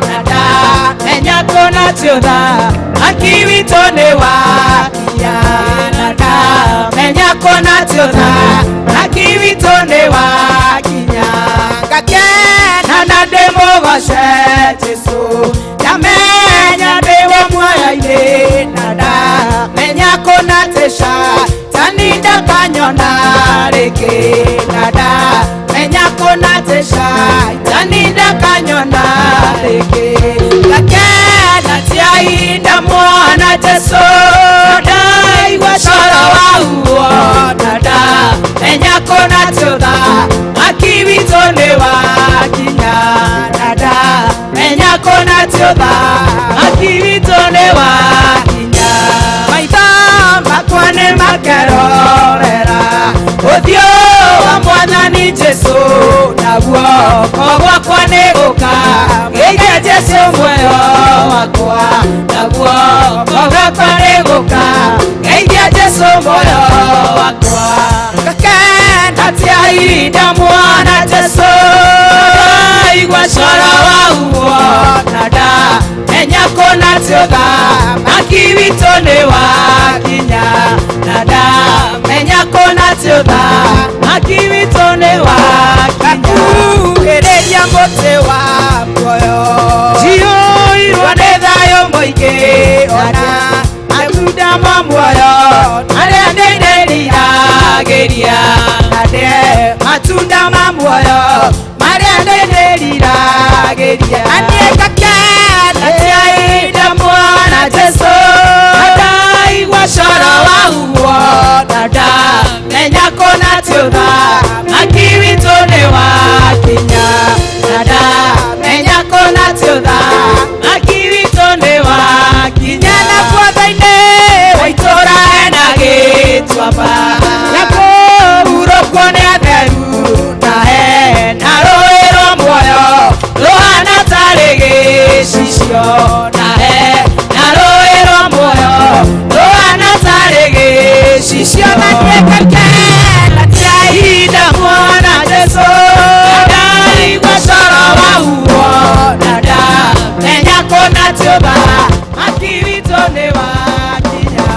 na ndamenya kũna ti ũthamaki witũ nĩ wa nginya, na ndamenya kũna ti ũthamaki witũ nĩ wa nginya. Ngakena na ndĩmũgoce Jesũ, ndamenya ndĩwe muoyo-inĩ, na ndamenya kũna ti Shaitani ndakanyona rĩngĩ, na ndamenya kũna ti Shaitani ndakanyona rĩngĩ. Ngakena ti ainda muona Jesũ, ndaigua coro wa huo, na ndamenya kũna ti ũthamaki witũ nĩ wa nginya, na ndamenya kũna ti ũthamaki witũ nĩ wa nginya. Maitho makwa nĩ makerorera ũthiũ wa Mwathani Jesũ, na guoko gwakwa nĩ gũka geithia Jesũ muoyo wakwa, na guoko gwakwa nĩ gũka geithia Jesũ muoyo wakwa. Ngakena ti ainda muona Jesũ, ndaigua coro wa huo, na ndamenya kũna ti ũthamaki witũ nĩ wa nginya, na ndamenya kũna ti ũthamaki witũ nĩ wa nginya. Ngakuhĩrĩria mũtĩ wa muoyo, njiyũirwo nĩ thayũ mũingĩ, ona matunda ma muoyo Makĩria na niĩ ngakena ti ndamuona Jesũ na ndaigua coro wa huo na ndamenya kũna ti ũthamaki witũ nĩ wakinya na ndamenya kũna ti ũthamaki witũ nĩ wakinya na kuothe-inĩ wa itũũra hena gĩtuamba na kũhurũkwo nĩ atheru na hena rũĩ rwa muoyo rũhana tarĩ gĩcicio na hena rũĩ rwa muoyo rũhana tarĩ gĩcicio na niĩ ngakena ti ndamuona Jesũ na ndaigua coro wa huo na ndamenya kũna ti ũthamaki witũ nĩ wakinya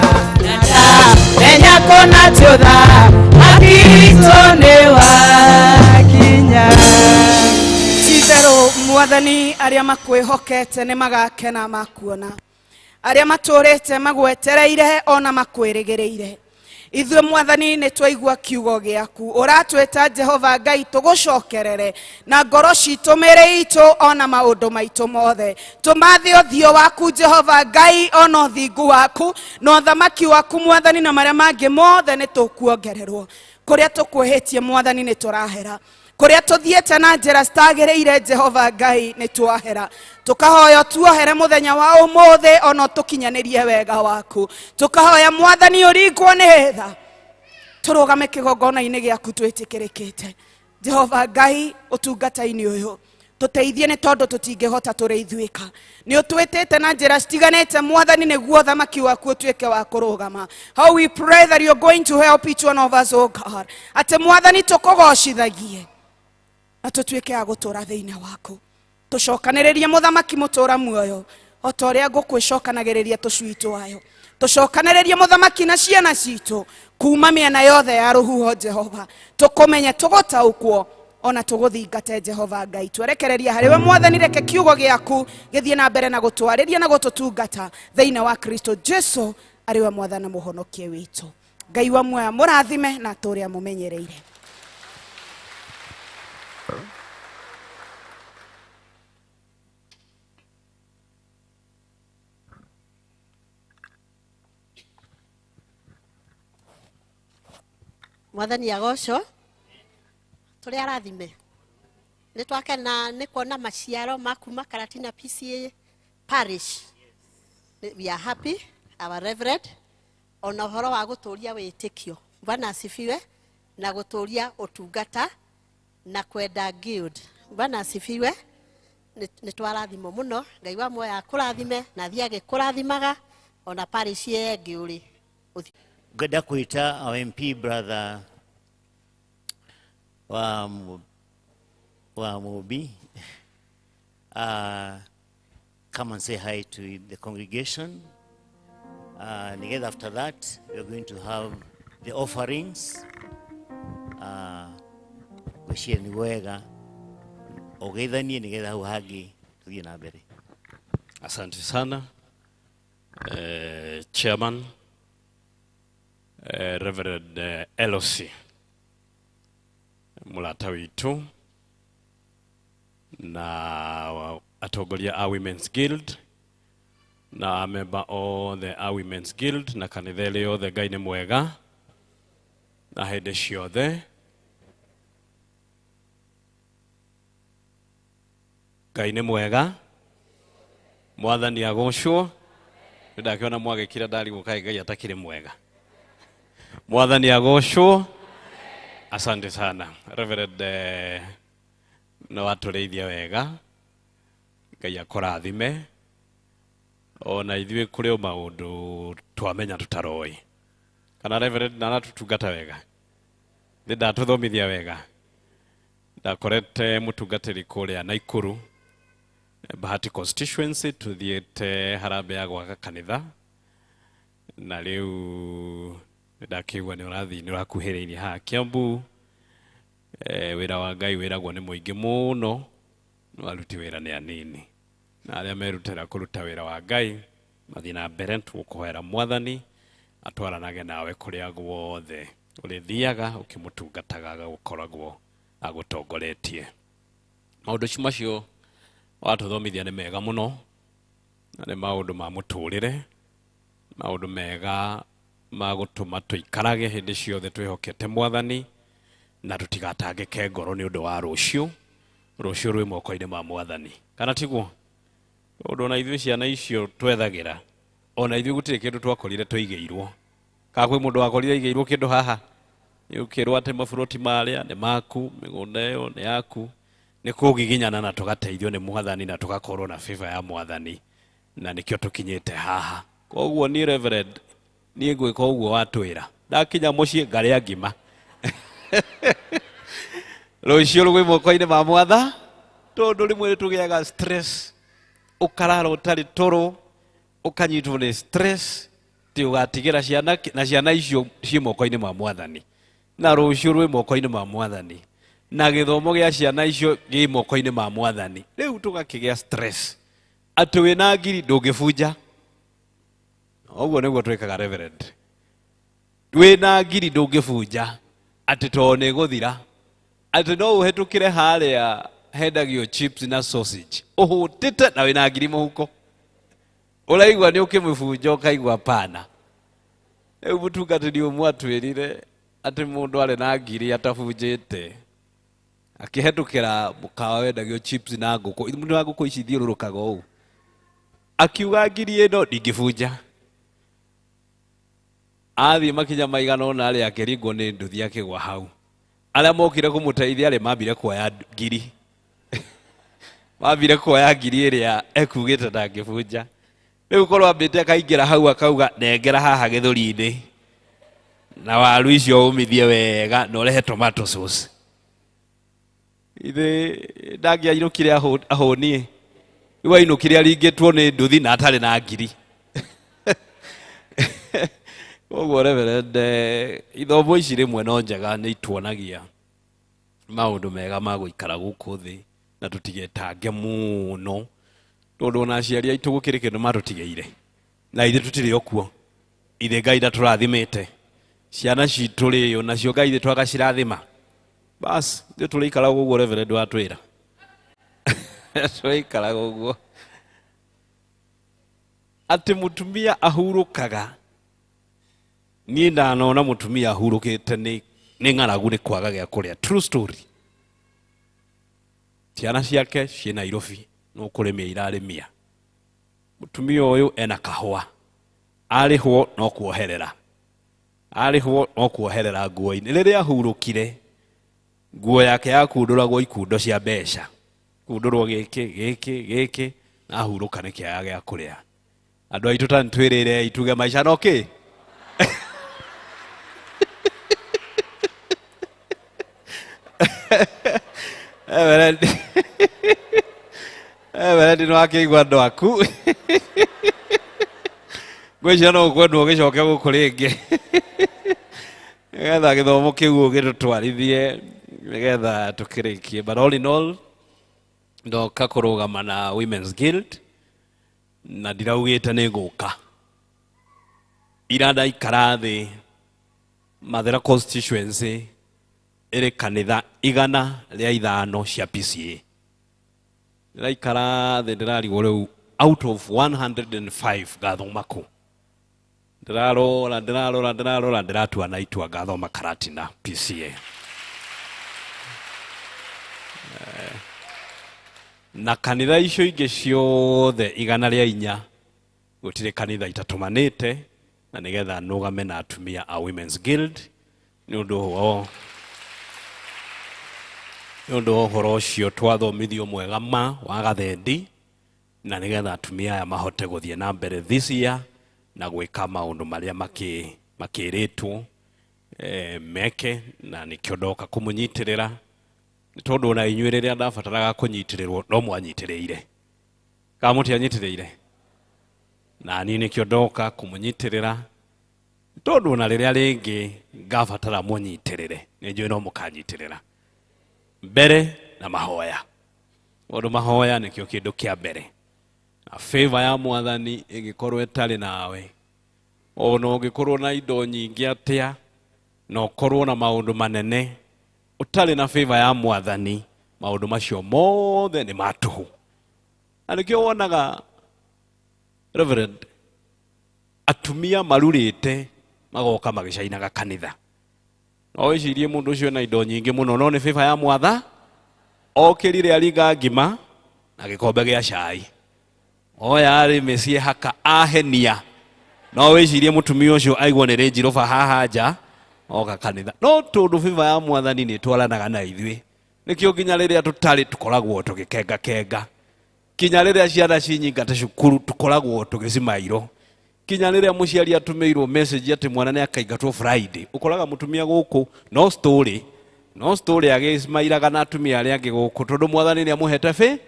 na ndamenya kũna ti ũthamaki witũ nĩ wakinya. Ti-itherũ Mwathani arĩa makwĩhokete nĩ magakena makuona arĩa matũrĩte magwetereire ona makwĩrĩgĩrĩire. Ithuĩ Mwathani nĩ twaigua kiugo gĩaku ũratwĩta Jehova Ngai tũgũcokerere na ngoro citũ mĩĩrĩ itũ ona maũndũ maitũ mothe tũmathe ũthiũ waku Jehova Ngai ona ũthingu waku na ũthamaki waku Mwathani na marĩa mangĩ mothe nĩ tũkuongererwo. Kũrĩa tũkwĩhĩtie Mwathani nĩ tũrahera kũrĩa tũthiĩte na njĩra citagĩrĩire Jehova Ngai nĩ twahera tũkahoya tuohere mũthenya wa ũmũthĩ ona tũkinyanĩrie wega waku tũkahoya Mwathani ũringwo nĩ tha tũrũgame kĩgongona-inĩ gĩaku twĩtĩkĩrĩkĩte Jehova Ngai ũtungata-inĩ ũyũ tũteithie nĩ tondũ tũtingĩhota tũrĩ ithuĩka nĩ ũtwĩtĩte na njĩra citiganĩte Mwathani nĩguo ũthamaki waku ũtuĩke wa kũrũgama. How we pray that you're going to help each one of us, oh God, atĩ Mwathani tũkũgocithagie na tũtuĩke a gũtũũra thĩinĩ waku tũcokanĩrĩrie mũthamaki mũtũũra muoyo o ta ũrĩa ngũkũ ĩcokanagĩrĩria tũcui twayo tũcokanĩrĩrie mũthamaki na ciana citũ kuma mĩena yothe ya rũhuho Jehova tũkũmenye tũgũtaũkwo ona tũgũthingate Jehova Ngai twerekereria harĩ we Mwathani reke kiugo gĩaku gĩthiĩ na mbere na gũtwarĩria na gũtũtungata thĩinĩ wa Kristo Jesu arĩ we Mwathani mũhonokie witũ. Ngai wa muoyo mũrathime na atũũre amũmenyereire. Mwathani agocwo tũrĩ arathime nĩ twakena nĩ kuona maciaro ma kuma Karatina PCA Parish. We are happy our reverend ona ũhoro wa gũtũria wĩtĩkio Bwana asifiwe na gũtũria ũtungata na kwenda guild Bwana asifiwe nĩ twarathimwo mũno Ngai wa muoyo akũrathime na athiĩ agĩkũrathimaga ona parish ĩyo ĩngĩ ũrĩ. Ngwenda kwĩta our MP brother wa Mubi, come and say hi to the congregation. And after that, we are going to have the offerings. Gwĩciria nĩ wega ũgeithanie nĩgetha hau hangĩ tũthiĩ na mbere. Asante sana Chairman Reverend LOC mulata witũ na atongoria a Women's Guild na amemba othe a Women's Guild na kanitha ĩrĩ yothe Ngai nĩ mwega na hĩndĩ ciothe Ngai nĩ mwega Mwathani agocwo nĩndakĩona mwagĩkira ndarigwo kaĩ Ngai atakĩrĩ mwega Mwathani agocwo. Asante sana Reverend nĩ watũrĩithia wega Ngai akũrathime ona ithuĩ kũrĩ o maũndũ twamenya tũtaroĩ kana Reverend na aratũtungata wega nĩ ndatũthomithia wega ndakorete mũtungatĩri kũrĩa Naikuru Bahati constituency tuthiĩte harambee ya gwaka kanitha na rĩu ndakĩigua nĩ ũrathiĩ nĩ ũrakuhĩrĩirie haha Kiambu. Wĩra wa Ngai wĩragwo nĩ mũingĩ mũno no aruti wĩra nĩ anini na arĩa merutĩra kũruta wĩra wa Ngai mathiĩ na mbere tũgũkũhoera Mwathani atwaranage nawe kũrĩa guothe ũrĩthiaga ũkĩmũtungataga agagũkoragwo agũtongoretie maũndũ macio Watũthomithia nĩ mega mũno, na nĩ maũndũ ma mũtũrĩre, maũndũ mega ma gũtũma tũikarage hĩndĩ ciothe twĩhokete Mwathani, na tũtigatangĩke ngoro nĩ ũndũ wa rũciũ. Rũciũ rwĩ moko-inĩ ma Mwathani, kana tiguo? Tondũ ona ithuĩ ciana icio twethagĩra, ona ithuĩ gũtirĩ kĩndũ twakorire tũigĩirwo. Kana kwĩ mũndũ wakorire aigĩirwo kĩndũ haha? Nĩ ũkĩrwo atĩ maburoti marĩa nĩ maku, mĩgũnda ĩyo nĩ yaku. Nĩ kũgiginyana na tũgateithio nĩ Mwathani na tũgakorwo na favor ya Mwathani, na nĩkĩo tũkinyĩte haha. Koguo niĩ Reverend, niĩ ngwĩka ũguo watwĩra. Ndakinya mũciĩ ngarĩa ngima. Rũciũ rwĩ moko-inĩ ma Mwathani, tondũ rĩmwe nĩ tũgĩaga stress, ũkarara ũtarĩ toro, ũkanyitwo nĩ stress, ti ũgatigĩra ciana, na ciana icio ciĩ moko-inĩ ma Mwathani, na rũciũ rwĩ moko-inĩ ma Mwathani, na gĩthomo gĩa ciana icio gĩ moko-inĩ ma Mwathani. Rĩu tũgakĩgĩa stress atĩ wĩna ngiri ndũngĩbunja. Ũguo nĩguo twĩkaga Reverend. Wĩna ngiri ndũngĩbunja atĩ tondũ nĩ gũthira, atĩ no ũhetũkĩre harĩa hendagio chips na sausage ũhũtĩte na wĩna ngiri mũhuko, ũraigua nĩ ũkĩmĩbunja ũkaigua pana. Rĩu mũtungatĩri ũmwe atwĩrire atĩ mũndũ arĩ na ngiri atabunjĩte akĩhetũkĩra mũkawa wendagio chips na ngũkũ, mũndũ wa ngũkũ ici ithiũrũrũkaga ũũ, akiuga ngiri ĩno ndingĩbunja. Athiĩ makinya maigana ũna arĩa akĩringwo nĩ nduthi akĩgwa hau. Arĩa mokire kũmũteithia rĩ, mambire kuoya ngiri, mambire kuoya ngiri ĩrĩa ekugĩte ndangĩbunja. Rĩu korwo ambĩte akaingĩra hau akauga nengera haha gĩthũri-inĩ na waru icio ũmithie wega na ũrehe tomato sauce, ithe ndangĩainũkire ahũnie. Rĩu ainũkire aringĩtwo nĩ nduthi na atarĩ na ngiri. Koguo Reverend, ithomo ici rĩmwe no njega, nĩ ituonagia maũndũ mega ma gũikara gũkũ thĩ na tũtigetange mũno, tondũ ona aciari aitũ gũkĩrĩ kĩndũ matũtigĩire na ithuĩ tũtirĩ o kuo. Ithe Ngai ndatũrathimĩte ciana citũ rĩ, onacio Ngai ithe twagacirathima. Bas ithuĩ tũrĩikaraga ũguo Reverend watwĩra, tũrĩikaraga ũguo atĩ mũtumia ahurũkaga. Niĩ ndanona mũtumia ahurũkĩte nĩ ng'aragu nĩ kwaga gĩa kũrĩa. True story. Ciana ciake ciĩ Nairobi no kũrĩmia irarĩmia. Mũtumia ũyũ ena kahũa, arĩhwo no kuoherera, arĩhwo no kuoherera nguo-inĩ. Rĩrĩa ahurũkire, nguo yake yakundũragwo ikundo cia mbeca, kundũrwo gĩkĩ gĩkĩ gĩkĩ, na ahurũka nĩ kĩaga gĩa kũrĩa. Andũ aitũ ta nĩtwĩrĩre ituge maica no kĩ. Reverend nĩ wakĩigua andũ aku, ngwĩciria no ũkwendwo ũgĩcoke gũkũ rĩngĩ nĩgetha gĩthomo kĩu ũgĩtũtwarithie nĩgetha tũkĩrĩkie. But all in all, ndoka kũrũgama na Women's Guild na ndiraugĩte nĩ ngũka. Ira ndaikara thĩ, Mathira constituency ĩrĩ kanitha 105 cia PCA. Ndĩraikara thĩ ndĩrarigwo rĩu out of 105 ngathoma kũ. Ndĩrarora ndĩrarora ndĩrarora ndĩratua na itua ngathoma Karatina PCA. Na kanitha icio ingĩ ciothe 104 gũtirĩ kanitha itatũmanĩte na nĩgetha nũgame na atumia a Women's Guild nĩ ũndũ wa ũhoro ũcio twathomithio mwega ma wa gathendi, na nĩgetha atumia aya mahote gũthiĩ na mbere this year na gwĩka maũndũ marĩa makĩrĩtwo meke, na nĩkĩo ndoka kũmũnyitĩrĩra, nĩ tondũ ona inyuĩ rĩrĩa ndabataraga kũnyitĩrĩrwo no mwanyitĩrĩire, kana mũtianyitĩrĩire? Na niĩ nĩkĩo ndoka kũmũnyitĩrĩra, tondũ ona rĩrĩa rĩngĩ ngabatara mũnyitĩrĩre, nĩ njũĩ no mũkanyitĩrĩra mbere na mahoya, tondũ mahoya nĩkĩo kĩndũ kĩa mbere. Na favor ya Mwathani ĩngĩkorwo ĩtarĩ nawe, ona ũngĩkorwo na indo nyingĩ atĩa, na ũkorwo na maũndũ manene, ũtarĩ na favor ya Mwathani, maũndũ macio mothe nĩ ma tũhũ. Na nĩkĩo wonaga Reverend atumia marurĩte magoka magĩcainaga kanitha. No wĩcirie mũndũ ũcio ena indo nyingĩ mũno, no nĩ favor ya mwatha okĩrire aringa ngima na gĩkombe gĩa cai, oya rĩ mĩciĩ haka ahenia. No wĩcirie mũtumia ũcio aigua nĩ Range Rover haha nja oka kanitha. No tondũ favor ya mwathani nĩ ĩtwaranaga na ithuĩ, nĩkĩo nginya rĩrĩa tũtarĩ tũkoragwo tũgĩkengakenga, kinya rĩrĩa ciana cinyingata cukuru tũkoragwo tũgĩcimairwo, kinya rĩrĩa mũciari atũmĩirwo message atĩ mwana nĩ akaingatwo Friday, ũkoraga mũtumia gũkũ no story, no story agĩcimairaga na atumia arĩa angĩ gũkũ, tondũ mwathani nĩ amũhete bĩ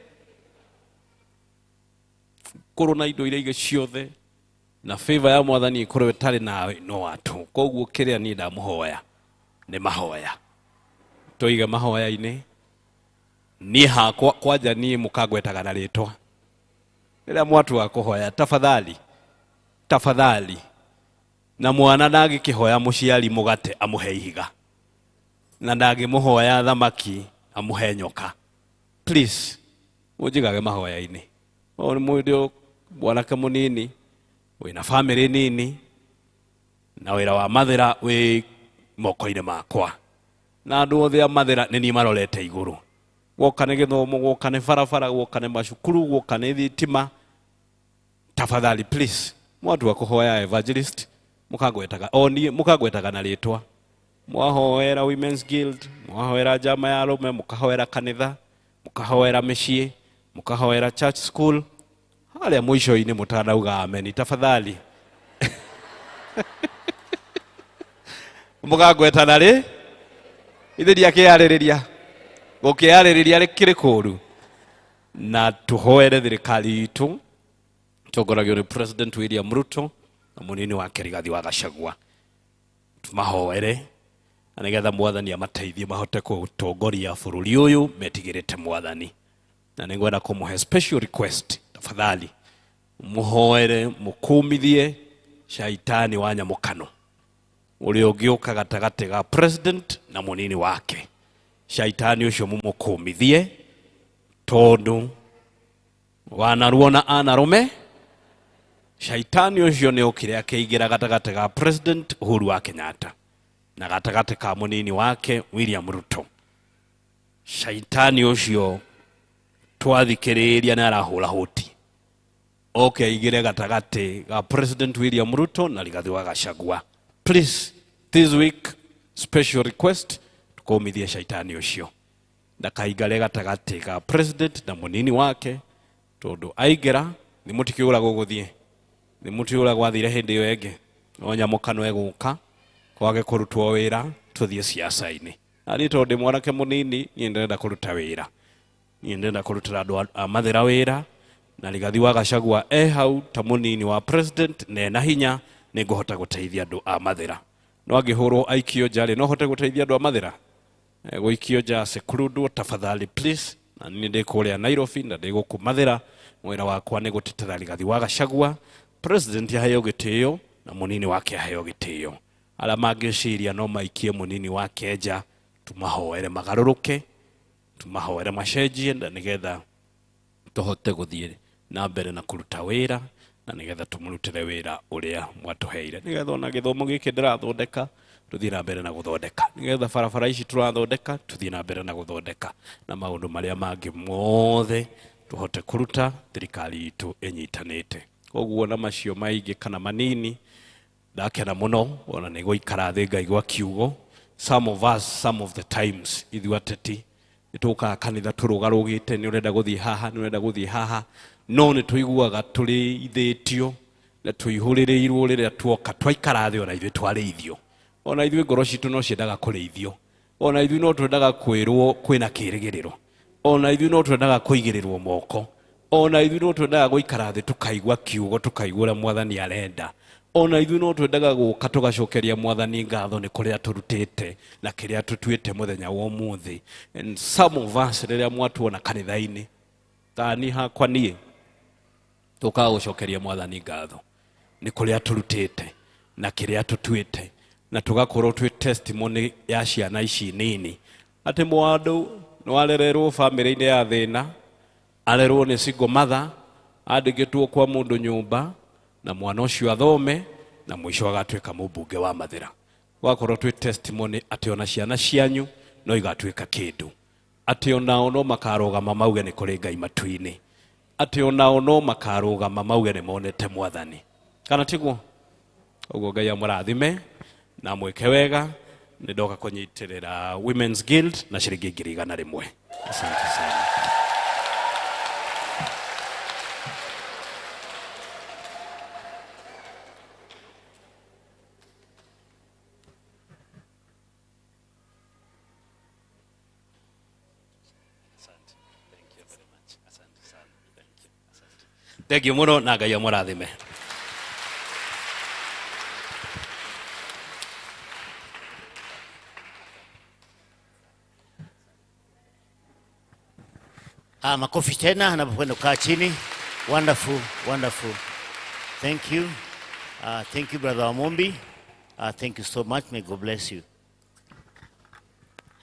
kũrũ na indo iria ingĩ ciothe, na favor ya mwathani ĩkorwo ĩtarĩ nawe no watũ. Koguo kĩrĩa niĩ ndamũhoya nĩ mahoya, tũige mahoya-inĩ. Niĩ hakwa kwanja niĩ mũkangwetaga na rĩtwa rĩrĩa mwatua kũhoya, tafadhali tafadhali. Na mwana ndangĩkĩhoya mũciari mũgate amũhe ihiga, na ndangĩmũhoya thamaki amũhe nyoka. Please mũnjigage mahoya-inĩ. Ũyũ nĩ mũndũ mwanake mũnini wĩna famĩlĩ nini, na wĩra wa Mathĩra wĩ moko-inĩ makwa, na andũ othe a Mathĩra nĩ niĩ marorete igũrũ. Gwoka nĩ gĩthomo, gwoka nĩ barabara, gwoka nĩ macukuru, gwoka nĩ thitima, tafadhali please mwatua kũhoya evangelist mũkangwetaga o niĩ, mũkangwetaga na rĩtwa. Mwahoera Women's Guild, mwahoera njama ya arũme, mũkahoera kanitha, mũkahoera mĩciĩ, mũkahoera church school, harĩa mũico-inĩ mũtanauga amen, tafadhali mũkangweta na rĩ ithe ndiakĩarĩrĩria gũkĩarĩrĩria rĩkĩrĩ kũru. Na tũhoere thirikari itũ tongoragio nĩ President William Ruto na mũnini wake Rigathi wa Gachagua, tũmahoere na nĩgetha mwathani amateithie mahote gũtongoria bũrũri ũyũ metigĩrĩte mwathani. Na nĩngwenda kũmũhe special request, tafadhali mũhoere mũkũmithie shaitani wa nyamũkano ũrĩa ũngĩũka gatagatĩ ga president na mũnini wake. Shaitani ũcio mũmũkũmithie, tondũ wanaruona anarũme shaitani ũcio nĩ okire akĩingĩra gatagatĩ ga President Uhuru wa Kenyatta na gatagatĩ ka mũnini wake William Ruto. Shaitani ũcio twathikĩrĩria nĩ arahũra hũti oke aingĩre gatagatĩ ga President William Ruto na Rigathi wa Gachagua. Please this week special request, tũkũmithie shaitani ũcio ndakaingare gatagatĩ ga president na mũnini wake, tondũ aingĩra nĩ mũtikĩũra gũgũthiĩ, nĩ mũtiũra gwathire hĩndĩ ĩyo ĩngĩ, no nyamũkano ĩgũka kwage kũrutwo wĩra tũthiĩ ciaca-inĩ. Na niĩ tondũ ndĩ mwanake mũnini, niĩ ndĩrenda kũruta wĩra, niĩ ndĩrenda kũrutĩra andũ a Mathĩra wĩra, na Rigathi wa Gachagua e hau ta mũnini wa president na ena hinya, nĩ ngũhota gũteithia andũ a Mathĩra. No angĩhũrwo aikio nja rĩ, no hote gũteithia andũ a Mathĩra? Gũikio nja securudwo tafadhali please. Na niĩ ndĩ kũrĩa Nairobi na ndĩ gũkũ Mathĩra, wĩra wakwa nĩ gũtetera Rigathi wa Gachagua, president aheo gĩtĩo na mũnini wake aheo gĩtĩo. Arĩa mangĩciria no maikie mũnini wake nja, tũmahoere magarũrũke, tũmahoere macenjie, na nĩgetha tũhote gũthiĩ na mbere na kũruta wĩra, na nĩgetha tũmũrutĩre wĩra ũrĩa mwatũheire, nĩgetha ona gĩthomo gĩkĩ ndĩrathondeka tũthiĩ na mbere na gũthondeka, nĩgetha barabara ici tũrathondeka tũthiĩ na mbere na gũthondeka, na maũndũ marĩa mangĩ mothe tũhote kũruta thirikari itũ ĩnyitanĩte. Koguo na macio maingĩ kana manini, ndakena mũno ona nĩ gũikara thĩ ngaigua kiugo. Some of us, some of the times, ithuĩ ateti nĩ tũkaga kanitha tũrũgarũgĩte, nĩ ũrenda gũthiĩ haha, nĩ ũrenda gũthiĩ haha, no nĩ tũiguaga tũrĩithĩtio na tũihũrĩrĩirwo rĩrĩa tuoka twaikara thĩ, ona ithuĩ twarĩithio, ona ithuĩ ngoro citũ no ciendaga kũrĩithio, ona ithuĩ no twendaga kwĩrwo kwĩna kĩrĩgĩrĩro, ona ithuĩ no twendaga kũigĩrĩrwo moko, ona ithuĩ no twendaga gũikara thĩ tũkaigua kiugo, tũkaigua ũrĩa mwathani arenda, ona ithuĩ no twendaga gũka tũgacokeria mwathani ngatho nĩ kũrĩa tũrutĩte na kĩrĩa tũtuĩte mũthenya wa ũmũthĩ. And some of us rĩrĩa mwatuona kanitha-inĩ, ta niĩ hakwa niĩ tũkaga gũcokeria mwathani ngatho nĩ kũrĩa tũrutĩte na kĩrĩa tũtuĩte, na tũgakorwo twĩ testimony ya ciana ici nini atĩ mwandũ nĩ warererwo bamĩrĩ-inĩ ya thĩna, Arerwo nĩ single mother, andĩkĩtwo kwa mũndũ nyũmba, na mwana ũcio athome, na mũico agatuĩka mũmbunge wa Mathĩra. Gwakorwo twĩ testimony atĩ ona ciana cianyu no igatuĩka kĩndũ, atĩ onao no makarũgama mauge nĩ kũrĩ Ngai matu-inĩ, atĩ onao no makarũgama mauge nĩ monete Mwathani, kana tiguo? Ũguo Ngai amũrathime na mwĩke wega. Nĩ ndoka kũnyitĩrĩra Women's Guild na ciringi 100,000. Asante sana. Thank you muno na Ngai amũrathime. Makofi tena anapokwenda kukaa chini. Wonderful, wonderful. Thank you. Thank you, Brother Wamumbi. Thank you so much. May God bless you.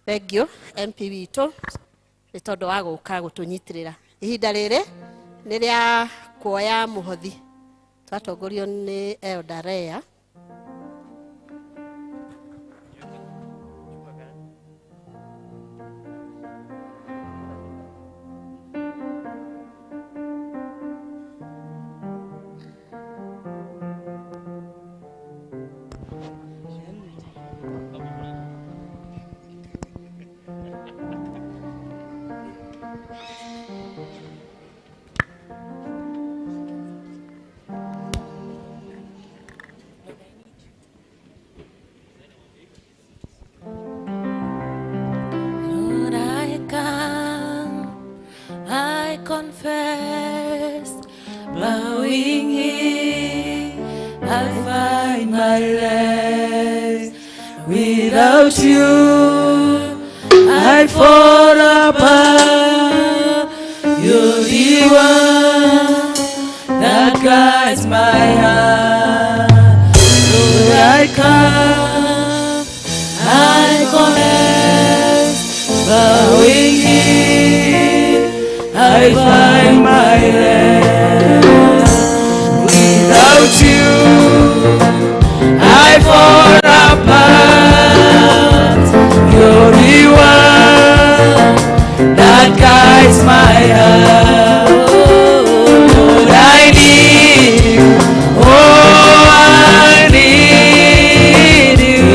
Thank you, MP witũ nĩ tondũ wa gũka gũtũnyitĩrĩra. Ihinda rĩrĩ nĩ rĩa kuoya mũhothi. Twatongorio nĩ Elder Rea. Confess, bowing here, I find my rest. Without you, I fall apart. You're the one that guides my heart. Lord, I come, I confess, bowing here, I find my rest. Without you, I fall apart. You're the one that guides my heart. Lord, I need you. Oh, I need you.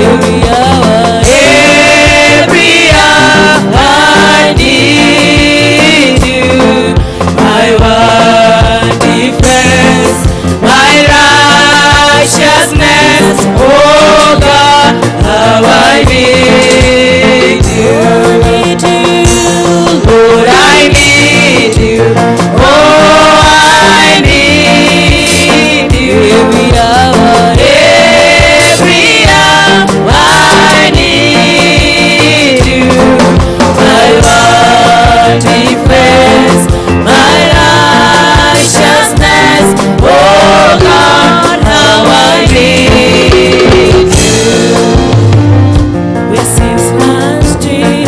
Every hour I need you. My one defense, my righteousness, oh God, how I need you. Lord, I need you. Oh, I need you. Every hour I need you. My one defense, my righteousness, oh God, how I need you. This is last year,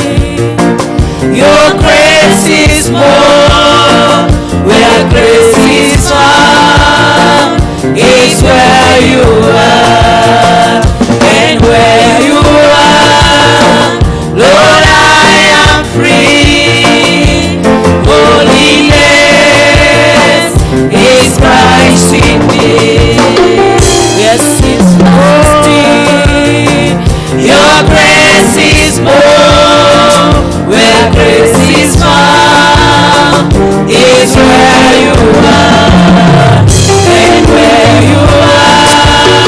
your grace is more. Where grace is found is where you are, and where you are, Lord, I am free. Holiness is Christ in me. Yes, it's lasting. Your grace is more. Where grace is found is where you are, and where you are,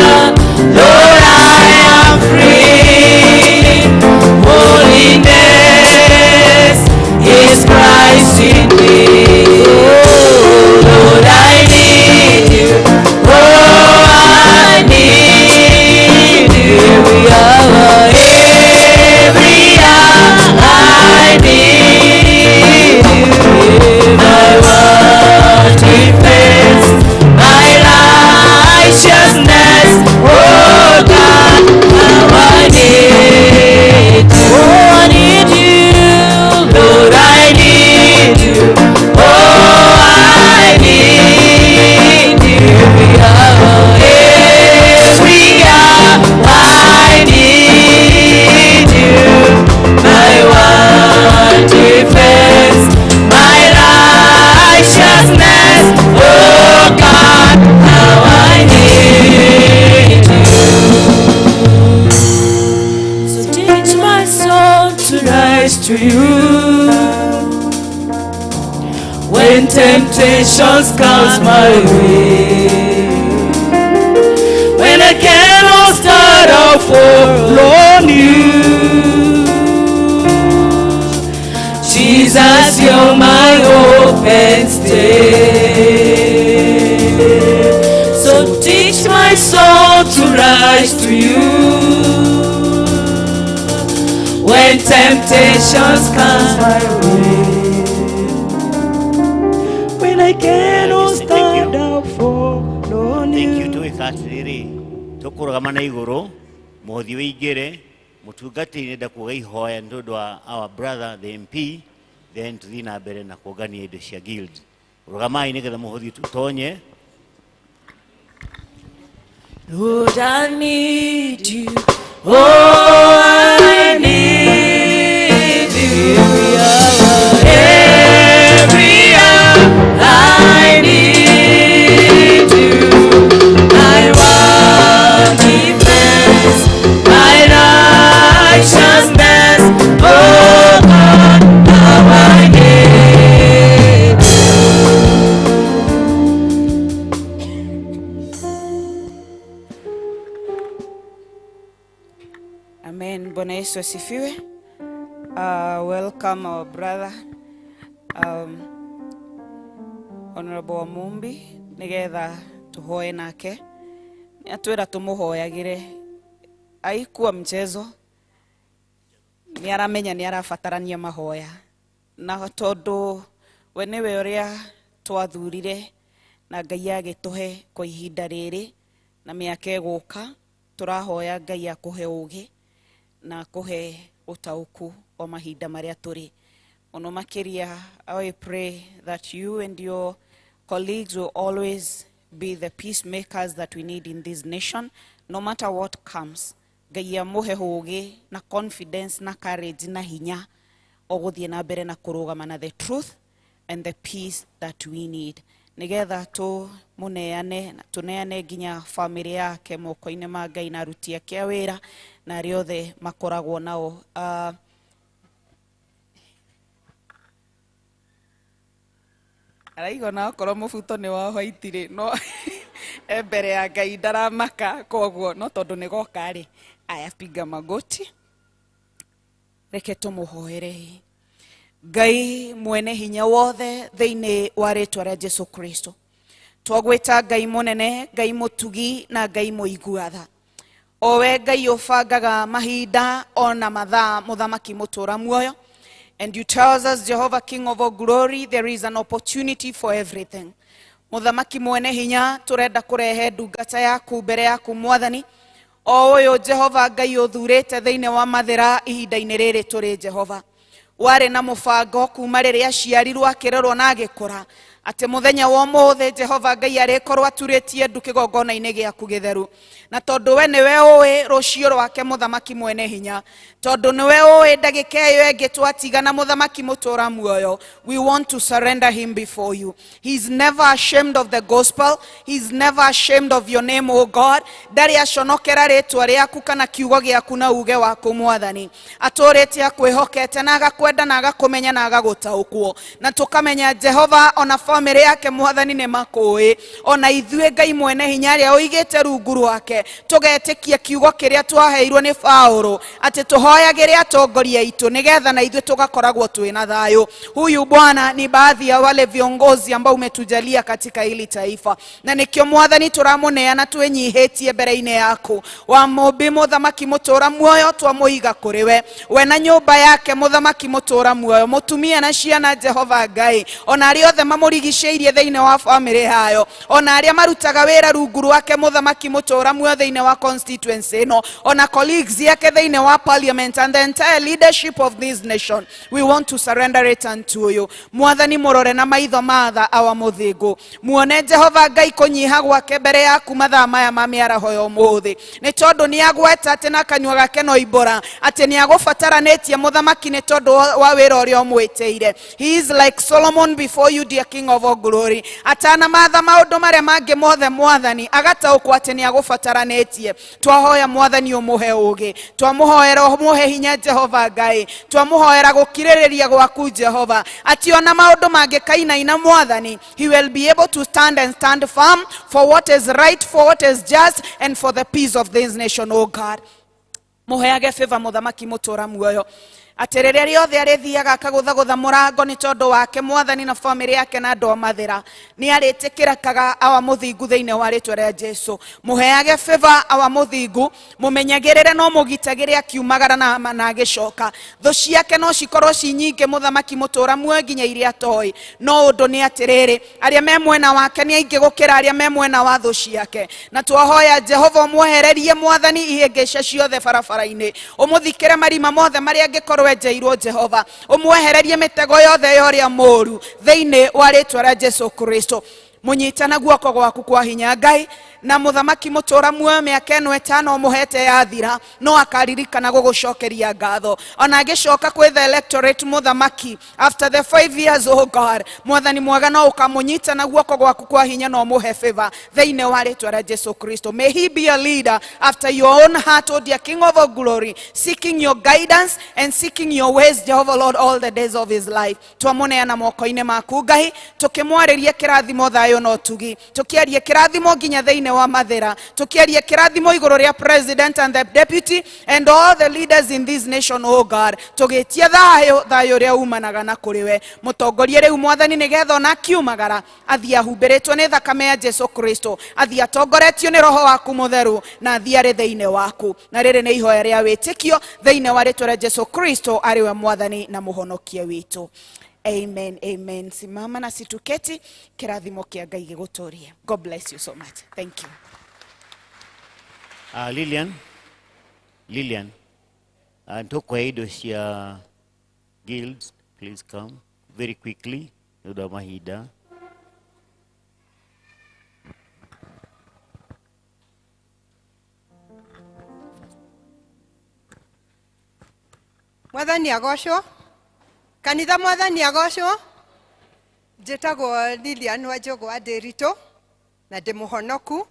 to rise to you. When temptations comes my way, when I cannot start, I'll fall on you. Jesus, you're my hope and stay. So teach my soul to rise to you. When temptations come my way, when I cannot stand, I'll fall on Thank you. you twĩka atĩrĩrĩ tũkũrũgama na igũrũ mũhothi wĩingĩre mũtungatĩri nenda kuga ihoya nĩ tondũ wa our brother the MP then tũthiĩ na mbere na kuongania indo cia guild rũgamai nĩgetha mũhothi tũtonye. Lord, I need you. Oh, I need you. Every hour I need you. My one defense, my righteousness. Oh God, how I need Amen. Bwana Yesu asifiwe. Welcome our brother Honorable Wamumbi nigetha tuhoe nake. Nĩ atwĩra tũmũhoyagĩre. Aikuwa mchezo. Nĩ aramenya nĩ arabatarania mahoya. Na tondũ we nĩwe ũrĩa twathurire na Ngai agĩtũhe kwa ihinda rĩrĩ na mĩaka ĩgũka tũrahoya Ngai akũhe ũgĩ na akũhe ũtaũku wa mahinda marĩa tũrĩ. Mũno makĩria, I pray that you and your colleagues will always be the peacemakers that we need in this nation, no matter what comes. Ngai amũhe ũgĩ na confidence na courage na hinya o gũthiĩ na mbere na kũrũgama na the truth and the peace that we need nigetha tũmũneane tũneane nginya famĩlĩ yake moko-inĩ ma Ngai na aruti ake a wĩra na arĩa othe makoragwo nao. Araiga ona okorwo mũbuto nĩ wa white rĩ no e mbere ya Ngai ndaramaka koguo no tondũ nĩ goka rĩ aya piga magoti reke tũmũhoere. Ngai mwene hinya wothe thĩinĩ wa rĩtwa rĩa Jesu Kristo twagwĩta Ngai mũnene Ngai mũtugi na Ngai mũigua tha o we Ngai ũbangaga mahinda ona mathaa mũthamaki mũtũra muoyo. And you tells us, Jehovah King of all glory, there is an opportunity for everything. Mũthamaki mwene hinya tũrenda kũrehe ndungata yaku mbere yaku mwathani o ũyũ Jehova Ngai ũthurĩte thĩinĩ wa mathĩra ihinda-inĩ rĩrĩ tũrĩ Jehova warĩ na mũbango kuma rĩrĩa aciarirwo akĩrerwo na agĩkũra atĩ mũthenya wa ũmũthĩ Jehova Ngai arĩkorwo aturĩtie ndu kĩgongona-inĩ gĩaku gĩtheru na tondũ we nĩwe ũĩ rũciũ rwake mũthamaki mwene hinya tondũ nĩwe ũĩ ndagĩka ĩyo ĩngĩ twatigana mũthamaki mũtũra muoyo, we want to surrender him before you. He is never ashamed of the gospel, he is never ashamed of your name, o God. Ndarĩ aconokera rĩtwa rĩaku kana kiugo gĩaku na uge waku mwathani atũrĩte akwĩhokete na agakwenda na agakũmenya na agagũtaũkwo na tũkamenya Jehova ona famĩlĩ yake mwathani nĩ makũĩ ona ithuĩ Ngai mwene hinya arĩa ũigĩte rungu rwake tũgetĩkia kiugo kĩrĩa twaheirwo nĩ Paũlũ atĩ tũhoyagĩre atongoria aitũ nĩgetha na ithuĩ tũgakoragwo twĩ na thayũ. Huyu bwana ni baadhi ya wale viongozi ambao umetujalia katika hili taifa na nĩkĩo mwathani tũramũneana twĩnyihĩtie mbere-inĩ yaku wa mũmbi mũthamaki mũtũra muoyo twamũiga kũrĩ we we na nyũmba yake mũthamaki mũtũra muoyo mũtumia na ciana Jehova Ngai ona arĩa othe mamũrigicĩirie thĩinĩ wa famĩlĩ yayo ona arĩa marutaga wĩra rungu rwake mũthamaki mũtũra muoyo thĩinĩ wa constituency ĩno ona colleagues yake thĩinĩ wa parliament and the entire leadership of this nation, we want to surrender it unto you. Mwathani mũrore na maitho ma tha awa mũthingu muone Jehova Ngai kũnyiha gwake mbere yaku mathaa maya ma mĩaraho ya ũmũthĩ nĩ tondũ nĩ agweta atĩ na kanyua gake no imbũra atĩ nĩ agũbataranĩtie mũthamaki nĩ tondũ wa wĩra ũrĩa ũmwĩtĩire. He is like Solomon before you, dear King of all glory. Atanamatha maũndũ marĩa mangĩ mothe mwathani agataũkwo atĩ nĩ agũbataranĩtie twahoya mwathani ũmũhe ũgĩ twamũhoera Ũmũhe hinya Jehova Ngai. Twamũhoera gũkirĩrĩria gwaku Jehova, atĩ ona maũndũ mangĩkainaina Mwathani, he will be able to stand and stand firm for what is right, for what is just, and for the peace of this nation, O God. Mũheage favor mũthamaki mũtũra muoyo, atĩ rĩrĩa rĩothe arĩthiaga akagũthagũtha mũrango nĩ tondũ wake Mwathani na bamĩrĩ yake na andũ a Mathĩra, nĩ arĩtĩkĩrakaga awa mũthingu thĩinĩ wa rĩtwa rĩa Jesu. Mũheage favor awa mũthingu, mũmenyagĩrĩre no mũgitagĩre akiumagara na agĩcoka. Thũ ciake no cikorwo ci nyingĩ mũthamaki mũtũra muoyo, nginya iria atoĩ, no ũndũ nĩ atĩrĩrĩ, arĩa me mwena wake nĩ aingĩ gũkĩra arĩa me mwena wa thũ ciake. Na twahoya Jehova ũmwehererie Mwathani ihĩngĩca ciothe barabara-inĩ, ũmũthikĩre marima mothe marĩa angĩkorwo enjeirwo. Jehova, ũmwehererie mĩtego yothe ya ũrĩa mũũru thĩinĩ wa rĩtwa rĩa Jesu Kristo. Mũnyite na guoko gwaku kwa hinya Ngai, na mũthamaki mũtũra muoyo, mĩaka ĩno 5 ũmũhete yathira, no akaririkana gũgũcokeria ngatho ona agĩcoka kwĩ the electorate. Mũthamaki, after the 5 years, oh God, Mwathani mwega, no ũkamũnyita na guoko gwaku kwa hinya na ũmũhe favor thĩinĩ wa rĩtwa rĩa Jesu Kristo. May he be a leader after your own heart, oh dear King of all glory, seeking your guidance and seeking your ways, Jehovah Lord, all the days of his life. Twamũneana moko-inĩ maku Ngai, tũkĩmwarĩria kĩrathimo, thayũ na ũtugi, tũkĩaria kĩrathimo nginya thĩinĩ wa Mathĩra, tũkĩaria kĩrathimo igũrũ rĩa president and the deputy and all the leaders in this nation, oh God, tũgĩtia thayũ, thayũ ũrĩa umanaga na kũrĩ we. Mũtongorie rĩu Mwathani, nĩgetha ona akiumagara athiĩ ahumbĩrĩtwo nĩ thakame ya Jesu Kristo, athiĩ atongoretio nĩ Roho waku Mũtheru, na athiĩ arĩ thĩinĩ waku. Na rĩrĩ nĩ ihoya rĩa wĩtĩkio thĩinĩ wa rĩtwa rĩa Jesu Kristo, arĩ we Mwathani na Mũhonokia witũ. Amen, amen. Simama na situketi. Kĩrathimo kĩa Ngai gĩgũtũrie. God bless you so much. Thank you. Lilian, Lilian, ntũkũhe indo cia guild. Please come very quickly nĩ ũndũ wa mahinda. Mwathani agocwo, kanitha. Mwathani agocwo. Njĩtagwo Lilian Wanjũgũ wa Ndĩritũ na ndĩ mũhonoku.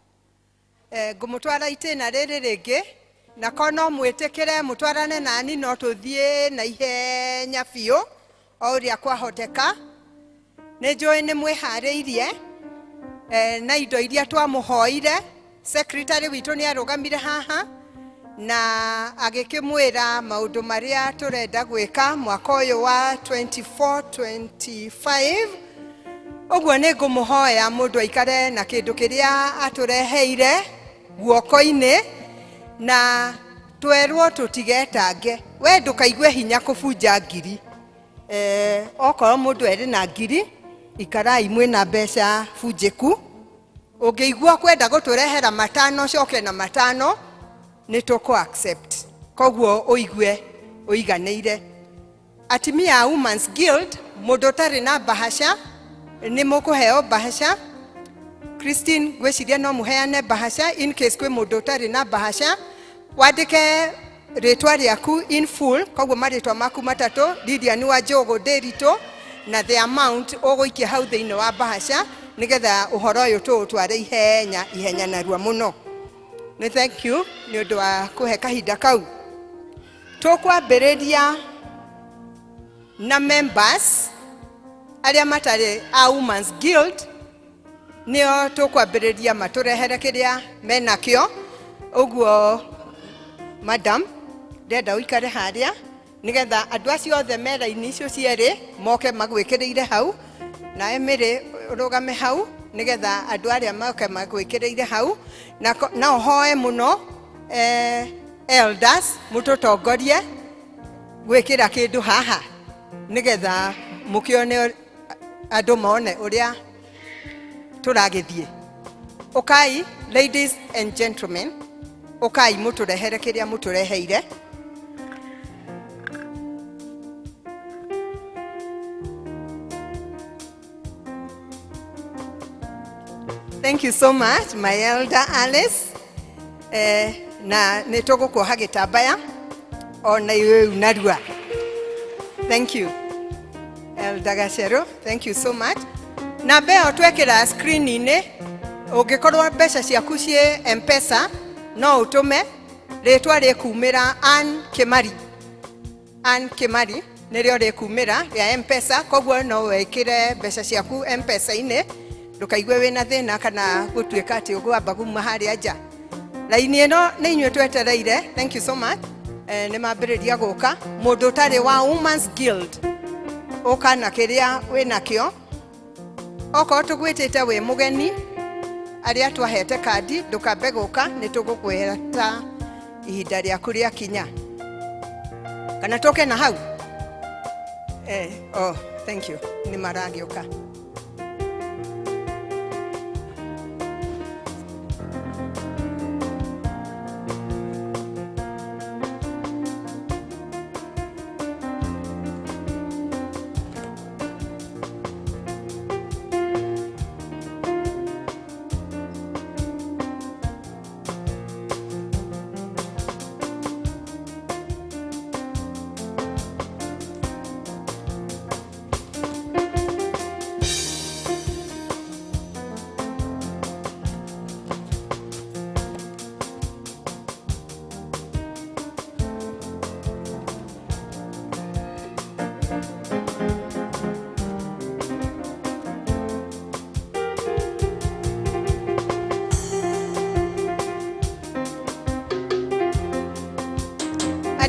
Ngũmũtwara itĩna rĩrĩ rĩngĩ, na ko no mwĩtĩkĩre mũtwarane nani, no tũthiĩ na ihenya biũ o ũrĩa kwahoteka. Nĩ njũĩ nĩ mwĩharĩirie na indo iria twamũhoire. Secretary witũ nĩ arũgamire haha na agĩkĩmwĩra maũndũ marĩa tũrenda gwĩka mwaka ũyũ wa 24-25. Ũguo nĩ ngũmũhoya mũndũ aikare na kĩndũ kĩrĩa atũreheire guoko-inĩ, na twerwo tũtigetange. We ndũkaigue hinya kũbunja ngiri. Okorwo mũndũ erĩ na ngiri, ikarai mwĩna mbeca bunjĩku. Ũngĩigua kwenda gũtũrehera 5, coke na 5, nĩ tũkũ accept. Koguo ũigue ũiganĩire. Atimia a Women's Guild, mũndũ ũtarĩ na bahasha nĩ mũkũheo bahasha. Christine, ngwĩciria no mũheane bahasha in case kwĩ mũndũ ũtarĩ na bahasha. Wandĩke rĩtwa rĩaku in full, koguo marĩtwa maku matatũ, Lilian wa Njũgũ Ndĩritũ, na the amount ũgũikia hau thĩinĩ wa bahasha, nĩgetha ũhoro ũyũ tũũtware ihenya ihenya narua mũno. Nĩ thank you nĩ ũndũ wa kũhe kahinda kau. Tũkwambĩrĩria na members arĩa matarĩ a Women's Guild, nĩo tũkwambĩrĩria matũrehere kĩrĩa menakĩo. Ũguo madam, ndenda ũikare harĩa nĩgetha andũ acio othe me raini icio cierĩ moke magwĩkĩrĩire hau, na Emily ũrũgame hau nĩgetha andũ arĩa moke magwĩkĩrĩire hau. Na no hoe mũno elders mũtũtongorie gwĩkĩra kĩndũ haha nĩgetha mũkĩone, andũ mone ũrĩa tũragĩthiĩ. Ũkai, ladies and gentlemen, ũkai mũtũrehere kĩrĩa mũtũreheire. Thank you so much, my elder Alice. Na nĩ tũgũkuoha gĩtambaya ona rĩu narua. Thank you. Elder Gacero, thank you so much. Namba ĩyo twekĩra screen-inĩ, ũngĩkorwo mbeca ciaku ciĩ M-Pesa, no ũtũme rĩtwa rĩkumĩra Ann Kimari. Ann Kimari nĩrĩo rĩkumĩra rĩa M-Pesa, koguo no wĩkĩre mbeca ciaku M-Pesa-inĩ, ndũkaigue wĩna thĩna kana gũtuĩka atĩ ũgwamba kuma harĩa nja. Raini ĩno nĩ inyuĩ twetereire, thank you so much. Nĩ mambĩrĩria gũka. Mũndũ ũtarĩ wa Women's Guild ũka na kĩrĩa wĩnakĩo. Okorwo tũgwĩtĩte wĩ mũgeni, arĩa twahete kandi ndũkambe gũka, nĩ tũgũkwĩra ihinda rĩaku rĩakinya. Kana tũke na hau? Oh, thank you. Nĩ maragĩũka.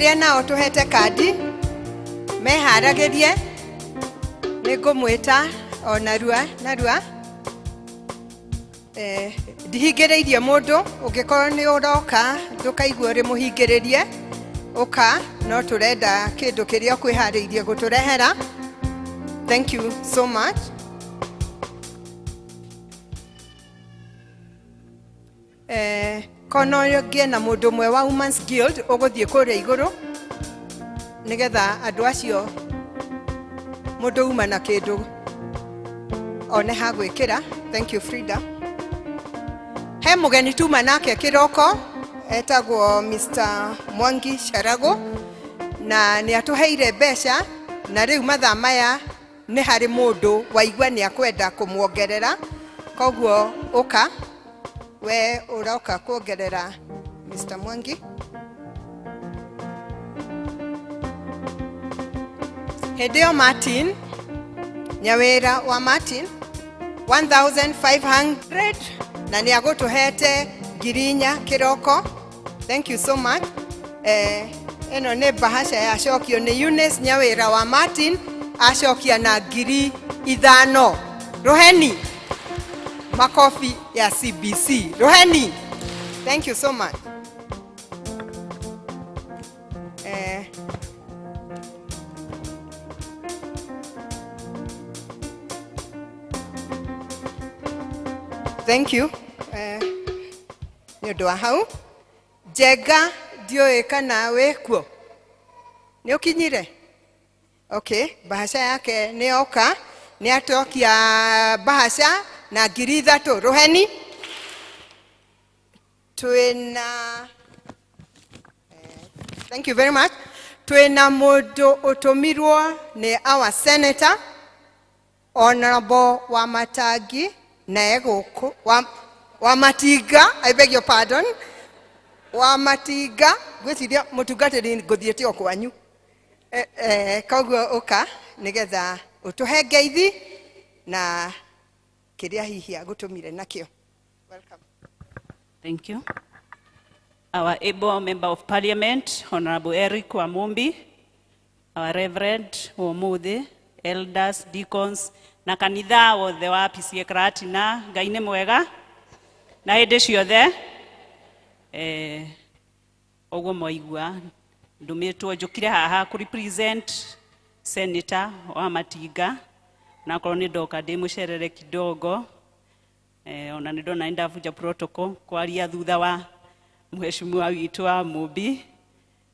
Arĩa nao tũhete kandi meharagĩrie, nĩ ngũmwĩta o narua narua. Ndihingĩrĩirie mũndũ, ũngĩkorwo nĩ ũroka ndũkaigue ũrĩ mũhingĩrĩrie, ũka, no tũrenda kĩndũ kĩrĩa ũkwĩharĩirie gũtũrehera. Thank you so much. Kono ngĩe na mũndũ ũmwe wa Women's Guild ũgũthiĩ kũrĩa igũrũ nĩgetha andũ acio mũndũ uma na kĩndũ one ha gwĩkĩra. Thank you Frida. He mũgeni tuma nake kĩroko etagwo Mr. Mwangi Sharago na nĩ atũheire mbeca, na rĩu mathaa maya nĩ harĩ mũndũ waigua nĩ akwenda kũmuongerera, koguo ũka we ũroka kuongerera Mr. Mwangi. Hĩndĩ ĩyo Martin Nyawĩra wa Martin 1500 na nĩ agũtũhete 4,000 kĩroko. Thank you so much. Ĩno nĩ bahasha yacokio nĩ Eunice Nyawĩra wa Martin, acokia na 5,000. Rũheni, makofi ya CBC. Rũheni, thank you so much. Thank you. Nĩ ũndũ wa hau. Njenga ndiũĩ kana wĩ kuo. Nĩ ũkinyire? Okay, bahasha yake nĩ yoka, nĩ atokia bahasha na 3,000. Rũheni. Twĩna thank you very much. Twĩna mũndũ ũtũmirwo nĩ our senator Honorable Wamatangi na egũkũ Wamatinga, I beg your pardon. Wamatinga, ngwĩciria mũtungatĩri ngũthiĩte o kwanyu. Koguo ũka nĩgetha ũtũhe ngeithi na kĩrĩa hihi agũtũmire nakĩo. Welcome. Thank you. Our able Member of Parliament, Honorable Eric Wamumbi, our Reverend Womuthe, elders, deacons, na kanitha wothe wa PCEA Karatina, Ngai nĩ mwega na hĩndĩ ciothe. Ũguo mwaigua ndũmĩtwo njũkire haha kũ represent Senator wa Matinga, na korwo nĩ ndoka ndĩ mũcerere kidogo. Ona nĩ ndona nĩ ndabunja protocol kwaria thutha wa mheshimiwa witũ wa Mumbi,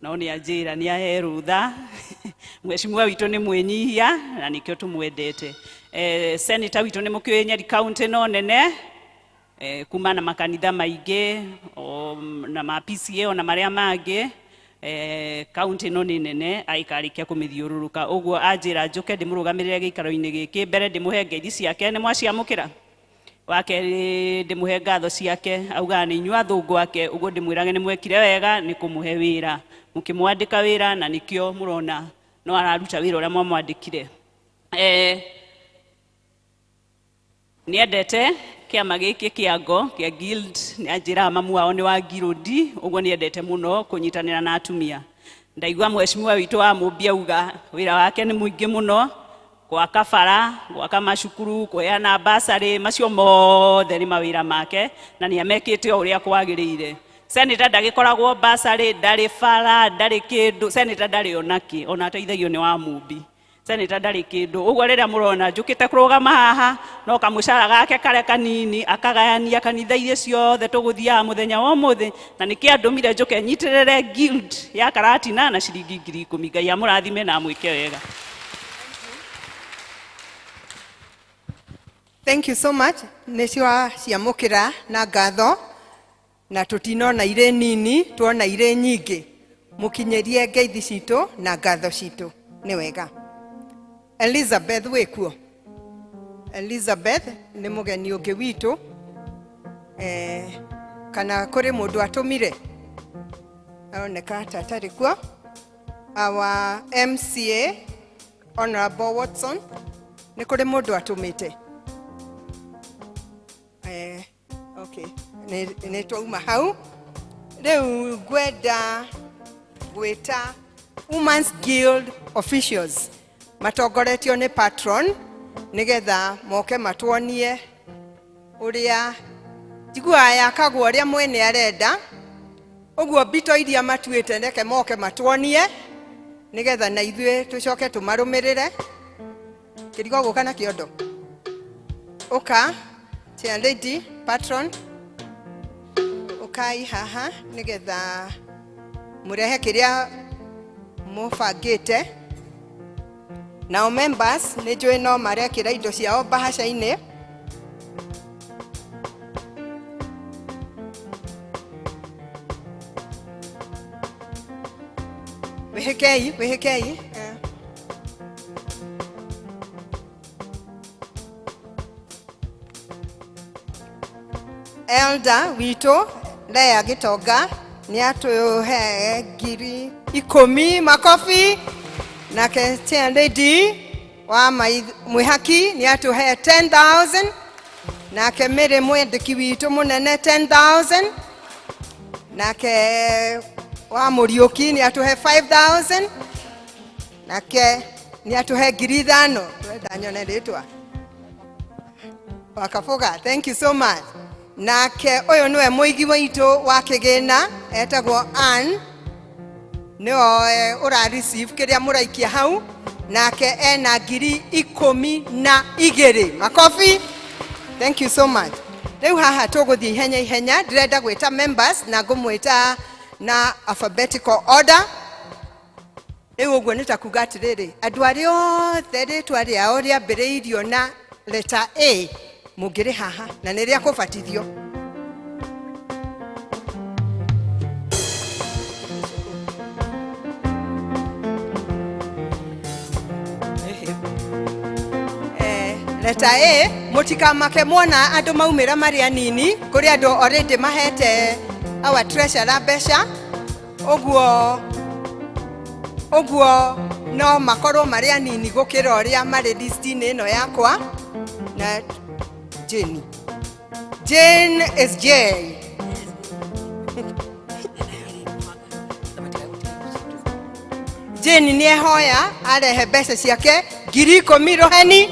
no nĩ anjĩra nĩ ahe rũtha. Mheshimiwa witũ nĩ mwĩnyihia na nĩkĩo tũmwendete. Senator witũ nĩ mũkĩũĩ Nyeri County no nene, kuma na makanitha maingĩ na ma PCEA ona marĩa mangĩ. County ĩno nĩ nene aikarĩkia kũmĩthiũrũrũka, ũguo anjĩra njũke ndĩmũrũgamĩrĩre gĩikaro-inĩ gĩkĩ. Mbere ndĩmũhe ngeithi ciake, nĩ mwaciamũkĩra? Wa kerĩ ndĩmũhe ngatho ciake, augaga nĩ inyuĩ athũngũ ake, ũguo ndĩmwĩrage nĩ mwekire wega nĩ kũmũhe wĩra, mũkĩmwandĩka wĩra, na nĩkĩo mũrona No araruta wĩra ũrĩa mwamwandĩkire. Nĩendete kĩama gĩkĩ kĩa ngo kĩa guild, nĩ anjĩraga mamu wao nĩ wa guild, ũguo nĩendete mũno kũnyitanĩra na atumia. Ndaigua mheshimiwa witũ wa Mũmbi auga wĩra wake nĩ mũingĩ mũno, gwaka bara, gwaka macukuru, kũheana basarĩ, macio mothe nĩ mawĩra make na nĩ amekĩte o ũrĩa kwagĩrĩire. Senator ndagĩkoragwo basarĩ, ndarĩ bara, ndarĩ kĩndũ, senator ndarĩ onakĩ, ona ateithagio nĩ wa Mũmbi. Senator ndarĩ kĩndũ. Ũguo rĩrĩa mũrona njũkĩte kũrũgama haha, no kamũcara gake karĩa kanini akagayania kanitha iria ciothe tũgũthiaga mũthenya wa ũmũthĩ, na nĩkĩo andũmire njũke nyitĩrĩre guild ya Karatina na ciringi 10,000. Ngai amũrathime na amwĩke wega. Thank you so much. Nĩ ciamũkĩra na ngatho, na tũtinona irĩ nini, tuona irĩ nyingĩ. Mũkinyĩrie ngeithi citũ na ngatho citũ. Nĩ wega. Elizabeth wĩkuo? Elizabeth nĩ mũgeni ũngĩ witũ. Kana kũrĩ mũndũ atũmire? Aroneka ta atarĩ kuo. Our MCA Honorable Watson, nĩ kũrĩ mũndũ atũmĩte? Okay, nĩ twauma hau. Rĩu ngwenda gwĩta Women's Guild officials matongoretio nĩ patron nĩgetha moke matuonie ũrĩa njiguaga yakagwo ũrĩa mwene arenda. Ũguo mbito iria matuĩte reke moke matuonie nĩgetha na ithuĩ tũcoke tũmarũmĩrĩre. Kĩrigo gũka na kĩondo. Ũka, chair lady, patron, ũkai haha nĩgetha mũrehe kĩrĩa mũbangĩte. Nao members nĩ njũĩ no marekĩra indo ciao mbahaca-inĩ. Wĩhĩkei, wĩhĩkei. Elder witũ Lea Gĩtonga nĩ atũhe 10,000, makobi. Nake chair lady wa Mwĩhaki nĩ atũhe 10,000. Nake Mary mwandĩki witũ mũnene 10,000. Nake wa Mũriũki nĩ atũhe 5,000. Nake nĩ atũhe 5,000. Twenda nyone rĩtwa. Wakabuga, thank you so much. Nake ũyũ nĩwe mũigi witũ wa kĩgĩna etagwo Ann, nĩwe ũra receive kĩrĩa mũraikia hau, nake ena 12,000. Makobi. Thank you so much. Rĩu haha tũgũthiĩ ihenya ihenya, ndĩrenda gwĩta members na ngũmwĩta na alphabetical order. Rĩu ũguo nĩ ta kuga atĩrĩrĩ, andũ arĩa othe rĩtwa rĩao rĩambĩrĩirio na letter A mũngĩrĩ haha na nĩ rĩa kũbatithio. Letter A, mũtikamake mwona andũ maumĩra marĩ anini, kũrĩ andũ already mahete our treasurer mbeca, ũguo no makorwo marĩ anini gũkĩra ũrĩa marĩ list-inĩ ĩno yakwa. Na Jane. Jane is J. Jane nĩ ehoya arehe mbeca ciake 10,000 rũheni.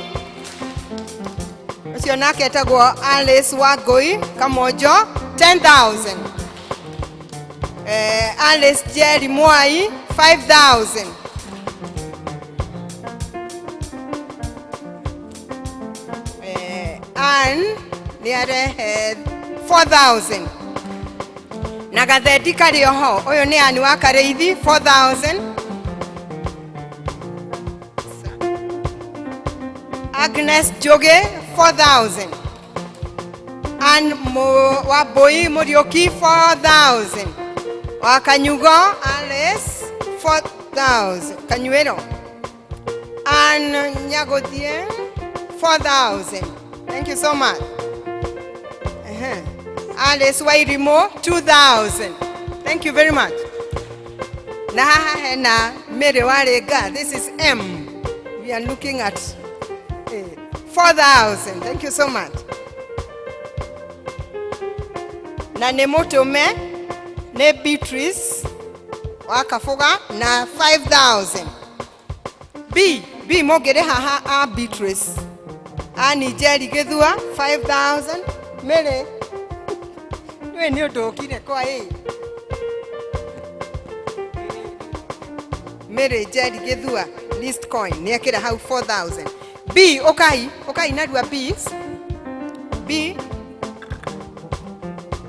Ũcio nake etagwo Alice Wangũi Kamonjo 10,000. Alice Jerry Mwai 5,000. Ann nĩ arehe 4,000. Na gathendi karĩ oho, ũyũ nĩ Ann wa Karĩithi 4,000. Agnes Njoge 4,000. Ann Wambui Mũriũki 4,000. Wa Kanyugo Alice 4,000. Kanyuĩro. Ann Nyagothie 4,000. Thank you so much. Alice Wairimo 2,000. Thank you very much. Na haha hena Mary Warega. This is M. We are looking at 4,000. Thank you so much. Na nĩ mũtũme nĩ Beatrice wa Kabuga na 5,000. B, B mũngĩrĩ haha a Beatrice. A Njeri Gĩthua 5,000. Mary, nĩwe nĩ ũndũ ũkire kwa ĩ. Mary Njeri Gĩthua list coin nĩ ekĩra hau 4,000. B, ũkai, ũkai narua B. B,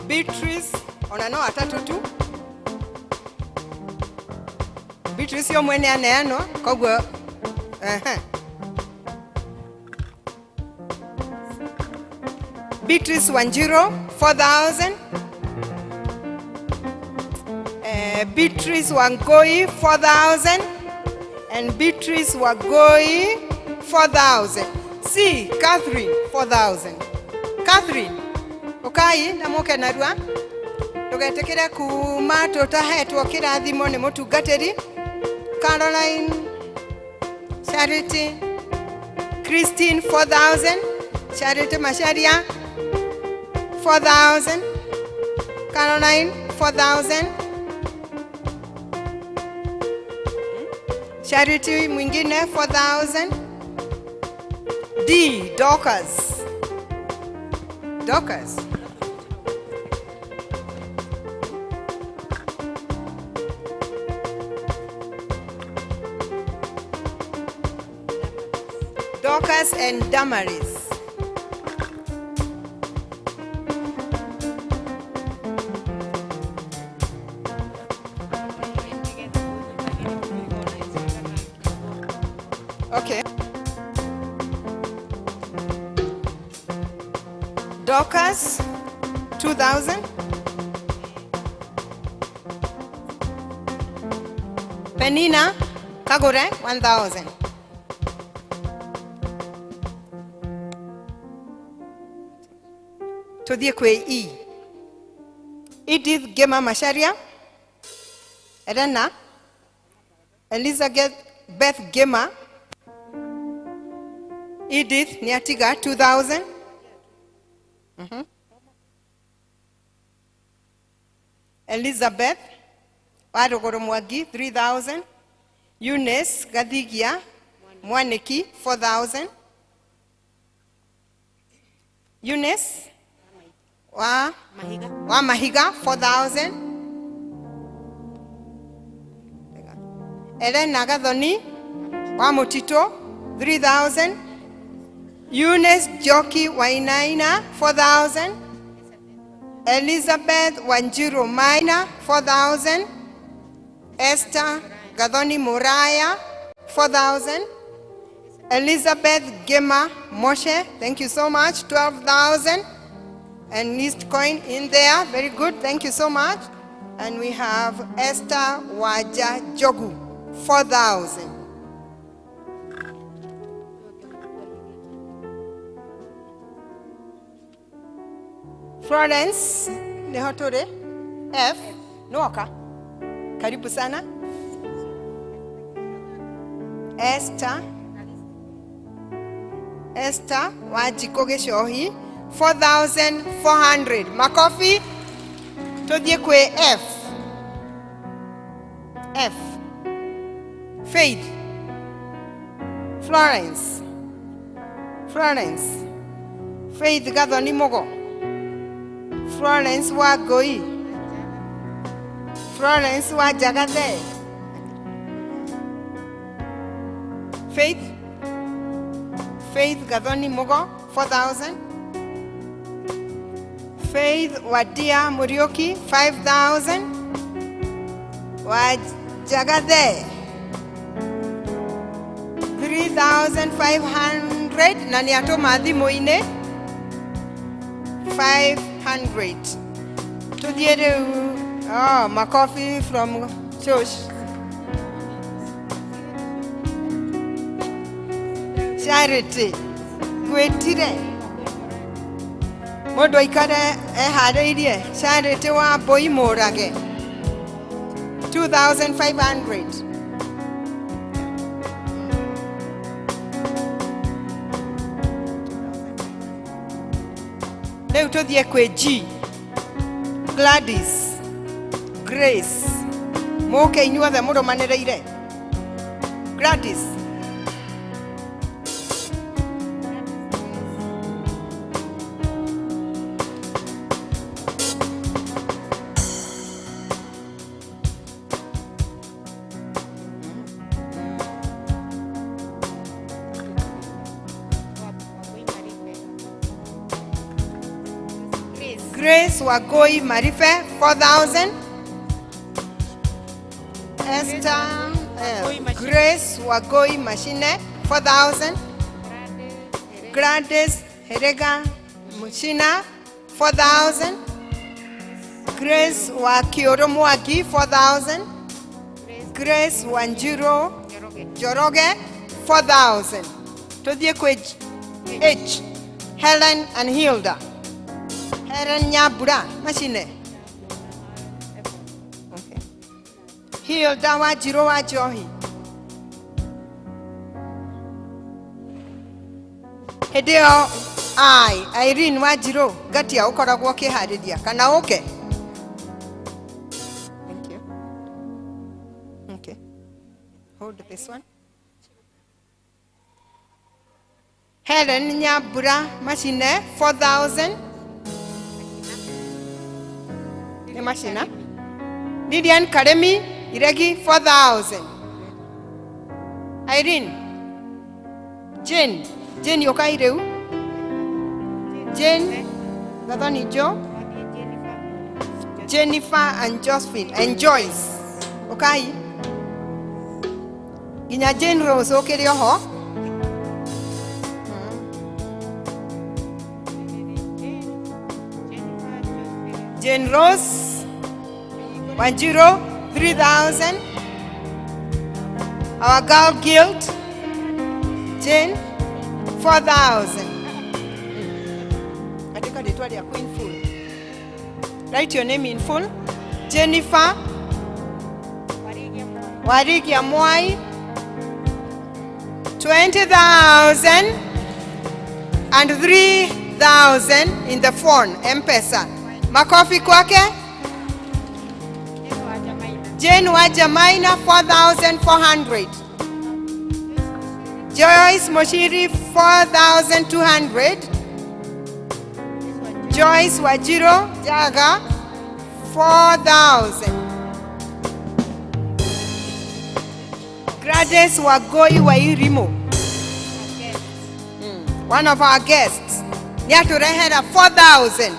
Beatrice ona no atatũ tu. Beatrice yo mwene aneanwo koguo ehe. Beatrice Wanjiro 4,000. Beatrice Wangoi 4,000 and Beatrice Wangoi 4,000. C, Catherine 4,000. Catherine, ukai na muke narua ndugetikire kuma tutahetwo kirathimo ni mutungatiri. Caroline, Charity, Christine 4,000, Charity Macharia 4,000, Caroline 4,000, Charity mwingine 4,000, D, Dorcas. Dorcas. Dorcas and Damaris. Okay. Dorcas, 2,000. Penina Kagure, 1,000. Tuthie kwi E. Edith Gema Macharia, Elena, Elizabeth Beth Gema, Edith Niatiga, 2,000. Elizabeth Waruguru Mwangi, 3,000. Eunice Gathigia Mwaniki, 4,000. Eunice wa Mahiga, 4,000. Elena Gathoni wa Mutito, 3,000. Eunice Joki Wainaina, 4,000. Elizabeth Wanjiru Maina, 4,000. Esther Gathoni Muraya, 4,000. Elizabeth Gema Moshe, thank you so much, 12,000. And list coin in there, very good, thank you so much. And we have Esther Waja Jogu, 4,000. Florence Nehotore, F, Noaka, karibu sana. Esther, Esther Wajiko Gichohi, 4,400. Makofi, tuthie kwi F. F. Faith. Florence. Florence. Faith Gathoni Mugo. Florence Wangui. Florence Wajagathe. Faith. Faith Gathoni Mugo, 4,000. Faith Wadia Muriuki, 5,000. Wajagathe, 3,500. Na nĩ atũma thimũ-inĩ 500. Tuthiĩ rĩu. Oh, makofi from church. Charity gwĩtire mũndũ aikare eharĩirie. Charity wa Mbũi Mũrage, 2,500. Rĩu tũthiĩ kwĩ G. Gladys, Grace, mũke inyuothe mũrũmanĩrĩire. Gladys. Grace Wagoi Marife, 4,000. Esther, Grace Wagoi Machine, 4,000. Gladys Herega Muchina, 4,000. Grace Wakioro Mwagi, 4,000. Grace Wanjiro Joroge, 4,000. Tuthiĩ kwĩ H, Helen and Hilda. Helen Nyambura, Machine. Okay. Hilda Wanjiro wa Njohi. Hĩndĩ ĩyo I, Irene Wanjirũ, ngatia ũkoragwo ũkĩharĩria kana ũke? Thank you. Okay. Hold this one. Helen Nyambura Machine, 4,000. Nĩ Machina. Lilian Karemi Iregi, 4,000. Irene. Jane. Jane ũkai rĩu. Jane Gathoni Joe. Jennifer and Josephine and Joyce. Ũkai. Nginya Jane Rose ũkĩrĩ oho. Jane Rose Wanjiro, 3,000. Our girl guild, Jane, 4,000. Andĩka rĩtwa rĩaku in full. Write your name in full. Jennifer Warigia Mwai, 20,000 and 3,000 in the phone, M-Pesa. Makofi kwake. Jane Wajamaina, 4,400. Joyce Moshiri, 4,200. Joyce Wajiro Jaga, 4,000. Gladys Wagoi Wairimo, one of our guests, nĩatũrehera 4,000.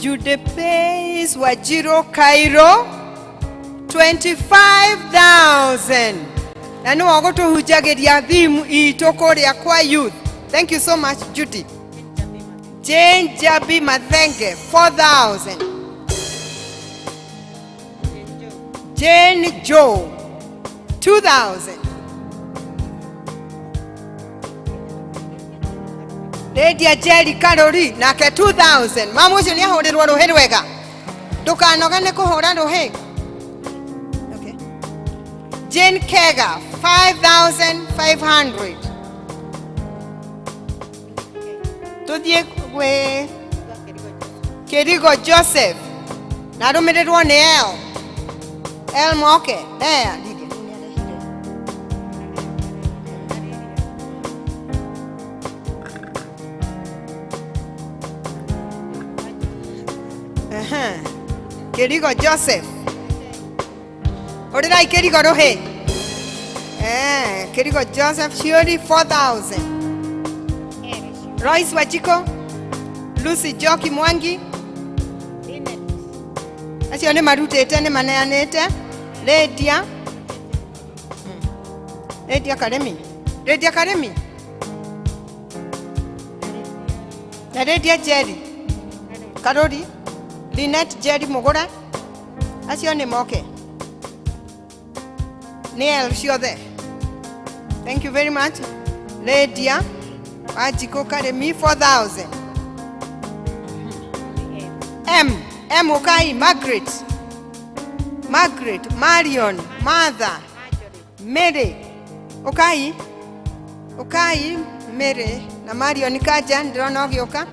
Jude Pace Wajiro Cairo, 25,000. Na nĩwe ũgũtũhunjagĩria theme itũ kũrĩa kwa youth. Thank you so much, Judy. Jane Jabi Mathenge, 4,000. Jane Joe, 2,000. Lady Jerry Karori nake 2,000. Mama ũcio nĩ ahũrĩrwo rũhĩ rwega. Ndũkanoge nĩ kũhũra rũhĩ. Okay. Jane Kega, 5,500. Tũthiĩ gwĩ Kĩrigo Joseph na arũmĩrĩrwo nĩ L. L moke. There, Lydia. Aha. Kĩrigo Joseph. Hũrĩrai Kĩrigo rũhĩ. Kĩrigo Joseph Shiori, 4,000. Royce Wachiko, Lucy Joki Mwangi. Acio nĩ marutĩte nĩ maneanĩte. Lydia. Lydia Karemi. Lydia Karemi. Na Lydia Jerry. Karori. Lynette Jerry Mugura. Acio nĩ moke. Nĩ L ciothe. Thank you very much. Lydia Wanjikũ Karemi, 4,000. M M Ukai, Margaret. Margaret, Marion, Martha, Mary ukai ukai Mary na Marion Kaja ndĩrona ũgĩũka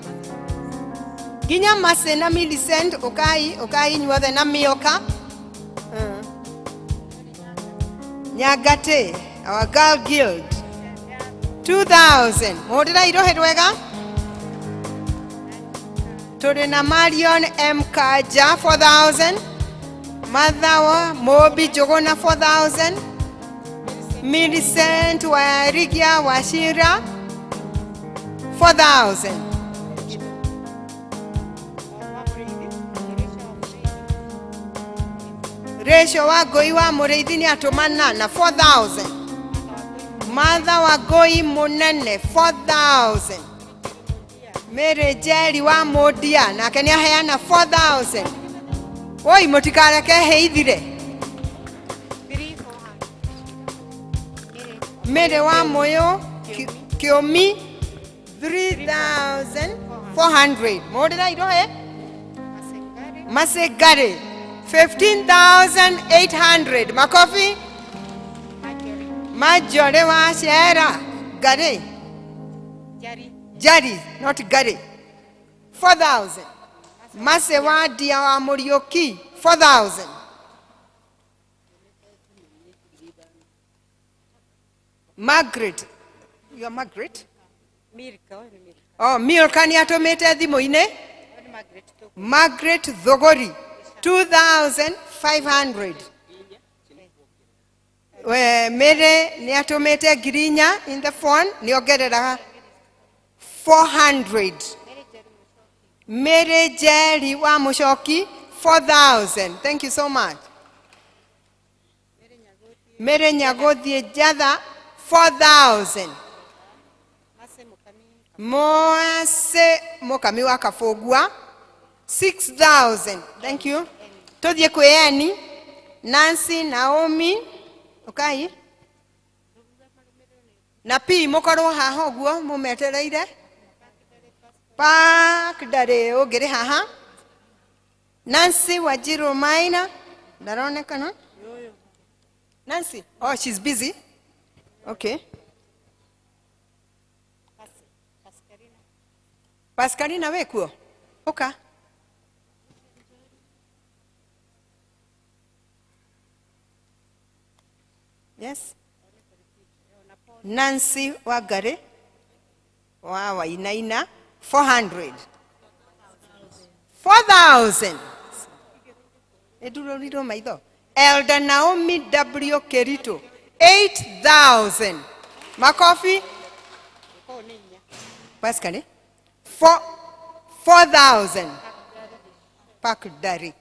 nginya Mercy na Millicent ukai ukai inyuothe na Mioka. Nyagate our girl guild 2000 muhurira irohe rwega. Tũrĩ na Marion M Kaja 4000, Martha Mobi Jogona 4000, Millicent Warigia Wachira 4000. Rachel wa Ngoi wa Mũrĩithi nĩ atũmana na 4000. Martha wa Ngoi Mũnene 4000. Mary Njeri wa Mũndia nake nĩ aheana 4000. Oi mũtikareke hĩithire. Mary wa Mũyũ Kĩũmi 3400. Mũhũrĩra irohe. Masegare 15800. Makofi. Majore wa Shera Gare Jari, not Gare 4000. Mase wa Dia wa Mũriũki 4000. Margaret, you are Margaret? Milka. Oh, Milka nĩ atũmĩte thimũ-inĩ. Margaret Thogori 2500. We Mary nĩ atũmĩte 4,000 in the phone, nĩ ongerera 400. Mary Njeri wa Mũcoki 4000. Thank you so much. Mary Nyagothie Njatha 4000. Mose Mukami wa Kabũngua 6000. Thank you. Tuthiĩ kwĩ Eni Nancy Naomi ukai na P mũkorwo haha ũguo mũmetereire. Park ndarĩ ũngĩrĩ haha. Nancy Wanjiru Maina ndaronekana. Nancy, oh she's busy. Okay. Pascalina wĩ kuo? Ũka. Yes. Nancy Wangari wa Wainaina 400. 4000. Nĩndũrũrirwo maitho. Elder Naomi W Kerito 8000. Makofi. Pascal 4000. Park Dari.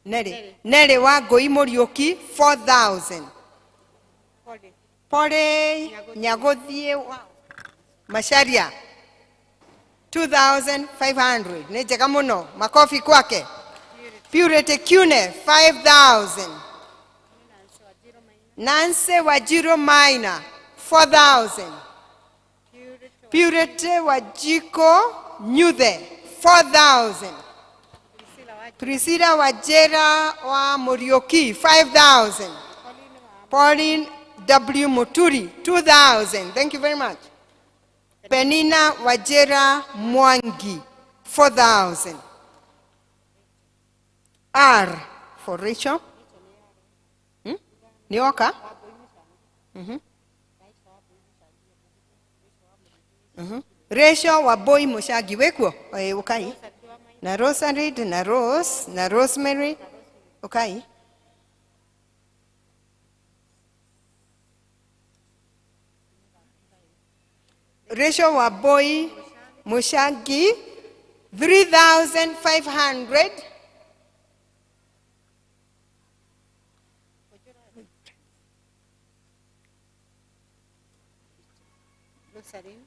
Nere Nere wa Ngoi Mũriũki 4000. Pole Nyagothie wa Macharia 2500. Nĩ njega mũno. Makofi kwake. Purity Cune 5000. Nancy Wanjiru Maina 4000. Purity Wajiko Nyuthe 4000. Priscilla Wajera wa Muriuki 5000. Pauline W Muturi 2000. Thank you very much. Penina Wajera Mwangi 4000. R for Rachel. Nioka. Rachel wa Boy Mushagi wekuo ukai. Na Rosalie na Rose na Rosemary ukai. Rachel wa Boy Mushagi 3500.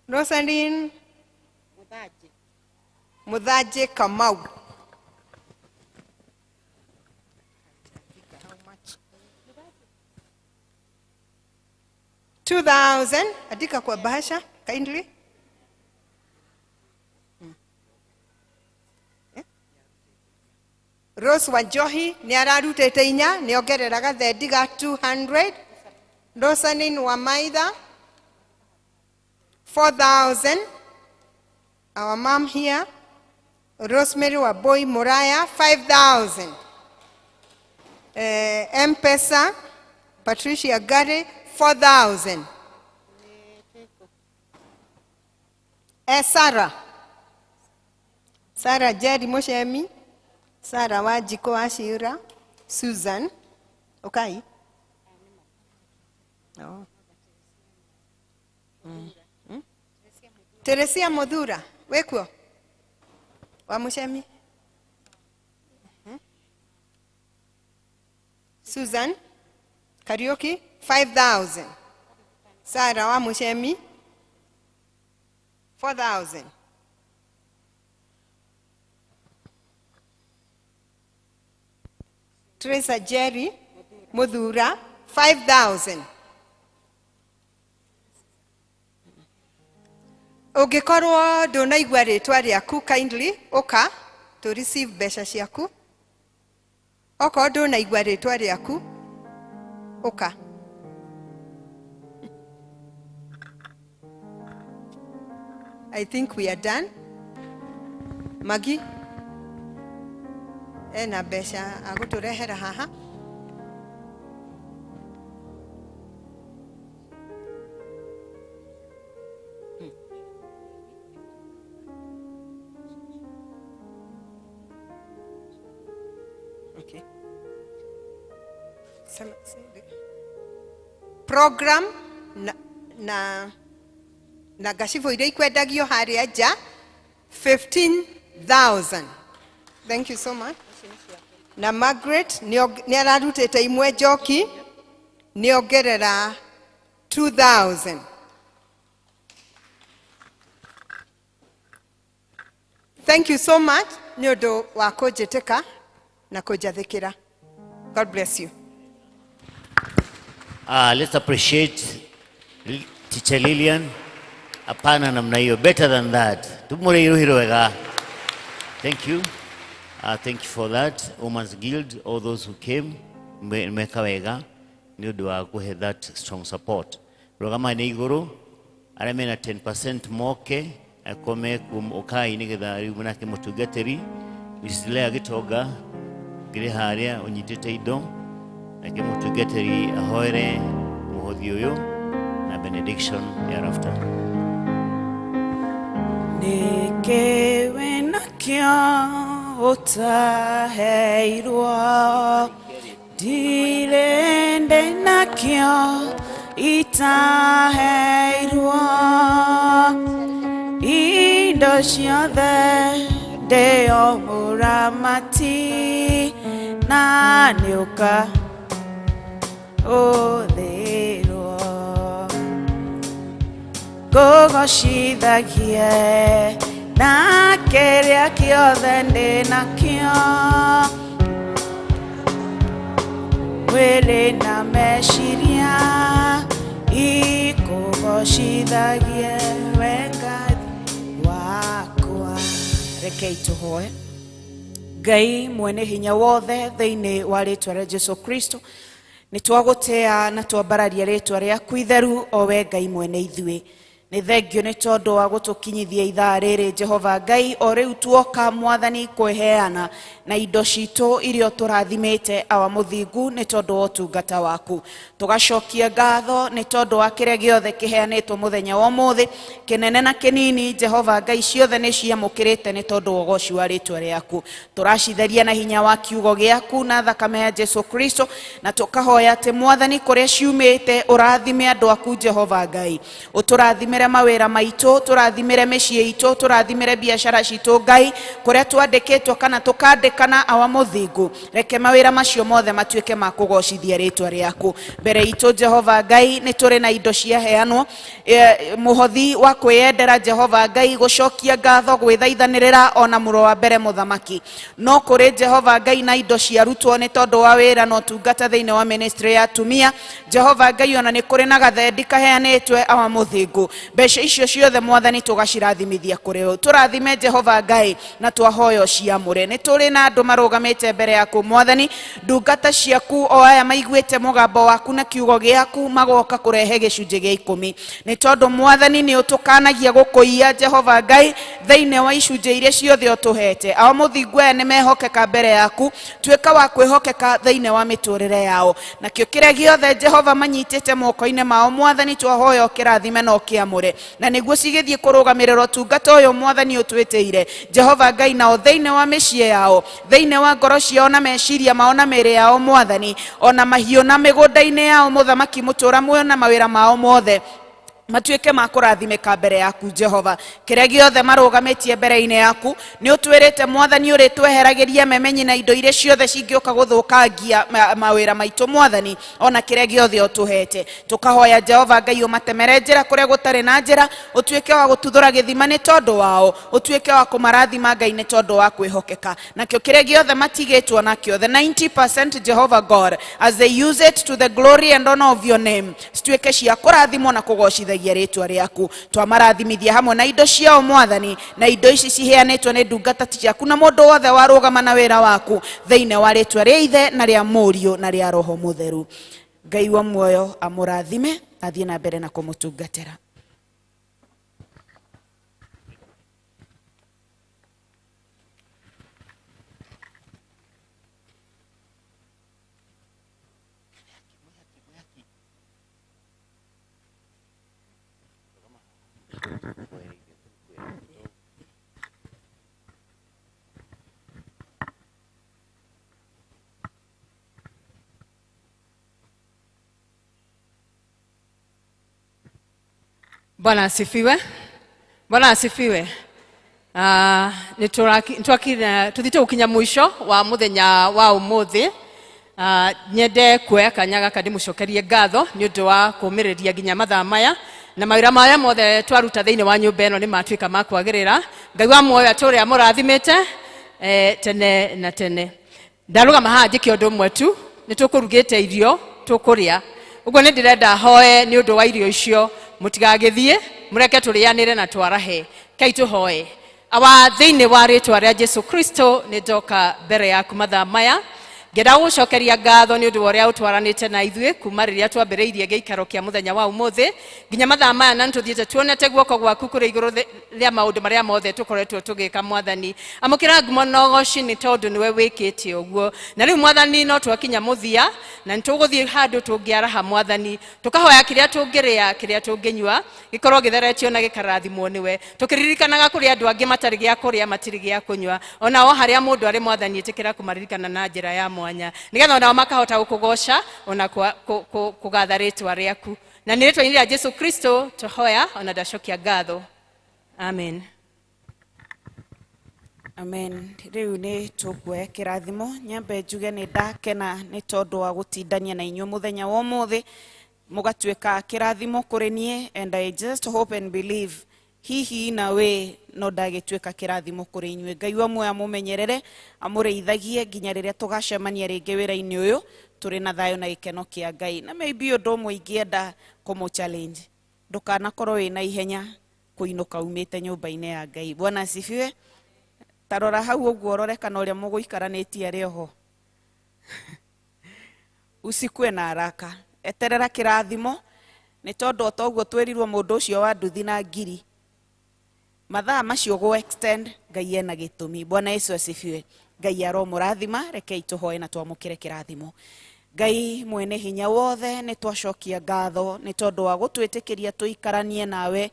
Rosaline Muthaji Kamau. How much? 2000. Andika kwa bahasha kindly. Rose Wanjohi nĩ ararutĩte inya nĩ ongerera gathendi ga 200. Rosaline Wamaitha 4000. Our mom here, Rosemary Waboi Muraya 5000. M-Pesa Patricia Gary 4000. Sarah Sarah Jerry Mushemi, Sarah Wanjikũ wa Ciũra, Susan Ukai. Oh. Mm. Teresia Muthura, wĩkuo? Wa Mushemi? Mhm. Susan Kariuki 5000. Sarah wa Mushemi 4000. Teresa Jerry Muthura 5000. Ũngĩkorwo ndũnaigua rĩtwa rĩaku, kindly ũka to receive mbeca ciaku. Okorwo ndũnaigua rĩtwa rĩaku, ũka. I think we are done. Magi ena mbeca agũtũrehera haha. Okay. Sema, program na ngacibũ iria ikwendagio harĩa nja 15,000. Thank you so much. Na Margaret nĩ ararutĩte imwe njoki, nĩ ongerera 2000. Thank you so much nĩ ũndũ wa kũnjĩtĩka na kũnjathĩkĩra. God bless you. Let's appreciate Teacher Lillian. Hapana namna hiyo, better than that. Tumure iruhiro wega. Thank you. Thank you for that. Women's Guild, all those who came, meka wega nĩ ũndũ wa kũhe that strong support. Rũgama nĩ igũrũ, arĩa mena 10% moke, akorwo me ũkai nĩgetha rĩu nake mũtungatĩri Mrs. Lea Gĩtonga ngĩrĩ harĩa ũnyitĩte indo, nake mũtungatĩri ahoere mũhothi ũyũ na benediction thereafter. Nĩkĩ wĩnakĩo ũtaheirwo, ndirĩ ndĩ nakĩo itaheirwo, indo ciothe ndĩo mũramati na nĩũka ũthĩrwo ngũgocithagie na kĩrĩa kĩothe ndĩ nakĩo, mwĩrĩ na meciria ikũgocithagie we Ngai wakwa. Rekei tũhoe. Ngai mwene hinya wothe, thĩinĩ wa rĩtwa rĩa Jesu Kristo nĩ twagũtĩa na twambararia rĩtwa rĩaku itheru, o we Ngai mwene ithuĩ. Nĩ thengio nĩ tondũ wa gũtũkinyithia ithaa rĩrĩ, Jehova Ngai. O rĩu tuoka, Mwathani, kwĩheana na indo citũ iria ũtũrathimĩte, awa mũthingu, nĩ tondũ wa ũtungata waku. Tũgacokia ngatho nĩ tondũ wa kĩrĩa gĩothe kĩheanĩtwo mũthenya wa ũmũthĩ, kĩnene na kĩnini. Jehova Ngai, ciothe nĩ ciamũkĩrĩte nĩ tondũ wa ũgoci wa rĩtwa rĩaku. Tũracitheria na hinya wa kiugo gĩaku na thakame ya Jesu Kristo, na tũkahoya atĩ, Mwathani, kũrĩa ciumĩte ũrathime andũ aku. Jehova Ngai, ũtũrathimĩre mawĩra maitũ, tũrathimĩre mĩciĩ itũ, tũrathimĩre biacara citũ. Ngai, kũrĩa twandĩkĩtwo kana tũkandĩkana, awa mũthingu, reke mawĩra macio mothe matuĩke ma kũgocithia rĩtwa rĩaku. Mbere itũ, Jehova Ngai, nĩ tũrĩ na indo ciaheanwo, mũhothi wa kwĩyendera, Jehova Ngai, gũcokia ngatho, gwĩthaithanĩrĩra ona mũro wa mbere mũthamaki. No kũrĩ, Jehova Ngai, na indo ciarutwo nĩ tondũ wa wĩra na ũtungata thĩinĩ wa ministry ya atumia. Jehova Ngai, ona nĩ kũrĩ na gathendi kaheanĩtwe, awa mũthingu. Mbeca icio ciothe Mwathani tũgacirathimithia kũrĩ we. Tũrathime Jehova Ngai na twahoya ũciamũre. Nĩ tũrĩ na andũ marũgamĩte mbere yaku Mwathani, ndungata ciaku o aya maiguĩte mũgambo waku na kiugo gĩaku magoka kũrehe gĩcunjĩ gĩa 10. Nĩ tondũ Mwathani nĩ ũtũkanagia gũkũiya Jehova Ngai thĩinĩ wa icunjĩ iria ciothe ũtũhete. Ao mũthingu aya nĩ mehokeka mbere yaku, tuĩka wa kwĩhokeka thĩinĩ wa mĩtũrĩre yao. Nakĩo kĩrĩa gĩothe Jehova manyitĩte moko-inĩ mao Mwathani twahoya ũkĩrathime na ũkĩamũre, na nĩguo cigĩthiĩ kũrũgamĩrĩra ũtungata ũyũ Mwathani ũtwĩtĩire Jehova Ngai, nao thĩinĩ wa mĩciĩ yao, thĩinĩ wa ngoro ciao na meciria mao na mĩĩrĩ yao Mwathani, ona mahiũ na mĩgũnda-inĩ yao Mũthamaki mũtũra muoyo na mawĩra mao mothe matuĩke ma kũrathimĩka mbere yaku Jehova. Kĩrĩa gĩothe marũgamĩtie mbere-inĩ yaku nĩ ũtwĩrĩte Mwathani ũrĩtweheragĩria memenyi na indo iria ciothe cingĩũka gũthũkangia mawĩra maitũ Mwathani, ona kĩrĩa gĩothe ũtũhete. Tũkahoya Jehova Ngai ũmatemere njĩra kũrĩa gũtarĩ na njĩra, ũtuĩke wa gũtuthũra gĩthima nĩ tondũ wao, ũtuĩke wa kũmarathima Ngai nĩ tondũ wa kwĩhokeka. Nakĩo kĩrĩa gĩothe matigĩtwo nakĩo, the 90% Jehovah God, as they use it to the glory and honor of your name, cituĩke cia kũrathimwo na kũgocithagia rĩtwa rĩaku. Twamarathimithia hamwe na indo ciao Mwathani, na indo ici ciheanĩtwo nĩ ndungata ciaku na mũndũ wothe warũgama na wĩra waku thĩinĩ wa rĩtwa rĩa Ithe na rĩa Mũriũ na rĩa Roho Mũtheru. Ngai wa muoyo amũrathime, athiĩ na mbere na kũmũtungatĩra. Bwana asifiwe. Bwana asifiwe. Nĩ tuthiĩte gũkinya mũico wa mũthenya wa ũmũthĩ. Nyende kuoya kanya gaka ndĩmũcokerie ngatho nĩ ũndũ wa kũũmĩrĩria nginya mathaa maya, na mawĩra maya mothe twaruta thĩinĩ wa nyũmba ĩno nĩ matuĩka ma kwagĩrĩra. Ngai wa muoyo atũũre amũrathimĩte tene na tene. Ndarũgama haha njĩke ũndũ ũmwe tu, nĩ tũkũrugĩte irio tũkũrĩa, ũguo nĩ ndĩrenda hoe nĩ ũndũ wa irio icio. Mũtigagĩthiĩ, mũreke tũrĩanĩre na twarahe. Kai tũhoe. Awa, thĩinĩ wa rĩtwa rĩa Jesu Kristo, nĩ ndoka mbere yaku mathaa maya ngenda gũgũcokeria ngatho nĩ ũndũ wa ũrĩa ũtwaranĩte na ithuĩ kuma rĩrĩa twambĩrĩirie gĩikaro kĩa mũthenya wa ũmũthĩ nginya mathaa maya, na nĩtũthiĩte tuonete guoko gwaku kũrĩ igũrũ rĩa maũndũ marĩa mothe tũkoretwo tũgĩka. Mwathani, amũkĩra ngumo na ũgoci nĩ tondũ nĩwe wĩkĩte ũguo. Na rĩu Mwathani, no twakinya mũthia na nĩ tũgũthiĩ handũ tũngĩaraha Mwathani, tũkahoya kĩrĩa tũngĩrĩa, kĩrĩa tũngĩnyua gĩkorwo gĩtheretio na gĩkarathimwo nĩwe, tũkĩririkanaga kũrĩ andũ angĩ matarĩ gĩa kũrĩa, matirĩ gĩa kũnyua. Onao harĩa mũndũ arĩ, Mwathani, ĩtĩkĩra kũmaririkana na njĩra ya mwanya, nĩgetha onao makahota gũkũgoca ona kũgatha rĩtwa rĩaku. Na nĩ rĩtwa-inĩ rĩa Jesu Kristo tũhoya ona ndacokia ngatho, amen. Amen. Rĩu nĩ tũkuoya kĩrathimo. Nyambe njuge nĩ ndakena nĩ tondũ wa gũtindania na inyuĩ mũthenya wa ũmũthĩ, mũgatuĩka kĩrathimo kũrĩ niĩ, and I just hope and believe hihi nawe no ndagĩtuĩka kĩrathimo kũrĩ inyuĩ. Ngai wa muoyo amũmenyerere, amũrĩithagie nginya rĩrĩa tũgacemania rĩngĩ wĩra-inĩ ũyũ tũrĩ na thayũ na gĩkeno kĩa Ngai. Na maybe ũndũ ũmwe ingĩenda kũmũ challenge, ndũkanakorwo wĩna ihenya kũinũka umĩte nyũmba-inĩ ya Ngai. Bwana asifiwe. Tarora hau ũguo ũrore kana ũrĩa mũgũikaranĩtie arĩ oho. Usikue na haraka, eterera kĩrathimo, nĩ tondũ o ta ũguo twĩrirwo mũndũ ũcio wa nduthi na ngiri mathaa macio gũ extend, Ngai ena gĩtũmi. Bwana Yesu asifiwe. Ngai aromũrathima. Rekei tũhoe na twamũkĩre kĩrathimo. Ngai mwene hinya wothe, nĩ twacokia ngatho nĩ tondũ wa gũtwĩtĩkĩria tũikaranie nawe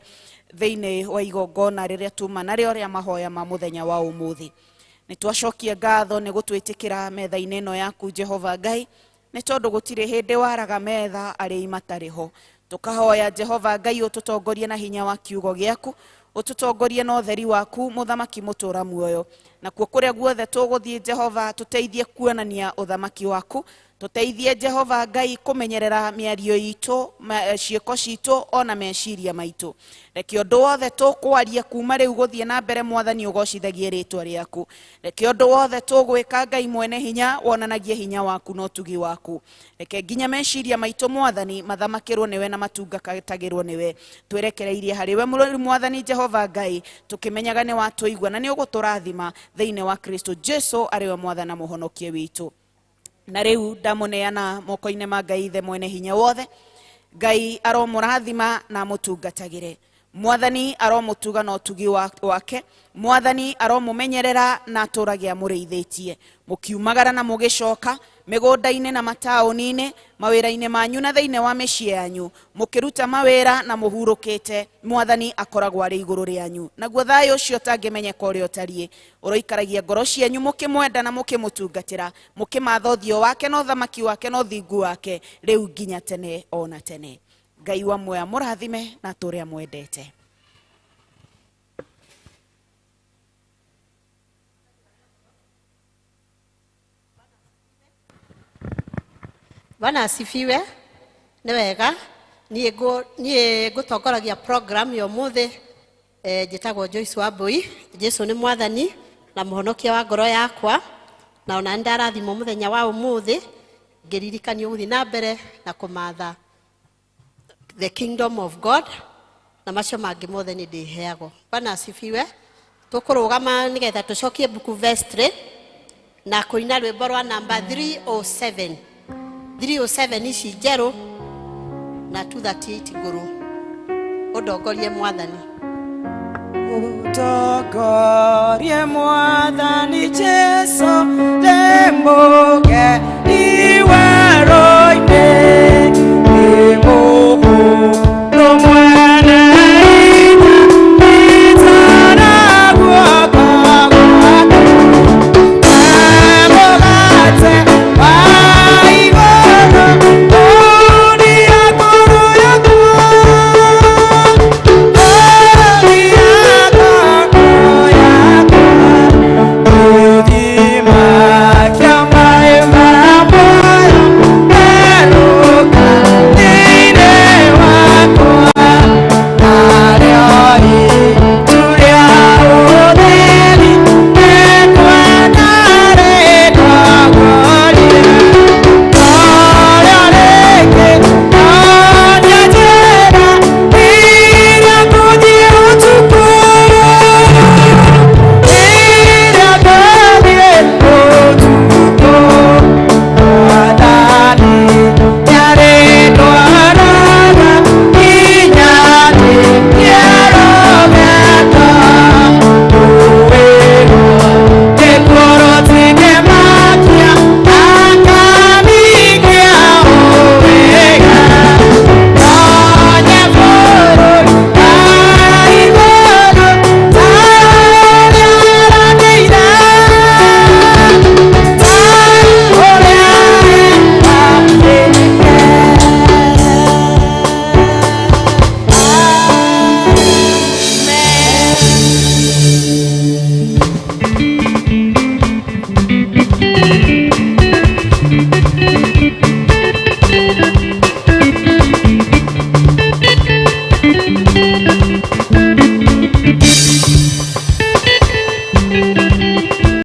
thĩinĩ wa igongona rĩrĩa tuma narĩo rĩa mahoya ma mũthenya wa ũmũthĩ. Nĩ twacokia ngatho nĩ gũtwĩtĩkĩra metha-inĩ ĩno yaku Jehova Ngai, nĩ tondũ gũtirĩ hĩndĩ waraga metha arĩi matarĩ ho. Tũkahoya Jehova Ngai ũtũtongorie na hinya wa kiugo gĩaku, ũtũtongorie na ũtheri waku Mũthamaki mũtũra muoyo, nakuo kũrĩa guothe tũgũthiĩ Jehova, tũteithie kuonania ũthamaki waku. Tũteithie Jehova Ngai kũmenyerera mĩario itũ, ciĩko citũ ona meciria maitũ. Reke ũndũ wothe tũkwaria kuma rĩu gũthiĩ na mbere, Mwathani, ũgocithagie rĩtwa rĩaku. Reke ũndũ wothe tũgwĩka, Ngai mwene hinya, wonanagie hinya waku na ũtugi waku. Reke nginya meciria maitũ, Mwathani, mathamakĩrwo nĩwe na matungatagĩrwo nĩwe. Twĩrekereirie harĩ we Mwathani Jehova Ngai, tũkĩmenyaga nĩ watũigua na nĩ ũgũtũrathima thĩinĩ wa Kristo Jesu arĩ we Mwathani na Mũhonokia witũ. Na rĩu ndamũneana moko-inĩ ma Ngai Ithe mwene hinya wothe. Ngai aromũrathima na amũtungatagĩre. Mwathani aromũtuga na ũtugi wake. Mwathani aromũmenyerera na atũrage amũrĩithĩtie mũkiumagara na mũgĩcoka mĩgũnda-inĩ na mataũni-inĩ, mawĩra-inĩ manyu na thĩinĩ wa mĩciĩ yanyu, mũkĩruta mawĩra na mũhurũkĩte. Mwathani akoragwo arĩ igũrũ rĩanyu, naguo thayũ ũcio ũtangĩmenyeka ũrĩa ũtariĩ ũroikaragia ngoro cianyu mũkĩmwenda na mũkĩmũtungatĩra, mũkĩmatha ũthiũ wake na ũthamaki wake na ũthingu wake, rĩu nginya tene ona tene. Ngai wa muoyo amũrathime na atũre amwendete. Bwana asifiwe. Nĩ wega, niĩ ngũtongoragia program ya ũmũthĩ. Njĩtagwo Joyce Wambui. Jesu nĩ Mwathani na Mũhonokia wa ngoro yakwa, na ona nĩ ndarathimwo mũthenya wa ũmũthĩ ngĩririkanio gũthiĩ na mbere na kũmatha the kingdom of God, na macio mangĩ mothe nĩ ndĩheagwo. Bwana asifiwe. Tũkũrũgama nĩgetha tũcokie mbuku vestry na kũina rwĩmbo rwa namba 307, 307 ici njerũ na 238 ngũrũ. Ũndongorie Mwathani. Ũtongorie Mwathani Jesu, ndĩ mũgeni.